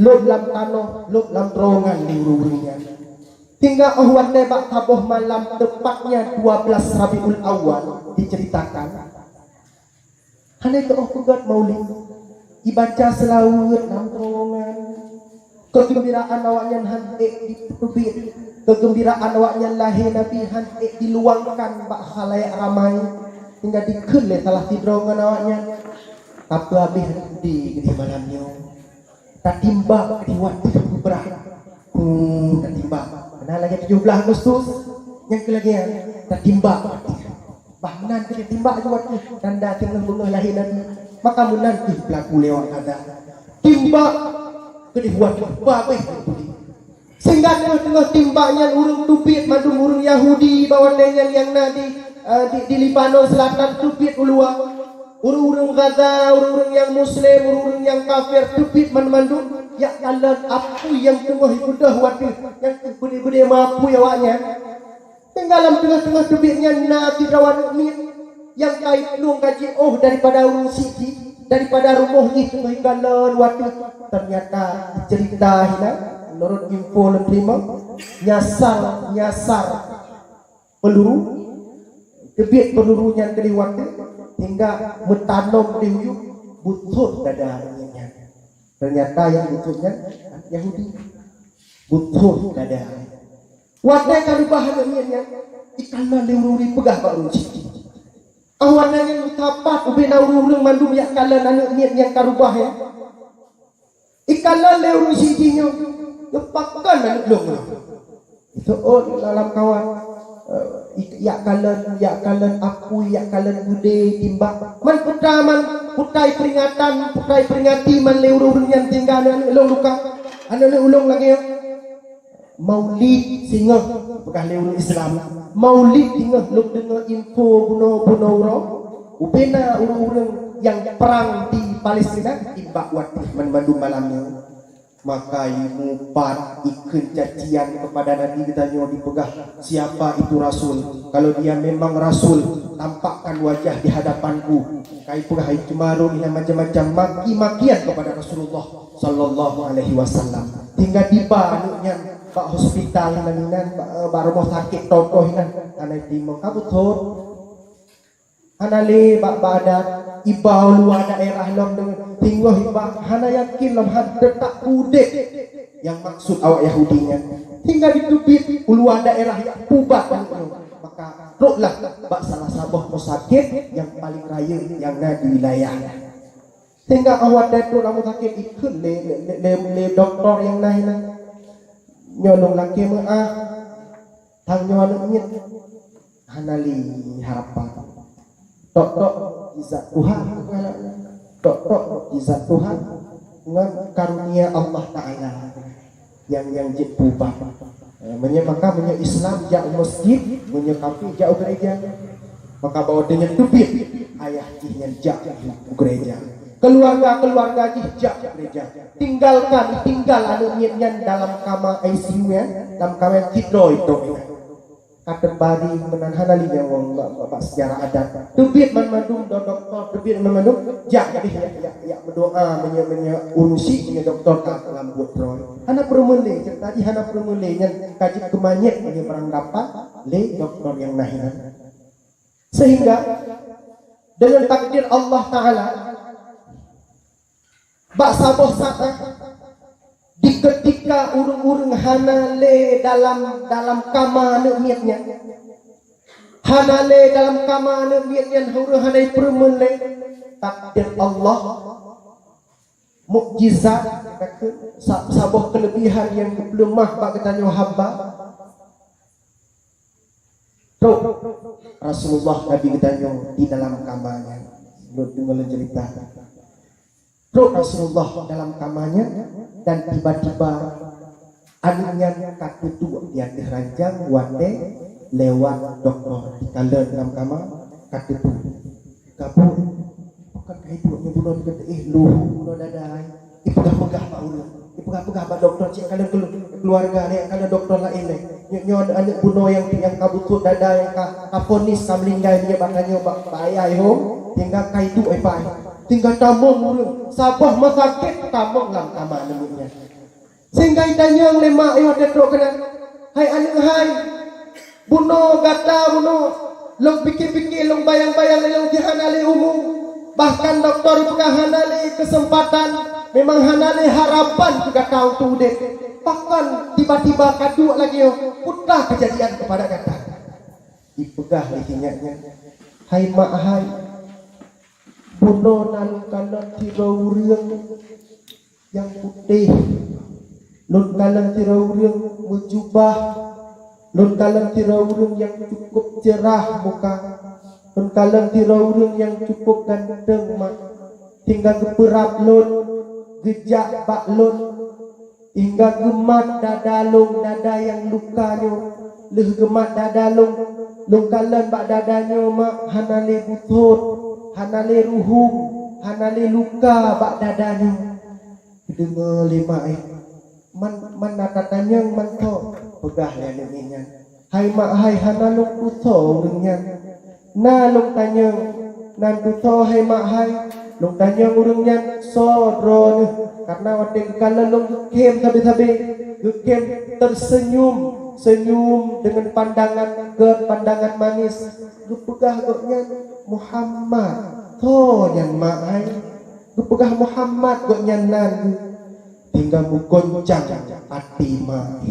lôb lam tanoh, lôb lam droe nyan lé ureuëng-ureuëng nyan. Tinggai óh watée bak saboh malam, teupatnya dua belas Rabiul Awal, diceritakan, hana teuôh peugét maulid. Ibaca seulaweuet lam terowongan. Keugeumbiraan awaknyan hán ék jiteubiet. Keugeumbiraan awaknyan lahé Nabi hán ék jiluwangkan bak khalayak ramai. Sehingga dikheun lé salah sidroe ngon awaknyan, "Tapeuabéh udé keudéh malam nyoe. Tatimbak keudéh watèe tapeubrah." Hmm, tatimbak. Keunan lagèe tujoh blaih Agustus, nyang keu lagèe nyan, tatimbak watèe. Bah meunan keuh timbak ju watèe tanda teungoh beungoh lahé Nabi. Maka meunan keuh peulaku lewat kada. Timbak keudéh watèe babeh. Sehingga teungoh-teungoh timbak nyan ureueng teubiet mandum ureueng Yahudi bak watèe nyan nyang na di, eh, di, di Lebanon Selatan teubiet u luwa. Ureueng-ureueng Gaza, ureueng-ureueng nyang Muslim, ureueng-ureueng nyang kafir teubiet mandum-mandum jak kalon apui nyang teungoh jibeudôh watèe nyang keuh beudé-beudé mapui awaknyan. Tinggai lam teungoh-teungoh teubiet nyan na sidroe aneuk miet nyang ka iplueng ka jiôh daripada ureueng syiek jih, daripada rumoh jih teungoh ikalon watèe. Teunyata cerita hinan, meunurot info lôn teurimong, nyasar, nyasar peuluru, teubiet peuluru nyan keudéh watèe, hingga meutanom di uyueng, beuthot dada aneuk miet nyan. Teunyata nyang beuthot nyan Yahudi. Beuthot dada. Watèe ka reubah aneuk miet nyan, ikalon lé ureueng-ureueng peugah bak ureueng syiek jih. Ah, watèe nyan meusapat ubé na ureueng-ureueng mandum jak kalon aneuk miet nyang ka reubah nyan. Ikalon lé ureueng syiek jih nyoe, "Nyoe pakon aneuk lôn nyoe?" Iseuôt lam kawan, eh, i-, jak kalon, jak kalon apui, jak kalon beudé, timbak. Man peue ta, man peue ta iperingatan, peue ta iperingati man lé ureueng-ureueng nyan sehingga aneuk lôn luka, aneuk ulôn lagèe nyoe. Maulid singoh, peugah lé ureueng Islam. Maulid singoh lôn deungö info bunoe-bunoe uroe, ubé na ureueng-ureueng nyang prang di Palestina, timbak watèe mandum malam nyoe. Maka imupat ikheun cacian keupada Nabi geutanyoe dipeugah, "Siapa itu Rasul? Kalau dia memang Rasul, tampakkan wajah di hadapanku." Ka ipeugah, iceumaro inan macam-macam maki-makian keupada Rasulullah sallallahu alaihi wasallam. Hingga tiba aneuk nyan bak hospital inan, inan bak, bak rumoh sakét toh-toh inan, hana itimong ka beuthot. Hana lé bak, bak adat, iba u luwa daerah lom deungon singoh iba hana yakin lom hana teutap udép nyang maksud awak Yahudi nyan. Hingga jiteubiet u luwa daerah jak pubat aneuk nyoe. Maka troklah bak salah saboh musakét nyang paleng rayeuk nyang na di wilayah nyan. Sehingga 'oh watèe trok lam sakét ikheun lé, lé, lé, lé, lé dokto nyang na inan, "Nyoe lôn lakèe meu'ah, tanyoe aneuk miet hana lé harapan. Tok-tok mukjizat Tuhan, tok-tok mukjizat Tuhan ngon karunia Allah Taala." Nyang, nyang jeuet pubat. Eh, meunyoe maka, meunyoe Islam jak u masjid, meunyoe kafé jak u gereja. Maka bak watèe nyan teubiet, ayah jih nyan jak u gereja. Keuluwarga-keuluwarga jih jak u gereja. Tinggalkan, tinggal aneuk miet nyan dalam kama I C U nyan, dalam kama sidroe itu. Ka teubaring meunan hana lé nyawöng bak, bak, bak seujarah adat. Teubiet banmandum do-, dokto, teubiet banmandum, jak, jak, jak, jak meudoa meunyoe, meunyoe ureueng syiek, meunyoe dokto ka lam buet droe. Hana peurumeuen lé, tadi hana peurumeuen lé nyan ka jeuet keu manyét meunyoe barang dapat lé dokto nyang na inan. Sehingga deungon takdir Allah Taala, bak saboh saát, diketika ureueng-ureueng hana lé dalam, dalam kama aneuk miet nyan, hana lé dalam kama aneuk miet nyan, ureueng hana ipeurumeuen lé, takdir Allah, mukjizat, sa-, saboh keuleubihan nyang geupeuleumah bak geutanyoe hamba. Trok Rasulullah Nabi geutanyoe di dalam kama nyan. Lôn deungoe lôn cerita. Trok Rasulullah dalam kama nyan dan tiba-tiba aneuk nyan ka teuduek di ateueh ranjang watèe lewat dokto dikalon dalam kama ka teuduek. Ka buet, pakon ka iduek nyoe bunoe teuka teuéh lôh bunoe dada ai. Ipeugah-peugah bak ureueng, ipeugah-peugah bak dokto, "Cit kalon keulu-, keuluwarga lé, kalon dokto laén lé. Nyoe, nyoe aneuk bunoe nyang, nyang ka bukot dada nyang ka, ka vonis ka meuninggai meunyoe bak tanyoe bak, bak ayah ihom, tinggai ka iduek ipai." Tinggai tamong ureueng, saboh masakét tamong lam kama aneuk nyan. Sehingga itanyong lé mak ayah trok keunan, "Hai aneuk hai, bunoe gata bunoe, lôn pike-pike, lôn bayang-bayang lé lôn di hana lé umu. Bahkan dokto jipeugah hana lé keuseumpatan, memang hana lé harapan keu gata untuk udeb. Bahkan tiba-tiba ka duek lagée nyoe, peue teujadian keupada gata. Jipeugah lé si nyak nyan, "Hai mak hai, bunoe na lôn kalon sidroe ureuëng nyang putéh. Lôn kalon sidroe ureuëng meujubah. Lôn kalon sidroe ureuëng nyang cukup cerah muka. Lôn kalon sidroe ureuëng nyang cukup ganteng mak. Sehingga geupeurab lôn, geujak bak lôn. Hingga geumat dada lôn, dada nyang luka nyoe. Lheueh geumat dada lôn, lôn kalon bak dada nyoe mak hana lé busot, hana lé ruhueng, hana lé luka bak dada nyoe." Geudeungoe lé mak nyan, "Man, man na tatanyong mantong," peugah lé aneuëk miet nyan. "Hai mak hai, hana lôn tusoe ureuëng nyan. Na lôn tanyong, nan tusoe hai mak hai, lôn tanyong ureuëng nyan soe droeneueh, karna watée geukalon lôn geukhem sabe-sabe, geukhem teuseunyum, seunyum deungon pandangan gét, pandangan manis. Geupeugah gobnyan Muhammad. Soe nyan mak hai?" Geupeugah Muhammad gobnyan nan geuh. Hingga meugoncang até mak,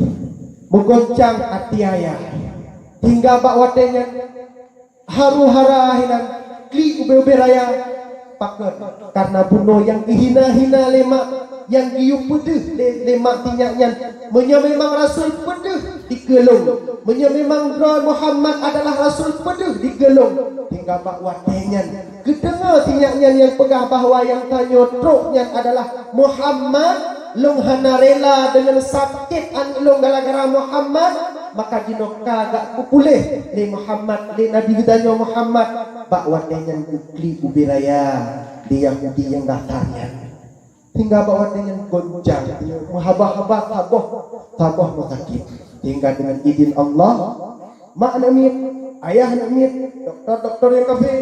meugoncang até ayah. Hingga bak watée nyan haru-hara hinan klik ubé-ubé raya. Pakon? Karna bunoe nyang geuhina-hina lé mak, nyang geuyue peudeuh lé, lé mak tinyak nyan. Meunyoe memang rasul peudeuh dikeue lôn, meunyoe memang droe Muhammad adalah rasul peudeuh dikeue lôn, hingga bak watée nyan geudeungoe tinyak nyan nyang peugah bahwa nyang tanyoe trok nyan adalah Muhammad, lôn hana rela deungon sakét aneuëk lôn gara-gara Muhammad, maka jinoe ka gak geupuléh lé Muhammad, lé Nabi geutanyoe Muhammad. Bak watée nyan geuklik ubé raya lé Yahudi nyang gasar nyan. Hingga bak watée nyan goncang, meuhaba-haba saboh, saboh meusakét. Hingga deungon idin Allah, mak aneuëk miet, ayah aneuëk miet, dokto-dokto nyang kafé,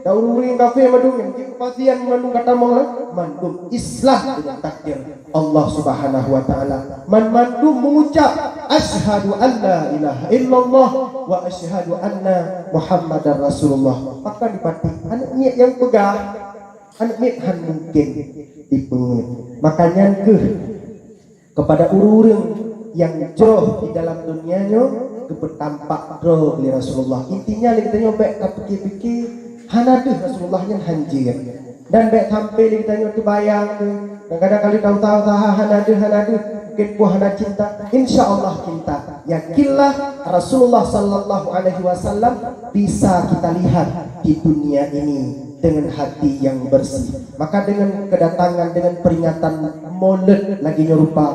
dan ureuëng-ureuëng nyang kafé mandum nyang jeuet keu pasien mandum ka tamong lom, mandum islah deungon takdir Allah Subhanahu wa Ta'ala. Man mandum mengucap, "Asyhadu an la ilaha illallah wa asyhadu anna Muhammadar Rasulullah." Maka dipatéh aneuëk miet nyang peugah, aneuëk miet han mungken dipeungeuet. Maka nyan keuh keupada ureuëng-ureuëng nyang jroh di dalam dunia nyoe geupeutampak droe lé Rasulullah. Intinya lé geutanyoe bék tapike-pike hana deuh Rasulullah nyan han jeuet. Dan bék sampai lé geutanyoe teubayang keu, kadang-kadang ka lheueh tausaha-usaha hana deuh, hana deuh, mungkin peue hana cinta. Insya Allah cinta. Yakinlah Rasulullah sallallahu alaihi wasallam bisa kita lihat di dunia ini dengan hati yang bersih. Maka dengan kedatangan, dengan peringatan Maulid lagi nyoe rupa,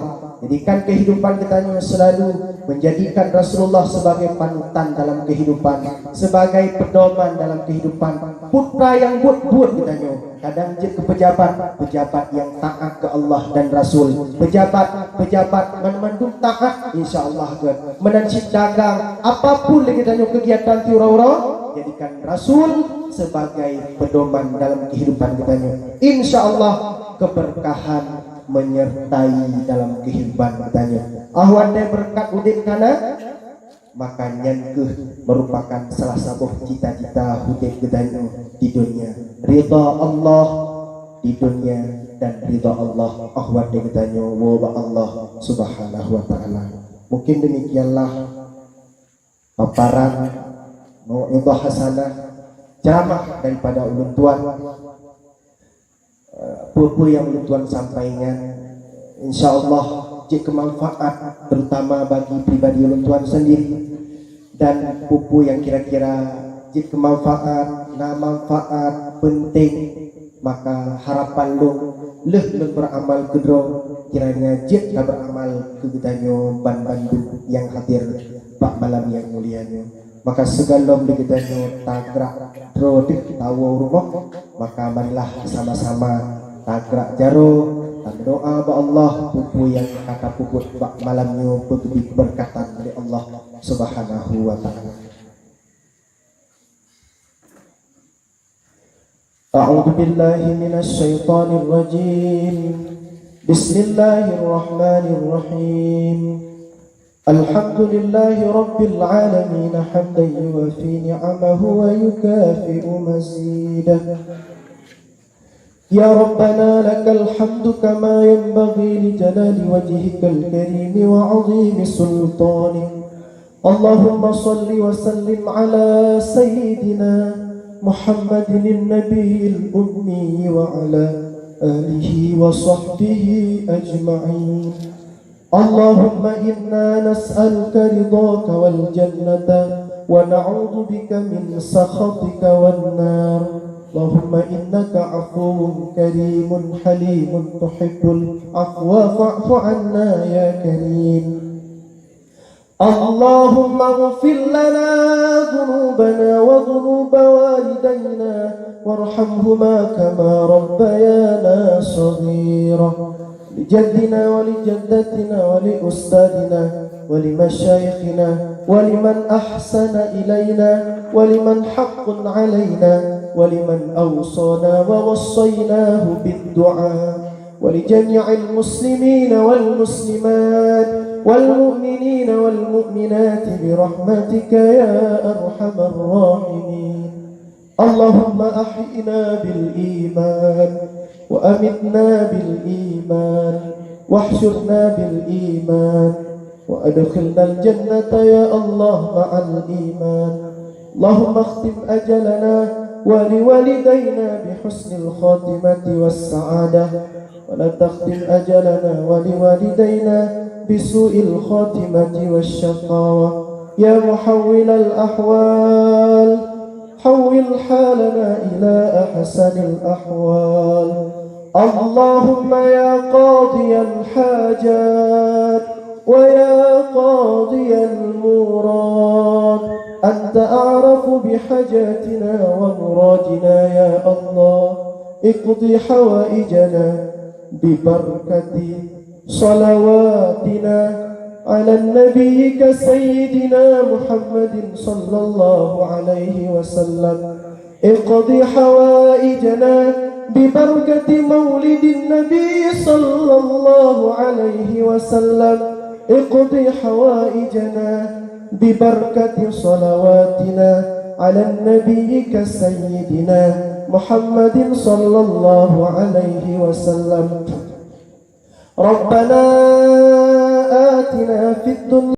jadikan kehidupan geutanyoe selalu menjadikan Rasulullah sebagai panutan dalam kehidupan, sebagai pedoman dalam kehidupan. Putra nyang buet-buet geutanyoe, kadang jeuet keu pejabat, pejabat nyang taat keu Allah dan Rasul. Pejabat, pejabat mandum taat, insya Allah gét. Meunan cit dagang, apapun lagée tanyoe kegiatan ti uroe-uroe, jadikan Rasul sebagai pedoman dalam kehidupan geutanyoe. Insya Allah, keberkahan menyertai dalam kehidupan geutanyoe. Ah watée beureukat udeb kana, maka nyan keuh merupakan salah saboh cita-cita udeb geutanyoe di dunia. Ridha Allah di dunia dan ridha Allah ah watée geutanyoe woe bak Allah Subhanahu wa Ta'ala. Mungkin demikianlah paparan mau'izah hasanah, ceramah daripada ulôn tuan. Eh, peue-peue nyang ulôn tuan sampaikan, insya Allah jeuet keu manfaat, terutama bagi pribadi ulôn tuan sendiri. Dan peue-peue nyang kira-kira jeuet keu manfaat, na manfaat, penting, maka harapan lôn lheueh lôn beuramal keudroe, kiranya jeuet ka beuramal keu geutanyoe ban bandum nyang hadir bak malam nyang mulia nyoe. Maka sigohlom lé geutanyoe tagrak droe deuh tawoe u rumoh, maka marilah sama-sama tagrak jaroe, tameudoá bak Allah, peue-peue nyang ka tapeubuet bak malam nyoe beugeubi keubeureukatan lé Allah Subhanahu wa Ta'ala. أعوذ بالله من الشيطان الرجيم. بسم الله الرحمن الرحيم. الحمد لله رب العالمين حمدا يوافي نعمه ويكافئ مزيده. يا ربنا لك الحمد كما ينبغي لجلال وجهك الكريم وعظيم سلطانك. اللهم صل وسلم على سيدنا محمد النبي الأمي وعلى آله وصحبه أجمعين. اللهم إنا نسألك رضاك والجنة ونعوذ بك من سخطك والنار. اللهم إنك عفو كريم حليم تحب العفو فاعف عنا يا كريم. اللهم اغفر لنا ذنوبنا وذنوب والدينا وارحمهما كما ربيانا صغيرا. لجدنا ولجدتنا ولأستاذنا ولمشايخنا ولمن أحسن إلينا ولمن حق علينا ولمن أوصانا ووصيناه بالدعاء ولجميع المسلمين والمسلمات والمؤمنين والمؤمنات برحمتك يا أرحم الراحمين. اللهم أحينا بالإيمان وأمتنا بالإيمان واحشرنا بالإيمان وأدخلنا الجنة يا الله مع الإيمان. اللهم اختم أجلنا ولوالدينا بحسن الخاتمة والسعادة، ولا تختم أجلنا ولوالدينا بسوء الخاتمة والشقاوة. يا محول الأحوال، حول حالنا إلى أحسن الأحوال. اللهم يا قاضي الحاجات ويا قاضي المراد، أنت أعرف بحاجاتنا ومرادنا يا الله. اقض حوائجنا ببركة صلواتنا على نبيك سيدنا محمد صلى الله عليه وسلم. اقض حوائجنا ببركة مولد النبي صلى الله عليه وسلم. اقض حوائجنا ببركة صلواتنا على نبيك سيدنا محمد صلى الله عليه وسلم. ربنا آتنا في الدنيا